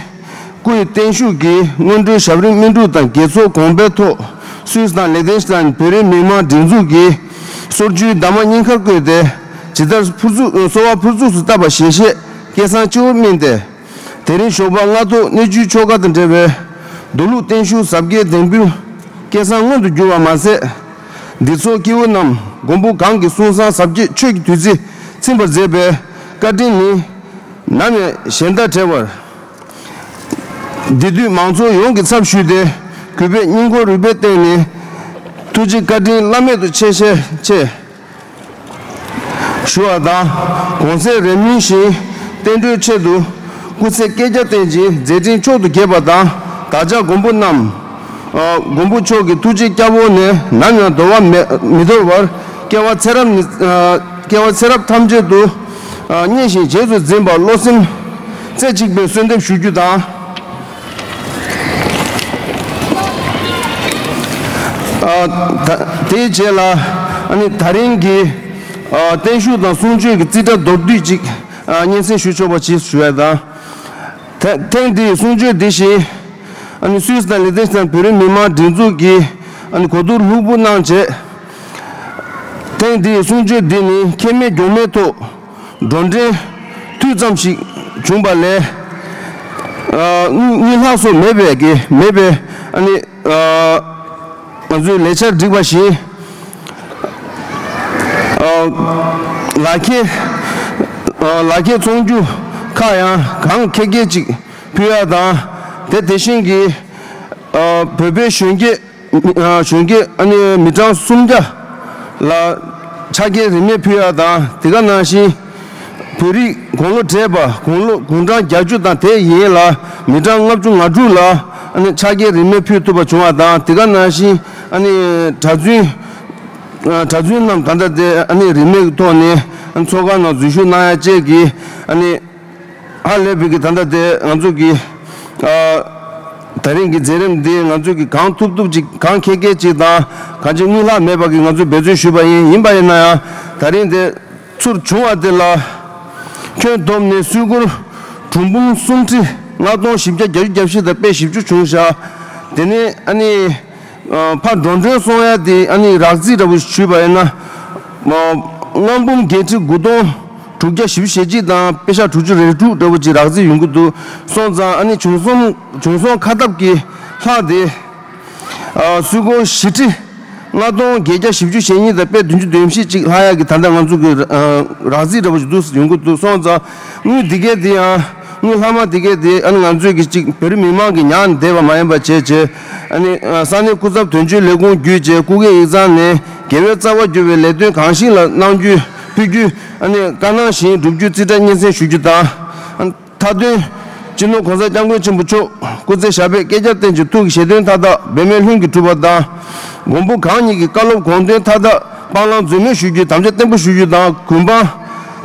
སྐུ་ཡི་བརྟན་བཞུགས་ཀྱི་སྔོན་འགྲོའི་ཞབས་རིམ་སྨིན་དྲུག་དང་དགེ་ཚོགས་གོང་འཕེལ་ཐོག་སུད་སི་དང་ལིག་ཏེན་ཤི་ཏན་བོད་རིགས་མི་མང་སྒྲིག་འཛུགས་ཀྱི་སོར་བཅུའི་འདབ་མ་སྙིང་ཁར་བཀོད་དེ། ཇི་ལྟར་ཕུར་ཚུགས་གསོལ་བ་ཕུར་ཚུགས་སུ་བཏབ་པ་ཞལ་བཞེས་སྐལ་བཟང་སྤྱི་བོར་སྨིན་ཏེ། དེ་རིང་ཞོགས་པ་སྔ་ཐོག་གནས་ཆུའི་ཆོ་ག་དང་འབྲེལ་བའི་མདོ་ལུགས་བརྟན་བཞུགས་ཟབ་རྒྱས་ལྡེམ་འཕུལ་སྐལ་བཟང་མངོན་དུ་གྱུར་བ་མ་ཟད། འདི་ཚོགས་སྐྱེ་བོ་རྣམས་མགོན་པོ་གང་གི་གསུང་གསང་ཟབ་རྒྱས་ཆོས་ཀྱི་བདུད་རྩི་ཚིམ་པར་མཛད་པའི་བཀའ་དྲིན་ནི་ནམ་ཡང་གཞན་དང་བྲལ་བར། འདི་དུས་མང་ཚོགས་ཡོངས་ཀྱི་ཚབ་ཞུས་ཏེ། གུས་པས་སྙིང་ཁོང་རུས་པའི་གཏིང་ནས་ཐུགས་རྗེ་བཀའ་དྲིན་བླ་མེད་དུ་ཆེ་ཞེས་ཆེ་ཞུ་བ་དང་། གོང་གསལ་རེ་སྨོན་བཞིན་བསྟན་འགྲོའི་ཆེད་དུ་སྐུ་ཚེ་བསྐལ་བརྒྱར་བརྟན་ཅིང་མཛད་འཕྲིན་མཆོག་ཏུ་རྒྱས་པ་དང་། བདག་ཅག་མགོན་པོ་རྣམས། ཨ་མགོན་པོ་མཆོག་གི་ཐུགས་རྗེ་སྐྱབས་འོག་ནས་ནམ་ཡང་འདོར་བ་མེད་མི་འདོར་བར་སྐྱེ་བ་ཚེ་རབས་ནི་ཨ་སྐྱེ་བ་ཚེ་རབས་ཐམས་ཅད་དུ་ཨ་མཉེས་ཤིང་རྗེས་སུ་འཛིན་པ་བློ་སེམས་རྩེ་གཅིག་པའི་གསོལ་འདེབས་ཞུ་རྒྱུ་དང་། ཨ་ད་དེའི་རྗེས་ལ་ཨ་ནི་ད་རིང་གི་ཨ་བརྟན་བཞུགས་དང་གསུང་ཆོས་ཀྱི་རྩིས་ཁྲ་མདོར་བསྡུས་ཅིག་ཨ་སྙན་སེང་ཞུ་ཆོག་པ་ཅིག་ཞུ་ཡ་དང་། ཐེངས་ཐེངས་འདིའི་གསུང་ཆོས་འདི་བཞིན། ཨ་ནི་སུད་སི་དང་ལིག་ཏེན་ཤི་ཏན་བོད་རིགས་མི་མང་སྒྲིག་འཛུགས་ཀྱིས་ཨ་ནི་གོ་བསྡུར་ལྷུག་པོ་གནང་རྗེས། ཐེངས་འདིའི་གསུང་ཆོས་འདི་ནི་ཁེ་མེད་གྱོང་མེད་ཐོག་འགྲོ་གྲོན་དུས་ཙམ་ཞིག་བྱུང་བ་ལས། ཨ་དངུལ་དངུལ་ལྷག་སོགས་མེད་པའི་གི་མེད་པའི་ཨ་ནི་ཨ་ང་ཚོའི་ལས་འཆར་བསྒྲིགས་པ་བཞིན། ཨ་ལག་ཁྱེར་ཨ་ལག་ཁྱེར་ཚོང་རྒྱུ་ཁག་ཡང་གང་ཁེ་ཁེ་ཅིག་ཕུལ་ཡ་དང་། དེ་དེ་བཞིན་གྱི་ ཨ་བོད་པའི་གཞོན་སྐྱེས་ཨ་གཞོན་སྐྱེས་ཨ་ནི་མི་གྲངས་སུམ་བརྒྱ་ལ་ཕྱག་འཁྱེར་རིན་མེད་ཕུལ་ཡ་དང་། དེ་ག་ནང་བཞིན་བོད་རིགས་དགུང་ལོ་བགྲེས་པ་དགུང་ལོ་དགུང་གྲངས་བརྒྱད་ཅུ་དང་དེ་ཡན་ལ་མི་གྲངས་ལྔ་བཅུ་ང་དྲུག་ལ་ཨ་ནི་ཕྱག་འཁྱེར་རིན་མེད་ཕུལ་ཐུབ་པ་བྱུང་བ་དང་། དེ་ག་ནང་བཞིན་ཨ་ནི་གྲྭ་བཙུན་ཨ་གྲྭ་བཙུན་རྣམས་ད་ལྟ་དེ་ཨ་ནི་རིན་མེད་ཀྱི་ཐོག་ནས་ཨ་ནི་ཚོགས་ཁང་ནང་འཛུལ་ཞུགས་གནང་ཡ་བཅས་ཀྱི་ཨ་ནི་ཧ་ལས་པའི་གི་ད་ལྟ་དེ་ང་ཚོ་གི་ཨ་ད་རིང་གི་མཛད་རིམ་འདི་ང་ཚོ་གི་གང་ཐུབ་ཐུབ་ཅིག་གང་འཁེལ་འཁེལ་ཅིག་དང་གང་ཅི་དངུལ་ལྷག་མེད་པ་གི་ང་ཚོས་འབད་བརྩོན་ཞུས་པ་ཡིན། ཡིན་པ་ཡིན་ན་ཡང་ད་རིང་དེ་ཚུར་བྱུང་བ་དེ་ལ་ཁྱོན་བསྡོམས་ནས་སུད་སྒོར་གྲུ་འབུམ་སུམ་ཁྲི་ལྔ་སྟོང་བཞི་བརྒྱ་གྱ་བཞི་དང་པད་ཞེ་བཅུ་བྱུང་ཤག་དེ་ནས་ཨ་ནི་ཨ་ཕར་འགྲོ་གྲོན་སོང་ཡ་དེ་ཨ་ནི་རགས་རྩིས་འདྲ་བོ་ཞུས་པ་ཡིན་ན་ཨ་ལྔ་འབུམ་བརྒྱད་ཁྲི་དགུ་སྟོང་དྲུག་བརྒྱ་བཞི་བཅུ་ཞེ་གཅིག་དང་པད་ཤག་དྲུག་ཅུ་རེ་དྲུག་འདྲ་བོ་ཅིག་རགས་རྩིས་ཡོང་གི་འདུག་སོང་ཙང་ཨ་ནི་བྱུང་སོང་བྱུང་སོང་ཁ་སྟབས་ཀྱི་ལྷག་དེ་ཨ་སུད་སྒོར་བཞི་ཁྲི་ལྔ་སྟོང་བརྒྱད་བརྒྱ་བཞི་བཅུ་ཞེ་གཉིས་དང་པད་བདུན་ཅུ་དོན་བཞི་ཅིག་ལྷག་ཡ་གི་ད་ལྟ་ང་ཚོ་གི་ཨ་རགས་རྩིས་འདྲ་བོ་ཞིག་འདུག་ཡོང་གི་འདུག་སོང་ཙང་དངུལ་འདི་གས་དེ་ཡང་དངུལ་ལྷག་མ་འདི་གས་དེ་ཨ་ནི་ང་ཚོས་ཀྱི་ཅིག་བོད་རིགས་མི་མང་གི་ཉར་ནས་བསྡད་པ་མ་ཡིན་པ་བྱས་བྱས་ཨ་ནི་ཨ་ས་གནས་སྐུ་ཚབ་དོན་གཅོད་ལས་ཁུངས་བརྒྱུད་བྱས་སྐུ་སྒེར་ཡིག་ཚང་ནས་དགེ་བའི་རྩ་བ་བསྒྱུར་བའི་ལས་དོན་གང་ཞིག་ལ་གནང་རྒྱུ་ཕུལ་རྒྱུ་ཨ་ནི་བཀའ་གནང་བཞིན་བསྒྲུབ་རྒྱུའི་རྩིས་ཁྲ་སྙན་སེང་ཞུ་རྒྱུ་དང་། མཐའ་དོན། སྤྱི་ནོར་༸གོང་ས་༸སྐྱབས་མགོན་ཆེན་པོ་མཆོག་སྐུ་ཚེ་ཞབས་པད་བསྐལ་བརྒྱར་བརྟན་ཅིང་ཐུགས་ཀྱི་བཞེད་དོན་མཐའ་དག་འབད་མེད་ལྷུན་གྱིས་གྲུབ་པ་དང་། མགོན་པོ་གང་ཉིད་ཀྱི་བཀའ་སློབ་དགོངས་དོན་མཐའ་དག་སྤང་བླང་རྫུན་མས་ཞུ་རྒྱུའི་དམ་བཅའ་བརྟན་པོ་ཞུ་རྒྱུ་དང་། གུས་འབངས་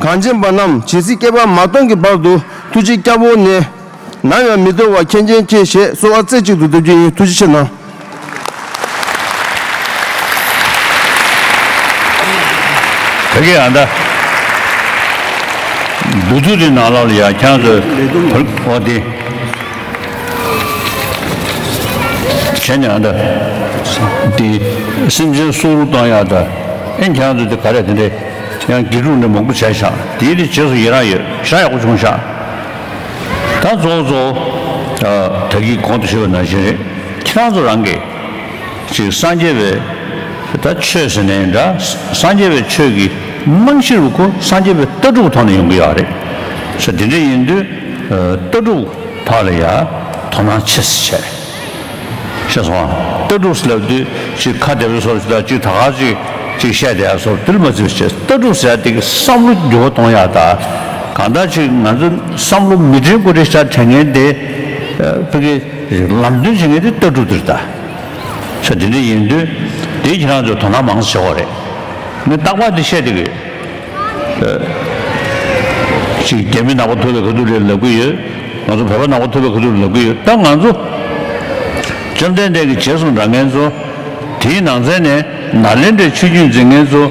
གངས་ཅན་པ་རྣམས་ཇི་སྲིད་བསྐལ་པ་མ་སྟོང་གི་བར་དུ་ཐུགས་རྗེ་སྐྱབས་འོག་ནས་ནམ་ཡང་མི་སྡོད་པར་མཁྱེན་ཅིང་མཁྱེན་ཞེས་གསོལ་བ་རྩེ་གཅིག་ཏུ་འདེབས་རྒྱུ་ཡིན། ཐུགས་རྗེ་ཆེ་གནང་། ད་གིན་ཨ་ད། འདུག་ཚུལ་དེ་ནང་ལོགས་ལ་ཡ་ཁྱེད་ཚོས་ཨོ་དེ། བྱས་ནས་ཨ་ད། དེ། སེམས་ཅན་སྲོག་རུ་གཏོང་ཡག་ད། ཨེ་ཁྱེད་ཚོས་དེ་ག་རེ་དེ་འདྲས་ཡང་དགེ་ཕྲུག་འདྲ་མང་པོ་བྱས་ཤག་དེའི་དེ་རྗེས་སུ་ཡི་རང་ཡོད་ཤག་ཡག་པོ་བྱུང་ཤག་ད་གཙོ་བོ་གཙོ་བོ། ད་གིན་གོང་དུ་ཞུས་པ་ནང་བཞིན་རེད། ཁྱེད་རང་ཚོ་རང་གིས་ཅིག་སངས་རྒྱས་པའི་ད་ཆོས་ཟེར་ནའི་འདྲ། སངས་རྒྱས་པའི་ཆོས་ཀྱི་རྨང་གཞི་རུ་ཁོ་སངས་རྒྱས་པའི་ལྟ་གྲུབ་ཐོག་ནས་ཡོང་གི་ཡོད་རེད། ས་དེ་འདྲ་ཡིན་དུས་ལྟ་གྲུབ་ཐོག་ལ་ཡ་དོ་སྣང་ཆེ་ཙམ་བྱས། ཤེས་སོང་ཨ། ལྟ་གྲུབ་ཟེར་ལབ་དུས་ཅིག་ཁ་བདེ་བའི་བཟོ་ཞིག་དང་ཅིག་ད་ག་ཅིག་ཅིག་བཤད་བསྡད་ཡ་བཟོ་དེ་ལ་མ་བརྩི་བ་བྱས། ལྟ་གྲུབ་ཟེར་ཡ་དེ་གི་བསམ་བློ་འགྱུར་བ་གཏོང་ཡ་ད། གང་ལྟར་ཅིག་ང་ཚོ་བསམ་བློ་མི་དྲན་དགོས་རེད་ཤག་དྲན་མཁན་དེ། ཕ་གི་ལམ་སྟོན་བྱེད་མཁན་དེ་ལྟ་གྲུབ་དེ་རེད་ད། ས་དེ་འདྲ་ཡིན་དུས་དེ་ཁྱེད་རང་ཚོ་དོ་སྣང་མང་ཙམ་བྱེད་དགོས་རེད། ངས་རྟག་པར་དེ་བཤད་བསྡད་ཀྱི་ཡོད། ཅིག་རྒྱ་མི་ནག་པོ་ཐུག་པའི་ཁ་ཐུག་རེད་ལབ་ཀྱི་ཡོད། ང་ཚོ་བོད་པ་ནག་པོ་ཐུག་པའི་ཁ་ཐུག་རེད་ལབ་ཀྱི་ཡོད། ད་ང་ཚོ་བཅོམ་ལྡན་འདས་ཀྱི་རྗེས་སུ་འབྲང་མཁན་ཚོ། དེའི་ནང་ཚན་ནས་ནཱ་ལེནྡྲའི་ཆོས་བརྒྱུད་འཛིན་མཁན་ཚོ།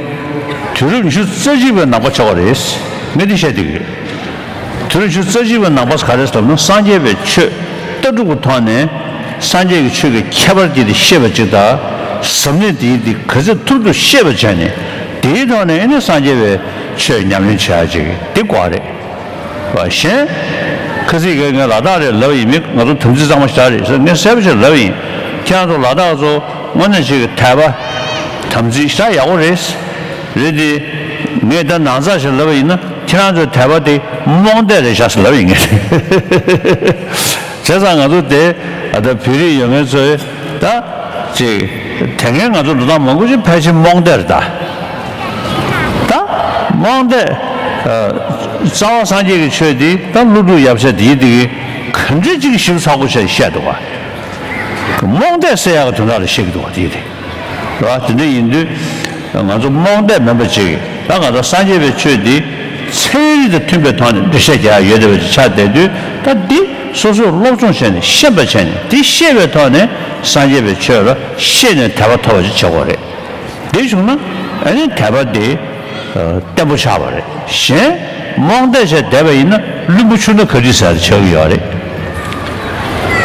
དུས་རབས་ཉི་ཤུ་རྩ་གཅིག་པའི་ནང་པ་ཆགས་པ་རེད། ངས་འདི་བཤད་བསྡད་ཀྱི་ཡོད། དུས་རབས་ཉི་ཤུ་རྩ་གཅིག་པའི་ནང་པ་ག་རེ་ཟེར་ན་སངས་རྒྱས་པའི་ཆོས་ལྟ་གྲུབ་ཀྱི་ཐོག་ནས་སངས་རྒྱས་ཀྱི་ཆོས་ཀྱི་ཁྱད་པར་དེ་དེ་ཤེས་པ་ཅིག་དང་། ཟབ་གནད་དེ་དེ་ག་ཚོད་ཐུབ་ཐུབ་ཤེས་པ་བྱས་ནས་དེའི་ཐོག་ནས་ཨེ་ནི་སངས་རྒྱས་པའི་ཆོས་ཉམས་ལེན་བྱེད་ཡ་ཅིག་དེ་དགོས་རེད། བ་གཞན། ཁ་སང་གི་ངས་ལ་དྭགས་རེད་ལབ་ཡིན་མིན་ང་ཚོ་དམ་ཚིག་གཙང་མ་ཞིག་རེད་ཟེར་ངས་གསལ་པོ་ཞིག་ལབ་ཡིན། ཁྱེད་རང་ཚོ་ལ་དྭགས་ཚོ་དངོས་གནས་ཅིག་གི་དད་པ་དམ་ཚིག་ཞེ་དྲག་ཡག་པོ་རེད། རེད་དེ། ངས་ད་ནང་ཚགས་ཤིག་ལབ་པ་ཡིན་ན་ཁྱེད་རང་ཚོའི་དད་པ་དེ་རྨོངས་དད་རེད་ཤག་ཟེར་ལབ་ཡིན་ངས། བྱས་ཙང་ང་ཚོ་དེ་ཨ་ད་བོད་རིགས་ཡོད་མཁན་ཚོས་ད་ཅིག་དེ་སྔའི་ང་ཚོ་འགྲོ་སྟངས་མང་པོ་ཅིག་ཕལ་ཆེར་རྨོངས་དད་རེད་ད། ད་རྨོངས་དད། རྩ་བ་སངས་རྒྱས་ཀྱི་ཆོས་འདི་ད་ཀླུ་སྒྲུབ་ཡབ་སྲས་འདིའི་འདི་གི་ག་འདྲ་ཅིག་ཞིབ་ཚགས་པོ་བྱས་བཤད་འདུག་ག་རྨོངས་དད་ཟེར་ཡག་གི་དོན་དག་ལ་བཤད་ཀྱི་འདུག་ག་དེ་དེ། རེད་བ། དེ་འདྲ་ཡིན་དུས་ང་ཚོ་རྨོངས་དད་མིན་པ་ཅིག་ད་ང་ཚོ་སངས་རྒྱས་པའི་ཆོས་འདི་ཚན་རིག་དང་མཐུན་པའི་ཐོག་ནས་འགྲེལ་བཤད་རྒྱག་ཡ་ཡོད་བསྡད་པ་ཅིག་ཆགས་བསྡད་དུས་ད་འདི་སོ་སོས་སློབ་སྦྱོང་བྱས་ནས་ཤེས་པ་བྱས་ནས་འདི་ཤེས་པའི་ཐོག་ནས་སངས་རྒྱས་པའི་ཆོས་ལ་ཤེས་ནས་དད་པ་ཐོབ་པ་ཅིག་བྱེད་དགོས་རེད། དེ་བྱུང་ན་ཨ་ནི་དད་པ་དེ་བརྟན་པོ་ཆགས་པ་རེད། གཞན་རྨོངས་དད་བྱས་བསྡད་པ་ཡིན་ན་བླུན་པོ་ཆུ་སྣ་ག་དུས་ཟ་ཆགས་ཀྱི་ཡོད་རེད།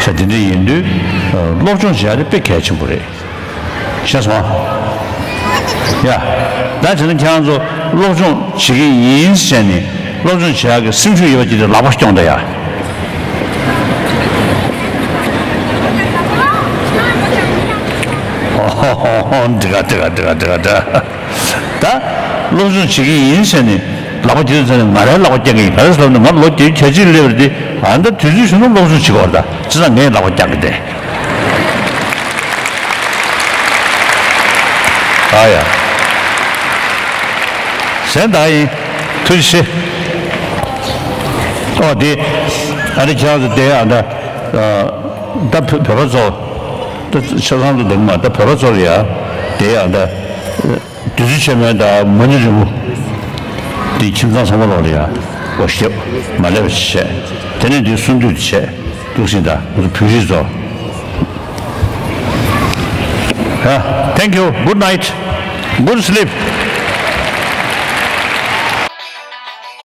ས་དེ་འདྲ་ཡིན་དུས་སློབ་སྦྱོང་བྱེད་ཡ་དེ་དཔེ་གལ་ཆེན་པོ་རེད། ཤེས་སོང་ཨ། ཡ། ད་དེ་ནི་ཁྱེད་རང་ཚོ་སློབ་སྦྱོང་བྱེད་ཀྱི་ཡིན་ཟེར་ནས་སློབ་སྦྱོང་བྱེད་ཡག་གི་སེམས་ཤུགས་ཡོད་པ་ཅིག་དེ་ལག་པ་རྐྱོང་ད་ཡ། འདི་ག་འདི་ག་འདི་ག་འདི་ག་འདི་ག་ད་སློབ་སྦྱོང་བྱེད་ཀྱི་ཡིན་ཟེར་ནས་ལག་པ་དེ་ཚོ་ནས་ང་རའི་ལག་པ་རྐྱང་གི་ཡིན། ག་རེ་ཟེར་ན་ང་ལོ་བརྒྱད་ཅུ་གྱ་གཅིག་སླེབས་རེད་དེ། ཨ་ད་དུས་ཚོད་བྱུང་ན་སློབ་སྦྱོང་བྱེད་དགོས་རེད། ད་བྱས་ཙང་ངས་ལག་པ་རྐྱང་གི་དེ། ཨ་ཡ། གཟན་བདག་ཡིན། ཐུགས་རྗེ་ཆེ། ཨོ་དེ། ཨ་ནི་ཁྱེད་རང་ཚོ་དེ་ཨ་ད། ད་བོད་པ་ཚོ། ད་ཆ་ཚང་དུ་འདུག་མ་ད་བོད་པ་ཚོ་ལ་ཡ། དེ་ཨ་ད། བདུད་རྩི་ཆེན་མོའི་ད་མ་ཎི་རིལ་བུ། འདི་ཁྱིམ་ཚང་ཚང་མ་ལོག་ལ་ཡ། འོ་ཞེས་མ་ལས་པ་བྱས། དེ་ནས་འདི་གསུང་དུས་བྱས། འདུག་ཟིན་ད་ང་ཚོ་བོད་རིགས་ཚོ། ཡ། Thank you. Good night. Good sleep.